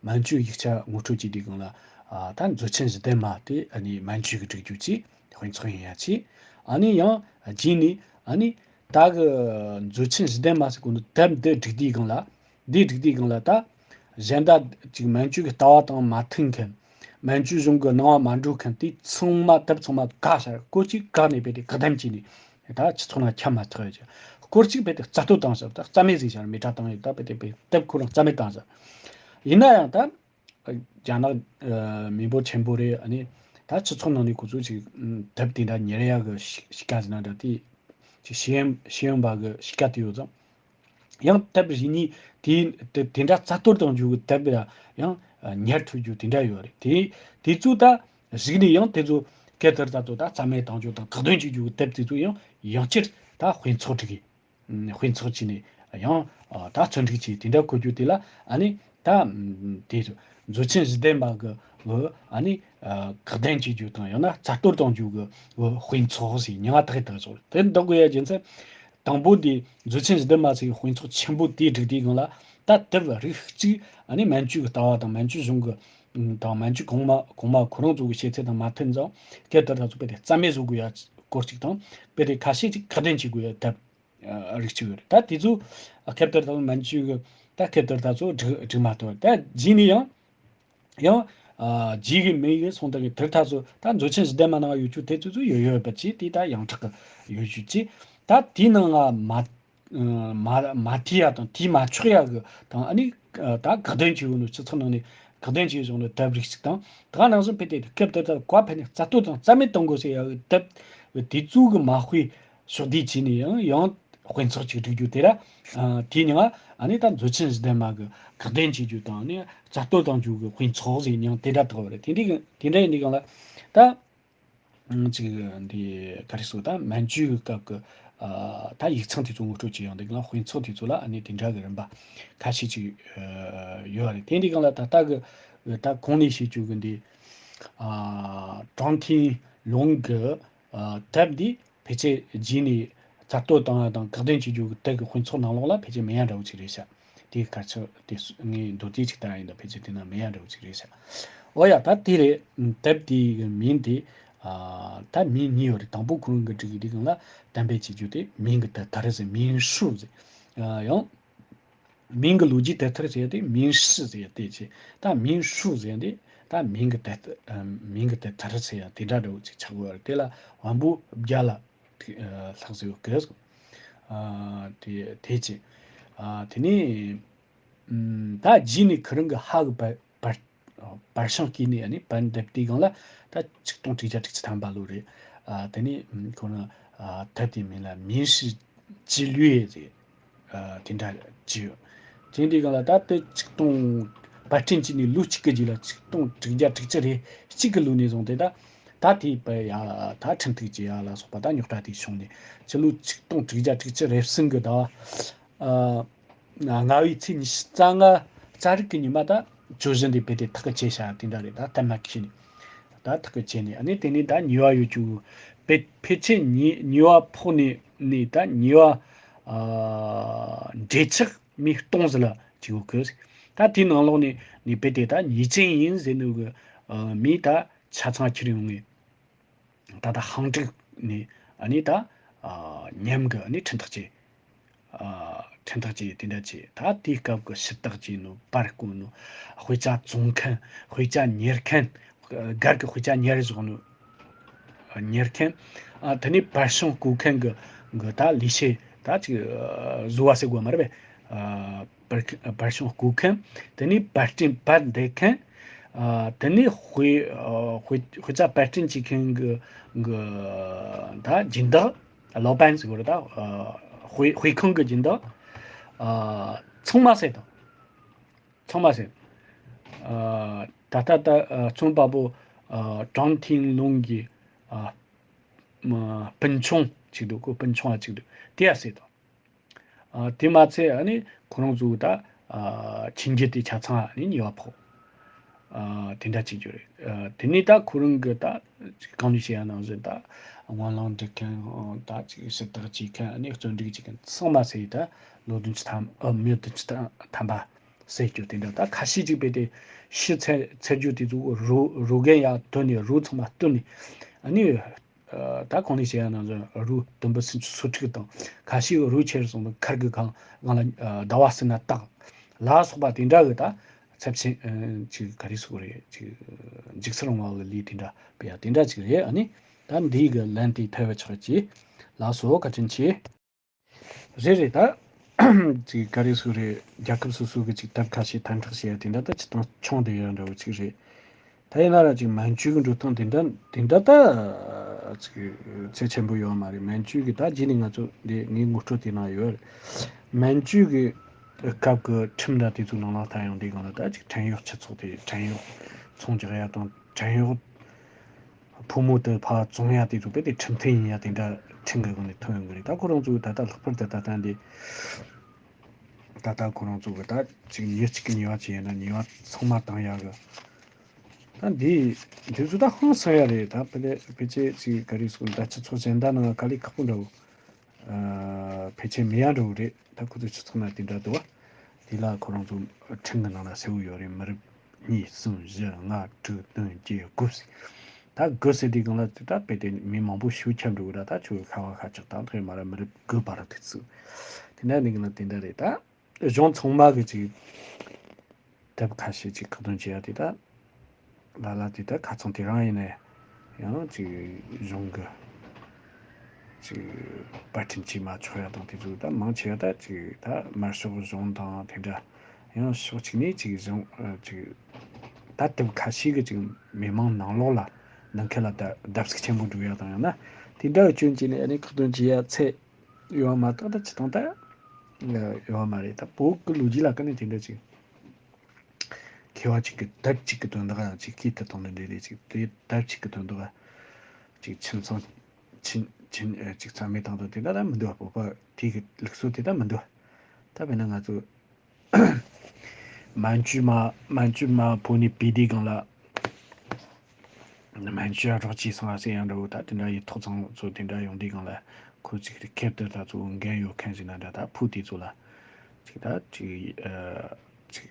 མན་ཇུའི་ཡིག་ཆ་ངོ་སྤྲོད་བྱེད་དུས་སྒང་ལ་ཨ་ད་མཛོད་ཆེན་བཞི་ལྡན་མ་དེ་ཨ་ནི་མན་ཇུ་གི་སྒྲིག་རྒྱུ་ཅིག་དཔེ་ཚོགས་ཡིན་ཡ་ཆེ། ཨ་ནི་ཡང་རྗེས་ནས་ཨ་ནི་ད་གི་མཛོད་ཆེན་བཞི་ལྡན་མ་ཟེར་གོ་ནོ་དེབ་འདི་བསྒྲིགས་དུས་སྒང་ལ། འདི་བསྒྲིགས་དུས་སྒང་ལ་ད་གཞན་དག་ཅིག་མན་ཇུ་གི་ལྟ་བ་དང་མ་མཐུན་མཁན། མན་ཇུ་གཞུང་གི་སྣང་བ་མ་འགྲོ་མཁན་དེ་ཚང་མ་དེབ་ཚང་མ་བཀག་བཞག་སྐོར་གཅིག་བཀག་ནས་རྦད་དེ་བཀག་སྡོམ་བྱས་ནས་ད་སྤྱི་ཚོགས་ནང་ཁྱབ་མ་ཐུབ་ཡ་ཅིག་སྐོར་གཅིག་རྦད་དེ་རྩ་གཏོར་བཏང་བཞག་ད་རྩ་མེད་བཟོས་བཞག་མེ་སྲེག་བཏང་ཡོད། ད་རྦད་དེ་རྦད་དེ་དེབ་ཁོ་རང་རྩ་མེད་བཏང་བཞག་ཡིན་ན་ཡང་ད། རྒྱ་ནག་ཨ་མི་འབོར་ཆེན་པོ་རེད། ཨ་ནི་ད་སྤྱི་ཚོགས་ནང་ནས་ཁོ་ཚོ་ཅིག་ཨ་དེབ་དེ་འདྲ་ཉར་ཡག་གི་གཤིས་གཤིས་ཀ་ཟེར་ན་འདྲ། དེ་ཅིག་ཤེས་ཡོན་ཤེས་ཡོན་པ་གི་གཤིས་ཀ་དེ་ཡོད་ཙང་། ཡང་དེབ་རེ་གཉིས་དེ་དེ་དེ་འདྲ་རྩ་གཏོར་གཏོང་རྒྱུ་གི་དེབ་ལ་ཡང་ཨ་ཉར་ཐུབ་རྒྱུ་དེ་འདྲ་ཡོད་རེད། དེ་དེ་ཚོ་ད་གཞུག་ནས་ཡང་དེ་ཚོ་སྐབས་དེར་ད་ཚོ་ད་རྩ་མེད་གཏོང་རྒྱུ་དང་བཀག་སྡོམ་བྱེད་རྒྱུ་གི་དེབ་དེ་ཚོ་ཡང་ཡང་བསྐྱར་ད་དཔེ་ཚོགས་སྒྲིག་གི་དཔེ་ཚོགས་བྱས་ནས་ཡང་ཨ་ད་བརྩོན་འགྲུས་བྱས་དེ་འདྲ་བཀོད་རྒྱུ་དེ་ལ་ཨ་ནི་ད་ཨམ་དེ་མཛོད་ཆེན་བཞི་ལྡན་པ་གི་གི་ཨ་ནི་ཨ་བཀག་སྡོམ་བྱེད་རྒྱུ་དང་ཡང་ན་རྩ་གཏོར་གཏོང་རྒྱུ་གི་གི་དཔེ་ཚོགས་ཟེར་མྱིང་ང་བཏགས་བཏགས་ཆོག་དེ་འདོགས་དགོས་ཡ་རྒྱུ་མཚན། དང་པོ་དེ་མཛོད་ཆེན་བཞི་ལྡན་མ་ཟེར་བའི་དཔེ་ཚོགས་ཆེན་པོ་དེ་བསྒྲིགས་དུས་སྒང་ལ་ད་དེབ་རིགས་གཅིག་ཨ་ནི་མན་ཇུ་གི་ལྟ་བ་དང་མན་ཇུ་གཞུང་གི་དང་མན་ཇུ་གོང་མ་གོང་མ་ཁོ་རང་ཚོ་གི་བཤད་ཚུལ་དང་མ་མཐུན་ཙང་སྐབས་དེར་ད་ཚོ་རྦད་དེ་རྩ་མེད་བཟོ་དགོས་ཡ་སྐོར་གཅིག་དང་རྦད་དེ་ཁ་ཤས་ཅིག་བཀག་སྡོམ་བྱེད་དགོས་ཡ་དེབ། རིགས་གཅིག་ཡོད་རེད། ད་དེ་ཚོ་ཁེབ་ཏར་ད་མན་ཇུ་གི་ད་ཁེབ་ཏར་ད་ཚོ་སྒྲིག་སྒྲིག་མ་ཐུབ། ད་རྗེས་ནས་ཡང་ཡང་རྗེས་གི་མི་གི་སོང་ད་གི་དེར་ད་ཚོ་ད་མཛོད་ཆེན་བཞི་ལྡན་མ་ནང་ཡོད་རྒྱུ་དེ་ཚོ་ཚོ་ཡོད་ཡོད་པ་ཅི་དེ་ད་ཡང་དག་གི་ཡོད་རྒྱུ་ཅི། ད་དེའི་ནང་ང་མ་མ་མ་ཐི་ཡ་དང་དེའི་མ་ཆོག་ཡ་གི་དང་ཨ་ནི་ད་བཀག་སྡོམ་བྱས་ཡོད་ནོ་སྤྱི་ཚོགས་ནང་ནས་བཀག་སྡོམ་བྱས་བཞག་ནོ་དེབ་རིགས་ཤིག་དང་ད་ག་ནང་བཞིན་ཕེ་དེ་སྐབས་དེ་ད་བཀའ་ཕེ་ནས་རྩ་གཏོར་དང་རྩ་མེད་གཏོང་དགོས་ཟེར་ཡ་གི་དེབ་དེ་ཚོ་གི་མ་དཔེ། ཕྱོགས་བསྡུས་བྱས་ནས་ཡང་ཡང་དཔེ་ཚོགས་ཅིག་བསྒྲིགས་རྒྱུ་དེ་ར། ཨ་དེའི་ནང་ཨ་ནི་ད་མཛོད་ཆེན་བཞི་ལྡན་མ་གི་བཀག་སྡོམ་བྱེད་རྒྱུ་དང་ནི་རྩ་གཏོར་གཏོང་རྒྱུ་གི་དཔེ་ཚོགས་ཟེར་མྱིང་དེ་འདྲ་བཏགས་པ་རེད། དེ་འདྲའི་དེ་འདྲ་ཡིན་དུས་སྒང་ལ་ད་ཅིག་འདི་ག་རེ་ཟེར་ད་མན་ཇུའི་སྐབས་ཀྱི་ཨ་ད་ཡིག་ཚང་དེ་ཚོ་ངོ་སྤྲོད་བྱེད་ཡོང་དུས་སྒང་ལ་དཔེ་ཚོགས་དེ་ཚོ་ལ་ཨ་ནི་དེ་འདྲ་གི་རིམ་པ་ཁ་ཤས་ཅིག་ཡོད་རེད། དེ་འདྲའི་སྒང་ལ་ད་ལྟ་གི་ད་གོང་ནས་བཤད་རྒྱུ་གི་འདི་ཨ་ཀྲང་ཐིང་ལུང་གི་ཨ་དེབ་འདི་ཕལ་ཆེར་རྗེས་ནས་རྩ་གཏོར་བཏང་ཡ་དང་བཀག་སྡོམ་བྱེད་རྒྱུ་གི་དེབ་ཀྱི་དཔེ་ཚོགས་ནང་ལོགས་ལ་ཕལ་ཆེར་མེད་ཡ་འདྲ་བོ་ཅིག་རེད་ཤག་དེ་ག་ཚོད་དེ་སུ་ངས་མདོར་བསྡུས་ཅིག་ལྟ་ཡ་ཡིན་ད་ཕལ་ཆེར་དེ་ན་མེད་ཡ་འདྲ་བོ་ཅིག་རེད་ཤག་འོ་ཡ་ད་དེ་རེད། དེབ་དེའི་གི་མིང་དེ་ཨ་ད་མིང་གཉིས་ཡོད་རེད། དང་པོ་ཁོ་རང་གི་བསྒྲིགས་ཡི་དེ་གང་ལ་གཏན་འབེབས་བྱེད་རྒྱུ་དེ་མིང་གི་དེབ་ཐེར་ཟེར་མིང་ཧྲུའུ་ཟེར། ཨ་ཡང་མིང་གི་ལོ་རྒྱུས་དེབ་ཐེར་ཟེར་ཡ་དེ་མིང་ཧྲི་ཟེར་ཡ་དེ་ཆེ། ད་མིང་ཧྲུའུ་ཟེར་ཡ་དེ་ད་མིང་གི་དེབ་ཨ་མིང་གི་དེབ་ཐེར་ཟེར་ཡ་དེ་འདྲ་འདྲ་བོ་ཅིག་ཆགས་ཡོད་རེད། དེ་ལ་དབང་པོ་བརྒྱ་ལ། ལྷག་ཟེར་བ་གི་དེ་དེ་ཅི། དེ་ནས་ད་རྗེས་ནས་ཁི་རང་གི་ཧ་གི་པར་པར་པར་ཤང་སྐྱེས་ནས་ཨ་ནི་པར་འདེབས་དུས་སྒང་ལ་ད་ཆིག་སྟོང་དྲུག་བརྒྱ་དྲུག་ཅུ་ཐམ་པ་ལོ་རེད། དེ་ནས་ཁོ་རང་དེབ་དེའི་མིང་ལ་མིན་ཧྲི་ཅི་ལུའེ་ཟེར། དེ་འདྲ་བྲིས་ཡོད། དེ་འདྲའི་སྒང་ལ་ད་ལྟ་ཆིག་སྟོང་པར་སྐྲུན་བྱས་ནས་ལོ་གཅིག་གི་རྗེས་ལ་ཆིག་སྟོང་དྲུག་བརྒྱ་དྲུག་ཅུ་རེ་གཅིག་གི་ལོ་ནས་བཟུང་སྟེ་ད་ད་དེའི་པར་ཡ་ད་ཁྲིམས་གཏུག་བྱེད་ཡ་ལ་སོགས་པ་ད་རྙོག་དྲ་དེ་བྱུང་ནས་ཕྱི་ལོ་ཆིག་སྟོང་དྲུག་བརྒྱ་དྲུག་ཅུ་རེ་གསུམ་གི་ཟླ་བ་ལྔ་པའི་ཚེས་ཉི་ཤུ་རྩ་ལྔ་རྩ་རིག་གི་ཉི་མ་ད་བཅུ་བཞི་འདི་རྦད་དེ་ཐག་གིས་བཅད་བཞག་དེ་འདྲ་རེད། ད་གཏན་མ་ཁེལ་ནས་ད་ཐག་གིས་བཅད་ནས་ཨ་ནི་དེ་ནས་ད་ཉེས་པ་ཡོད་རྒྱུ་ཕལ་ཕལ་ཆེར་ཉེས་ཉེས་པ་ཕོག་ནས་ནས་ད་ཉེས་པ་ཨ་འབྲས་ཆག་མི་སྟོང་ཟིག་ལ་བཅུག་གི། ད་དེའི་ནང་ལོགས་ནས་ནས་རྦད་དེ་ད་ཉེས་ཅན་ཡིན་ཟེར་ནོ་གི་ཨ་མི་ད་ཆ་ཚང་ཁྱེར་ཡོང་ངེས། ད་ལྟ་ཧང་ཀྲིག་ནས་ཨ་ནི་ད་ཨ་ཉམས་གི་ཨ་ནི་ཁྲིམས་ཐག་བཅད། ཨ་ཁྲིམས་ཐག་བཅད་དེ་འདྲ་བྱས། ད་དེའི་སྐབས་ཀྱི་ཞུ་དག་བྱས་ནོ་པར་བརྐོས་ནོ་དཔེ་ཆ་བཙོང་མཁན། དཔེ་ཆ་གཉེར་མཁན། སྒེར་གྱི་དཔེ་ཆ་གཉེར་བཞག་ནོ། གཉེར་མཁན། ཨ་དེ་ནས་པར་བྱུང་བརྐོ་མཁན་གྱི་གི་ད་ལས་བྱེད་ད་ཅིག་བཟོ་བ་ཟེར་དགོས་མ་རེད་པས། ཨ་པར་པར་བྱུང་བརྐོ་མཁན། དེ་ནས་པར་སྐྲུན་པར་འདེབས་མཁན། ཨ་དེ་ནས་དཔེ་ཨ་དཔེ་དཔེ་ཆ་པར་སྐྲུན་བྱེད་མཁན་གྱི་གི་ད་སྦྱིན་བདག་ལོ་པན་ཟེར་དགོས་རེད་ད། ཨ་དཔེ་དཔེ་ཁང་གི་སྦྱིན་བདག་ཨ་ཚང་མ་ཟེར་དང་། ཚང་མ་ཟེར། ཨ་ད་ལྟ་ད་ཨ་རྩོམ་པ་པོ་ཨ་ཀྲང་ཐིང་ལུང་གི་ཨ་མ་སྤུན་ཆུང་གཅིག་འདུག་ཁོ་སྤུན་ཆུང་བ་གཅིག་འདུག་དེ་ཡ་ཟེར་དང་། ཨ་དེ་མ་ཚད་ཨ་ནི་ཁོ་རང་ཚོ་ད་ཨ་ཁྱིམ་རྒྱུད་དེ་ཆ་ཚང་ཨ་ནི་ཉེས་པ་ཕོག་ཨ་དེ་འདྲ་བྱེད་རྒྱུ་རེད། ཨ་དེ་ནས་ད་ཁོ་རང་གི་ད་གང་ནས་བཤད་ཡ་ནང་བཞིན་ད་སྨོན་ལམ་འབྲི་མཁན་ད་ཅིག་ཞུ་དག་བྱེད་མཁན་ཨ་ནི་བརྩོན་འགྲུས་བྱེད་མཁན་ཚང་མ་ཟེར་ད་ལོ་བདུན་ཅུ་ཐམ་ཨ་མི་བདུན་ཅུ་ཐམ་པ་ཟེར་རྒྱུ་དེ་འདྲ། ད་ཁ་ཤས་ཅིག་རྦད་དེ་ཤི་ཚར་ཚར་རྒྱུ་དེ་ཚོ་རོ་རོ་རྒན་ཡར་བཏོན་ནས་རོ་ཚང་མ་བཏོན་ནས་ཨ་ནི་ ད་གོང་ནས་བཤད་ཡ་ནང་བཞིན་རུ་དུམ་བུ་སུམ་ཅུ་སོ་དྲུག་དང་ཁ་ཤས་རུ་ཆེར་སོང་ན་མཁར་གྱི་སྒང་སྒང་ལ་ཟླ་བ་སྲིད་ན་སྟག་ལ་སོགས་པ་དེ་འདྲ་གི་ད་ཚབས་ཆེན་ཅིག་ག་རེ་ཟེར་དགོས་རེད། ཅིག་འཇིགས་སུ་རུང་བ་གི་ལས་དེ་འདྲ་སྤེལ་ཡ་དེ་འདྲ་ཅིག་རེད། ཨ་ནི་ད་འདི་གི་ལན་དེ་ཕལ་བ་ཆགས་ཀྱི། ལགས་སོ། བཀའ་དྲིན་ཆེ། རེད་རེད། ད་ཅིག་ག་རེ་ཟེར་རེད། རྒྱལ་ཁབ་སོ་སོ་གི་ཅིག་ཐབས་ཁ་ཤས་དམ་དྲག་བྱེད་ཡ་དེ་འདྲ་ད་སྤྱིར་བཏང་ཆུང་དུ་ཡོད་འདྲ་བོ་ཅིག་རེད། ད་ཡིན་ན་ར་ཅིག་མན་ཇུ་གི་འགྲོ་སྟངས་དེ་འདྲ་དེ་འདྲ་ད་ཅིག་ཚད་ཆེན་པོ་ཡོད་མ་རེད། མན་ཇུ་གི་ད་རྗེས་ནས་ང་ཚོ་འདི་ངའི་ངོ་སྤྲོད་དེ་ནང་ཡོད་རེད། མན་ཇུ་གི་སྐབས་ཀྱི་ཁྲིམས་འདྲ་དེ་ཚོ་ནང་ལ་ལྟ་ཡོང་དུས་སྒང་ལ་ད་ཅིག་བྲན་གཡོག་སྤྱི་ཚོགས་དེ་བྲན་གཡོག་ཚོང་རྒྱག་ཡ་དང་བྲན་གཡོག་ཕོ་མོ་དེ་ཕར་བཙོང་ཡ་དེ་ཚོ་དཔེ་དེ་ཁྲིམས་མཐུན་ཡིན་ཡ་དེ་འདྲ་ཁྲིམས་ཀྱི་སྒང་ནས་ཐོན་ཡོང་གི་རེད། ད་ཁོ་རང་ཚོ་ད་ལྟ་ལྷག་པར་དུ་ད་ལྟ་འདི་ད་ལྟ་ཁོ་རང་ཚོ་གི་ད་ཅིག་ཉིན་གཅིག་གི་ཉེས་པ་ཅིག་ཡིན་ན་ཉེས་པ་ཚང་མ་བཏང་ཡ་གི། ད་འདི་འདི་ཚོ་ད་ཧང་སང་ཡ་རེད། ད་ཕལ་ཕལ་ཆེར་ཅིག་ག་རེ་ཟེར་ད་སྤྱི་ཚོགས་གཞན་དག་ནང་ག་ལེ་ཁག་པོ་འདྲ་བོ་ཕལ་ཆེར་མེད་ཡ་འདྲ་བོ་རེད། ད་ཁོ་ཚོ་སྤྱི་ཚོགས་ནང་དེ་འདྲ་འདུག་བ། དེ་ལ་ཁོ་རང་ཚོ་ཁྲིམས་ཀྱི་ནང་ལ་གསལ་བོ་ཡོད་རེད། མི་རབས་གཉིས་གསུམ་བཞི་ལྔ་དྲུག་བདུན་བརྒྱད་དགུ་ཟེར། ད་དགུ་ཟེར་དུས་སྒང་ལ་ད་དཔེ་དེ་མི་མང་པོ་ཞེ་པོ་ཁྱབ་འགྲོ་གི་ར། ད་ཁྱོད་ཤ་བ་ཤ་ཆག་ད་ལྷག་མ་ར་མི་རབས་དགུ་བར་དུ་ཚུད། དེ་འདྲ་ནི་གི་ན་དེ་འདྲ་རེད། ད་གཞུང་ཚང་མ་གི་ཅིག་དེབ་ཁ་ཤས་ཅིག་ཁག་དོན་བྱེད་ཡ་དེ་ད་ལ་ལ་དེ་ད་ཁ་ཚང་དེ་རང་ཡིན་ནས་ཡང་ཅིག་གཞུང་གི་ཅིག་པར་སྐྲུན་བྱས་མ་ཆོག་ཡ་དང་དེ་ཚོ་ད་མང་ཆེ་བ་ད་ཅིག་ད་དམར་ཤོག་གཞུང་དང་དེ་འདྲ། ཡང་ཕྱོགས་གཅིག་ནས་ཅིག་གཞུང་ཨ་ཅིག་ད་དེབ་ཁ་ཤས་ཀྱི་ཅིག་མི་མང་ནང་ལོགས་ལ་ནང་ཁུལ་ལ་ད་བརྡབ་གསིག་ཆེན་པོ་འགྲོ་ཡ་དང་ཡང་ན་དེ་འདྲ་བའི་སྐྱོན་བྱས་ནས་ཨ་ནི་ཁག་དོན་བྱེད་ཡ་ཚད་ཡོད་མ་གཏོགས་ད་ཅི་དང་ད་ཡོད་མ་རེད། ད་བོད་ཀྱི་ལོ་རྒྱུས་ལ་ཀ་ནས་དེ་འདྲ་ཅིག་མཁས་པ་གཅིག་གི་དེབ་གཅིག་གི་དོན་དག་ཅིག་སྐད་དུ་བཏང་ནས་འདྲ་རེད། ཅིག་དེ་དེབ་གཅིག་གི་དོན་དག་ཅིག་ཁྱིམ་ཚང་ཁྱིམ་ཁྱིམ་ཨ་ཅིག་རྩ་མེད་བཏང་དང་དེ་འདྲ་ད་མི་འདུག་བ། བོད་པ་དེ་གི་ལུགས་སྲོལ་དེ་ད་མི་འདུག་བ། ད་དཔེར་ན་ང་ཚོ་མན་ཇུ་མ་མན་ཇུ་མ་བོད་ནས་བུད་དུས་སྒང་ལ་མན་ཇུ་ཡ་རོགས་བྱས་སོང་ཨ་ཟེར་ཡང་འདྲ་བོ། ད་དེ་འདྲ་ཡི་ཐོག་ཚང་ཚོ་དེ་འདྲ་ཡོང་དུས་སྒང་ལ་ཁོ་ཅིག་རི་ཁེབ་དེ་ད་ཚོ་འགན་ཡོད་མཁན་ཞིག་ན་འདྲ། ད་བུ་དེ་ཚོ་ལ་ཅིག་ད་ཅིག་ཨ་ཅིག་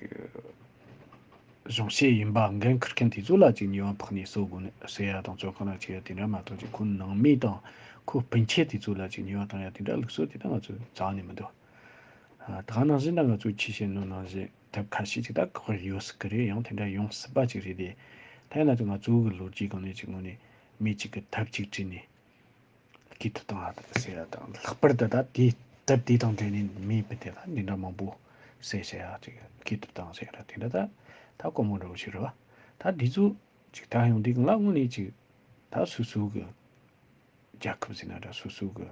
གཞུང་བཤེར་ཡིན་པ་འགན་འཁུར་མཁན་དེ་ཚོ་ལ་ཅིག་ཉེས་པ་ཕོག་ནས་གསོད་དགོས་ནས་ཟེར་ཡ་དང་བཙོན་ཁང་ལ་བཅུག་ཡ་དེ་འདྲ་མ་གཏོགས་ཅིག་ཁོ་ནང་མི་དང་ཁོ་སྤུན་མཆེད་དེ་ཚོ་ལ་ཅིག་ཉེས་པ་བཏང་ཡ་དེ་འདྲ་ལུགས་སྲོལ་དེ་ད་ང་ཚོ་རྩ་བ་ནས་མི་འདུག་ཨ་ད་ག་ནང་བཞིན་ད་ང་ཚོས་ཆེས་ཤེས་ནོ་ནང་བཞིན་དེབ་ཁ་ཤས་ཅིག་ད་བཀག་ཡོད་སྲིད་ཀྱི་རེད། ཡང་དེ་འདྲ་ཡོང་སྲིད་པ་ཅིག་རེད་དེ། ད་ཡིན་ན་ཅིག་ང་ཚོ་གི་ལོ་རྒྱུས་སྒང་ནས་ཅིག་དངོས་གནས་མི་གཅིག་གི་དེབ་ཅིག་བྲིས་ནས་སྐྱིད་ཐུབ་བཏང་བ་ཟེར་ཡ་དང་། ལྷག་པར་དུ་ད་དེའི་དེབ་དེ་དང་འབྲེལ་ནས་མི་བུ་དེ་ལ་འདི་འདྲ་མང་པོ་ཟེར་བྱ་ཡ་ཅིག་སྐྱིད་ཐུབ་བཏང་ཟེར་ཡ་དེ་འདྲ་ད་ད་དཀོན་མོ་འདྲ་བོ་ཞིག་རེད་བ། ད་འདི་ཚོ་ཅིག་ད་ཡོང་དུས་ང་དངོས་གནས་ཅིག་ད་སོ་སོ་གི་རྒྱལ་ཁབ་ཟེར་ན་འདྲ། སོ་སོ་གི་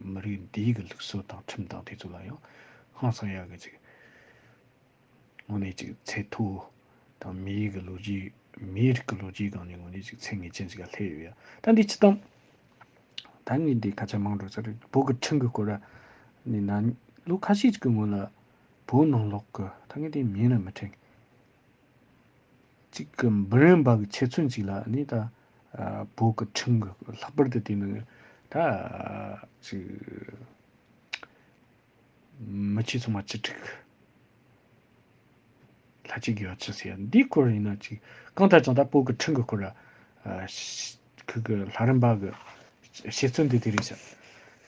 མི་རིགས་འདིའི་གི་ལུགས་སྲོལ་དང་ཁྲིམས་དང་དེ་ཚོ་ལ་ཡང་ཧང་སང་ཡ་གི་ཅིག་དངོས་གནས་ཅིག་ཚད་མཐོ་དང་མིའི་གི་ལོ་རྒྱུས་མིའི་རིགས་ཀྱི་ལོ་རྒྱུས་སྒང་ནས་དངོས་གནས་ཅིག་ཚད་ངེས་ཅན་ཅིག་ལ་སླེབས་ཡོད་ཡ། ད་འདི་སྤྱི་བཏང་ད་ངས་འདི་སྐད་ཆ་མང་འགྲོ་ས་རེད། བོད་ཀྱི་ཁྲིམས་ཀྱི་སྐོར་ལ་ནི་ན་ལོ་ཁ་ཤས་ཅིག་གི་སྔོན་ལ་བོད་ནང་ལོགས་ཀྱི་ད་ངས་དེ་མིང་ལ་མི་དྲན། གཅིག་གི་འབུམ་རམས་པ་གི་ཆེ་མཐོང་གཅིག་ལ་ནི་ད་ཨ་བོད་ཀྱི་ཁྲིམས་ཀྱི་ལྷག་པར་དུ་དེ་ནི་ད་ཨ་ཅིག་མི་ཆོས་ཚང་མ་བཅུ་དྲུག་ལྷ་ཆོས་དགེ་བ་བཅུ་ཟེར་ཡ་འདིའི་སྐོར་ཡིན་ན་ཅིག་གང་ལྟར་ཀྱང་ད་བོད་ཀྱི་ཁྲིམས་ཀྱི་སྐོར་ལ་ཨ་ཁུ་གི་ལྷ་རམས་པ་གི་བཤད་ཚུལ་འདི་དེ་རེད་ཤག་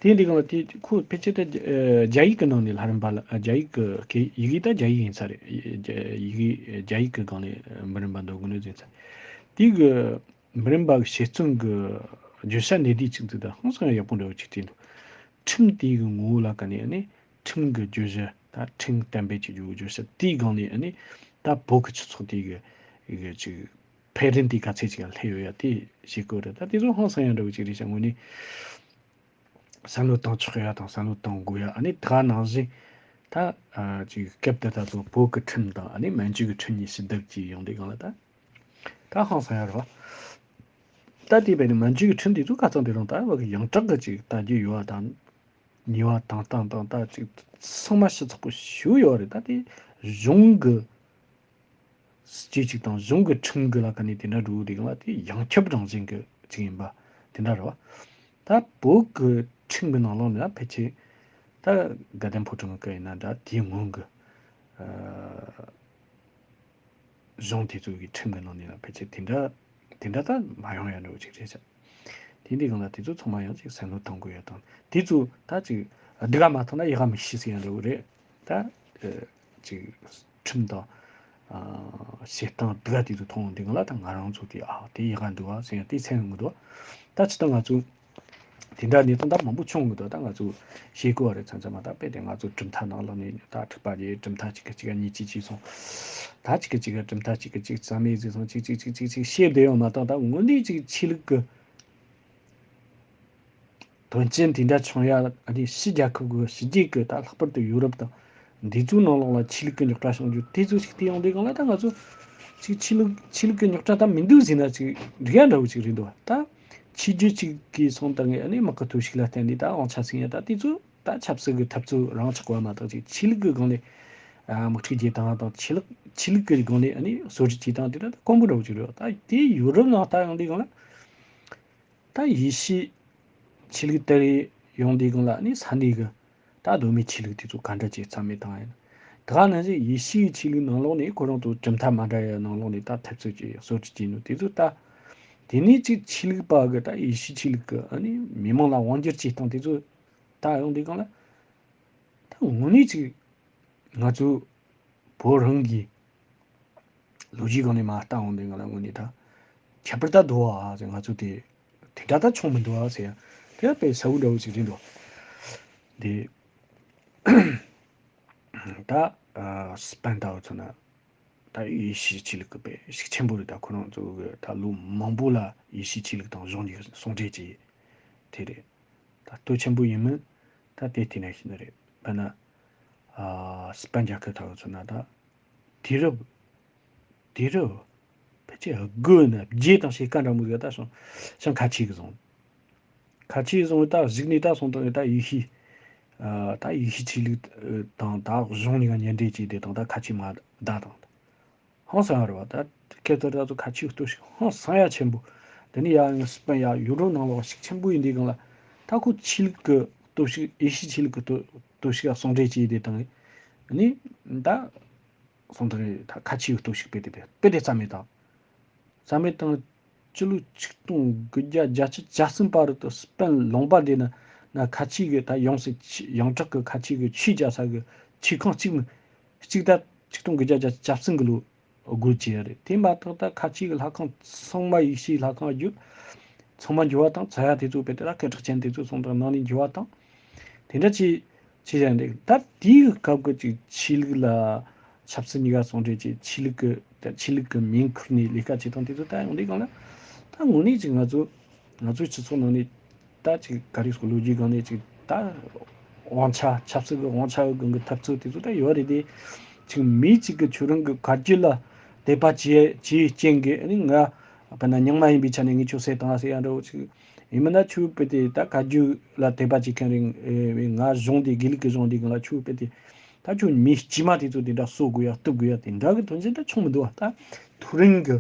དེ་འདི་གང་ལ་དེ་ཁོ་ཕལ་ཆེར་དེ་ཨ་རྒྱ་ཡིག་གི་ནང་ནས་ལྷ་རམས་པ་ལ་ཨ་རྒྱ་ཡིག་གི་ཡི་གེ་ད་རྒྱ་ཡིག་ཡིན་ས་རེད། ཡི་གེ་རྒྱ་ཡིག་གི་སྒང་ནས་འབུམ་རམས་པ་འདོན་དགོས་ནི་ཡིན་ས་རེད། དེ་གི་འབུམ་རམས་པ་གི་བཤད་ཚུལ་གི་བརྗོད་བྱ་གནད་བསྡུས་ཅིག་འདུག་ད་ཧང་སང་ཡག་པོ་འདྲ་བོ་ཅིག་བྲིས་འདུག་ཁྲིམས་དེ་གི་ངོ་བོ་ལ་ཀ་ནས་ཨ་ནི་ཁྲིམས་གི་བརྗོད་བྱ་ད་ཁྲིམས་གཏན་འབེབས་ཀྱི་བརྗོད་བྱ་དེའི་སྒང་ནས་ཨ་ནི་ད་བོད་ཀྱི་སྤྱི་ཚོགས་དེ་གི་གི་ཅིག་འཕེལ་རིམ་དེ་ག་ཚད་ཅིག་ལ་སླེབས་ཡོད་ཡ་དེ་ཤེས་དགོས་རེད། ད་དེ་ཚོ་ཧང་སང་ཡ་འདྲ་བོ་ཅིག་རེད་ཤག་དངོས་གནས་བསམ་བློ་བཏང་ཆོག་ཡ་དང་བསམ་བློ་བཏང་དགོས་ཡ། ཨ་ནི་ད་ག་ནང་བཞིན་ད་ཨ་ཅིག་སྐབས་དེ་ད་ཚོ་བོད་ཀྱི་ཁྲིམས་དང་ཨ་ནི་མན་ཇུ་གི་ཁྲིམས་གཉིས་ཕྱི་བསྡུར་གྱིས་ཡོང་དུས་སྒང་ལ་ད་ད་ཧང་སང་ཡ་རེད་བ། ད་དེ་བས་ནི་མན་ཇུ་གི་ཁྲིམས་དེ་ཚོ་ཁ་ཚང་དེ་རང་ད་བ་གི་ཡང་དག་གི་ཅིག་ལྟ་རྒྱུ་ཡོད་བ་དང་ཉེས་པ་དང་སྟངས་དང་ད་ཅིག་ཚང་མ་ཞིབ་ཚགས་པོ་ཞེ་པོ་ཡོད་རེད། ད་དེ་གཞུང་གི་སྤྱི་གཅིག་དང་གཞུང་གི་ཁྲིམས་གི་ལ་ཁ་ནས་དེ་འདྲ་འགྲོ་དེ་ག་ལ་དེ་ཡང་ཁྱབ་རང་བཞིན་གི་ཅིག་ཡིན་པ་དེ་འདྲ་རེད་བ། ད་བོད་གི་ཁྲིམས་གི་ནང་ལོགས་ནས་ཕལ་ཆེར་ད་དགའ་ལྡན་ཕོ་བྲང་གི་ཡིན་ན་འདྲ་དེའི་སྔོན་གི་ཨ་གཞུང་དེ་ཚོ་གི་ཁྲིམས་གི་ནང་ནས་ལ་ཕལ་ཆེར་དེ་འདྲ་དེ་འདྲ་ད་མ་ཡོང་ཡ་འདྲ་བོ་ཅིག་རེད་ཤག་དེ་འདི་གང་ལ་དེ་ཚོ་ཚང་མ་ཡང་ཅིག་སེམས་ལ་གཏོང་དགོས་ཡ་དང་། དེ་ཚོ་ད་ཅིག་སྡུག་ག་མ་ཐོང་ན་ཡག་ག་མི་ཤེས་ཟེར་ཡ་འདྲ་བོ་རེད། ད་ཨ་ཅིག་ཁྲིམས་དང་ཨ་བྱེད་སྟངས་སྡུག་ག་དེ་ཚོ་མཐོང་འདི་གང་ལ་ད་ང་རང་ཚོ་དེ་ཨ་དེ་ཡག་ག་འདུག་ཨ་ཟེར་ཡ་དེ་སེམས་ཡོང་གི་འདུག་ད་ཅི་ད་ང་ཚོ་དེ་འདྲ་གནས་སྟངས་ད་མང་པོ་བྱུང་གི་འདུག་ད་ང་ཚོ་ཤེས་དགོས་བ་རེད། མཚམས་མཚམས་མ་ད་དཔེ་དེ་ང་ཚོ་གྲུབ་མཐའ་ནང་ལོགས་ནས་ད་འཁྲུག་པ་རེད། གྲུབ་མཐའ་གཅིག་གི་གཅིག་ག་གཉིས་གཅིག་གཅིག་སོང་། ད་གཅིག་གི་གཅིག་ག་གྲུབ་མཐའ་གཅིག་གི་གཅིག་རྩ་མེད་ཟིག་སོང་། གཅིག་གཅིག་གཅིག་གཅིག་གཅིག་བཤད་བསྡད་ཡོད་མ་གཏོགས། ད་དངོས་གནས་ཅིག་ཆོས་ལུགས་ཀྱི་དོན་རྐྱེན་དེ་འདྲ་བྱུང་ཡ། ཨ་ནི་ཕྱི་རྒྱལ་ཁབ་ཀྱི་ཕྱི་རྒྱལ་གྱི་ད་ལྷག་པར་དུ་ཡུ་རོབ་དང་འདི་ཚོའི་ནང་ལོགས་ལ་ཆོས་ལུགས་ཀྱི་རྙོག་དྲ་བྱུང་རྒྱུ་དེ་ཚོ་ཞིག་དེ་ཡོང་དུས་སྒང་ལ་ད་ང་ཚོ་ཅིག་ཆོས་ལུགས་ཆོས་ལུགས་ཀྱི་རྙོག་དྲ་ད་མི་འདུག་ཟེར་ན་ཅིག་འགྲིག་ཡ་འདྲ་བོ་ཅིག་རེད་འདུག་ད་ཆོས་བརྒྱུད་ཅིག་གིས་སོང་དང་ངས་ཨ་ནི་དམག་གི་གཏོར་བཤིག་ལ་བརྟེན་ནས་ད་དབང་ཆ་ཟིན་ཡ་ད་དེ་ཚོ་ད་ཆབ་སྲིད་ཀྱི་འཐབ་རྩོད་རང་ཆགས་པ་མ་གཏོགས། ཅིག་ཆོས་ལུགས་ཀྱི་སྒང་ནས་ཨ་དམག་འཁྲུག་བྱེད་སྟངས་དང་། ཆོས་ལུགས་ཆོས་ལུགས་ཀྱི་སྒང་ནས་ཨ་ནི་གསོད་རེས་བྱེད་སྟངས་དེ་ད་དཀོན་པོ་འདྲ་བོ་ཅིག་རེད། ད་དེ་ཡུ་རོབ་ནང་ལྟ་ཡོང་དུས་སྒང་ལ། ད་ཡེ་ཤུའི་ཆོས་ལུགས་དར་ཡོང་དུས་སྒང་ལ་ནི་ས་གནས་ཀྱི་ད་གདོད་མའི་ཆོས་ལུགས་དེ་ཚོ་ག་འདྲ་ཅིག་རྩ་མེད་བཏང་ཡིན། ད་ག་ནང་བཞིན་ཡེ་ཤུའི་ཆོས་ལུགས་ནང་ལོགས་ནས་ཁོ་རང་ཚོ་གྲུབ་མཐའ་མ་འདྲ་ཡ་ནང་ལོགས་ནས་ད་འཐབ་རྩོད་ཀྱི་གསོད་ཁྲིད་བྱས་ནོ་དེ་ཚོ། ད་དེ་ནས་ཅིག་ཆོས་ལུགས་པ་གི་ད་ཡེ་ཤུའི་ཆོས་ལུགས་ཀྱི་ཨ་ནི་མི་མང་ལ་དབང་སྒྱུར་བྱེད་སྟངས་དེ་ཚོ་ད་ཡོང་དུས་སྒང་ལ། ད་དངོས་གནས་ཅིག་ང་ཚོ་བོད་རང་གི་ལོ་རྒྱུས་སྒང་ནས་མར་ལྟ་འོང་དུས་སྒང་ལ་དངོས་གནས་ད་ཁྱད་པར་ད་འདུག་ཨ་ཟེར། ང་ཚོ་དེ་དེ་འདྲ་ད་བྱུང་མི་འདུག་ཨ་ཟེར་ཡ་དེ་ཡང་དཔེ་གསལ་བོ་འདྲ་བོ་ཞིག་རེད་འདུག་དེ་ད་ཨ་སི་པན་ལྟ་བུ་མཚོན་ན་ད་ཡེ་ཤུའི་ཆོས་ལུགས་ཀྱི་དཔེ་ཤུགས་ཆེན་པོ་རེད། ད་ཁོ་རང་ཚོ་གི་ད་ལོ་མང་པོ་ལ་ཡེ་ཤུའི་ཆོས་ལུགས་དང་གཞུང་གཉིས་ཟུང་འབྲེལ་བྱས་དེ་རེད། ད་སྟོབས་ཆེན་པོ་ཡིན་མིན་ད་དེ་དེ་ནས་ཤེས་ནི་རེད། དཔེར་ན་ཨ་སི་པན་རྒྱལ་ཁབ་ལྟ་བུ་མཚོན་ན་ད་དུས་རབས་དུས་རབས་ཕལ་ཆེར་དགུ་ནས་བརྒྱད་དང་ཕྱེད་ཀ་འདྲ་མོ་ཟིག་ད་སོང་ཞིང་ཁ་ཆེ་གི་བཟུང་། ཁ་ཆེ་བཟུང་ད་གཞུག་ནས་ད་སོང་དང་ད་ཡེ་ཤུའི་ཨ་ད་ཡེ་ཤུའི་ཆོས་ལུགས་དང་ད་གཞུང་གཉིས་ཀ་མཉམ་འབྲེལ་བྱས་ཏེ་དང་ད་ཁ་ཆེ་མར་བསྡད་དང་། ཧང་སང་ཡ་རེད་བ། ད་ཁེ་ཐོ་ར་ཚོ་ཁ་ཆེའི་སྟོབས་ཤུགས་ཧང་སང་ཡ་ཆེན་པོ། དེ་ནས་ཡ་ཡང་སི་པན་ཡ་ཡུ་རོབ་ནང་ལོགས་ཤུགས་ཆེན་པོ་ཡིན་དུས་སྒང་ལ་ད་ཁོ་ཆོས་ལུགས་ཀྱི་སྟོབས་ཤུགས། ཡེ་ཤུའི་ཆོས་ལུགས་ཀྱི་སྟོབས་སྟོབས་ཤུགས་ལ་ཟུང་འབྲེལ་བྱས་ཏེ་དང་ནི་ད་སོང་དང་ད་ཁ་ཆེའི་སྟོབས་ཤུགས་སྤེལ་ཏེ་སྤེལ་ཏེ་རྩ་མེད་དང་། རྩ་མེད་དང་། སྤྱི་ལོ་ཆིག་སྟོང་དགུ་བརྒྱ་བརྒྱད་ཅུ་གྱ་གསུམ་བར་དུ་སི་པན་ལུང་པ་འདི་ན་ན་ཁ་ཆེ་གི་ད་ཡོངས་སུ་ཆོས་ཡོངས་གྲགས་ཀྱི་ཁ་ཆེ་གི་ཆོས་རྒྱག་ས་གི་ཆོས་ཁང་གཅིག་མིན་གཅིག་ད་ཆིག་སྟོང་དགུ་བརྒྱ་བརྒྱད་ཅུ་གྱ་གསུམ་གི་ལོ་སྒོ་ཕྱེ་ཡ་རེད། དེ་མ་ཐག་ད་ཁ་ཆེ་གི་ལྷ་ཁང་ཚང་མ་ཡེ་ཤུའི་ལྷ་ཁང་བརྒྱུད་ཚང་མ་འགྱུར་བ་དང་། ཚོ་ཡ་དེ་ཚོ་དཔེ་དེ་ལ་སྐད་གྲགས་ཅན་དེ་ཚོ་སོང་དང་ནང་ནས་འགྱུར་བ་དང་། དེ་འདྲ་ཅིག་བྱས་ཡ་འདུག་ད་དེའི་སྐབས་ཀྱི་ཅིག་ཆོས་ལུགས་ལ་ཆབ་སྲིད་གཉིས་ཀ་ཟུང་འབྲེལ་གྱིས་ཆོས་ལུགས་ཀྱི་ད་ཆོས་ལུགས་ཀྱི་མིང་ཁུར་ནས་ལས་ཀ་བྱེད་སྟངས་དེ་ཚོ་ད་ཡོང་དུས་སྒང་ལ་ད་དངོས་གནས་ཅིག་ང་ཚོ་ང་ཚོའི་སྤྱི་ཚོགས་ནང་ནས་ད་ཅིག་ག་རེ་ཟེར་ལོ་རྒྱུས་སྒང་ནས་ཅིག་ད་དབང་ཆ་ཆབ་སྲིད་ཀྱི་དབང་ཆ་གི་སྒང་གི་འཐབ་རྩོད་དེ་ཚོ་ད་ཡོད་རེད་དེ། ཅིག་མི་གཅིག་གི་ཁྱོད་རང་གི་བཀའ་བརྒྱུད་ལ་དད་པ་བྱེད་བྱེད་རྐྱེན་གྱིས་ཨ་ནི་ང་དཔེར་ན་རྙིང་མ་ཡིན་པའི་ཆ་ནས་ངས་ཁྱོད་བསད་བཏང་ཟེར་ཡ་འདྲ་བོ་ཅིག་ཡིན་མིན་ན་ཁྱོད་དཔེ་དེ་ད་བཀའ་བརྒྱུད་ལ་དད་པ་བྱེད་མཁན་རེད། ཨེ་ང་གཞུང་དེ་དགེ་ལུགས་ཀྱི་གཞུང་དེ་གི་ལ་ཁྱོད་དཔེ་དེ་ད་ཁྱོད་མི་དཀྱུས་མ་དེ་ཚོ་དེ་འདྲ་གསོད་དགོས་ཡ་གཏུབ་དགོས་ཡ་དེ་འདྲ་གི་དོན་ཆེན་ད་ཆུང་མི་འདུག་བ། ད་མཐོ་རིམ་གི་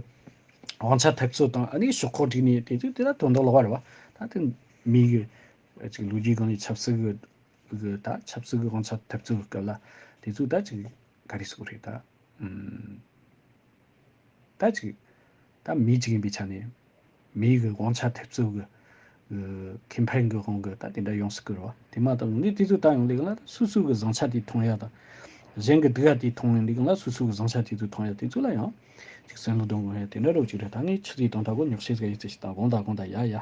དབང་ཆ་འཐབ་རྩོད་དང་ཨ་ནི་ཤོག་ཁག་བསྒྲིགས་ནས་དེ་ཚོ་དེ་ད་དོན་དག་ལོག་པ་རེད་བ། ད་དེ་མི་གི་ཅིག་ལོ་རྒྱུས་སྒང་ནས་ཆབ་སྲིད་གི་གི་ད་ཆབ་སྲིད་གི་དབང་ཆ་འཐབ་རྩོད་གི་སྐབས་ལ་དེ་ཚོ་ད་ཅིག་ག་རེ་ཟེར་དགོས་རེད། ད་ཨུམ། ད་ཅིག་ད་མི་གཅིག་ཡིན་པའི་ཆ་ནས་མིའི་གི་དབང་ཆ་འཐབ་རྩོད་གི་གི་ཁེ་ཕན་གི་དབང་གི་ད་དེ་འདྲ་ཡོང་སྲིད་གི་རེད་བ། དེ་མ་གཏོགས་ངས་དེ་ཚོ་ད་ཡོང་ལེ་གི་ལ་ད་སོ་སོ་གི་བཟང་ཆ་དེ་མཐོང་ཡ་དང་། གཞན་གི་སྡུག་ཡ་དེ་མཐོང་ཡ་ལེ་གི་ལ་སོ་སོ་གི་བཟང་ཆ་དེ་ཚོ་མཐོང་ཡ་དེ་ཚོ་ལ་ཡང་ཅིག་སེམས་ལ་གདོང་དགོས་ཡ་དེ་འདྲ་རོགས་ཅིག་རེད། ད་ངས་ཆི་ཟིག་དང་ད་གོ་ཉོག་བཤད་ཟིག་ཡིན་ཚེ་ཞིག་དང་དགོངས་དག་དགོངས་དག་ཡ་ཡ།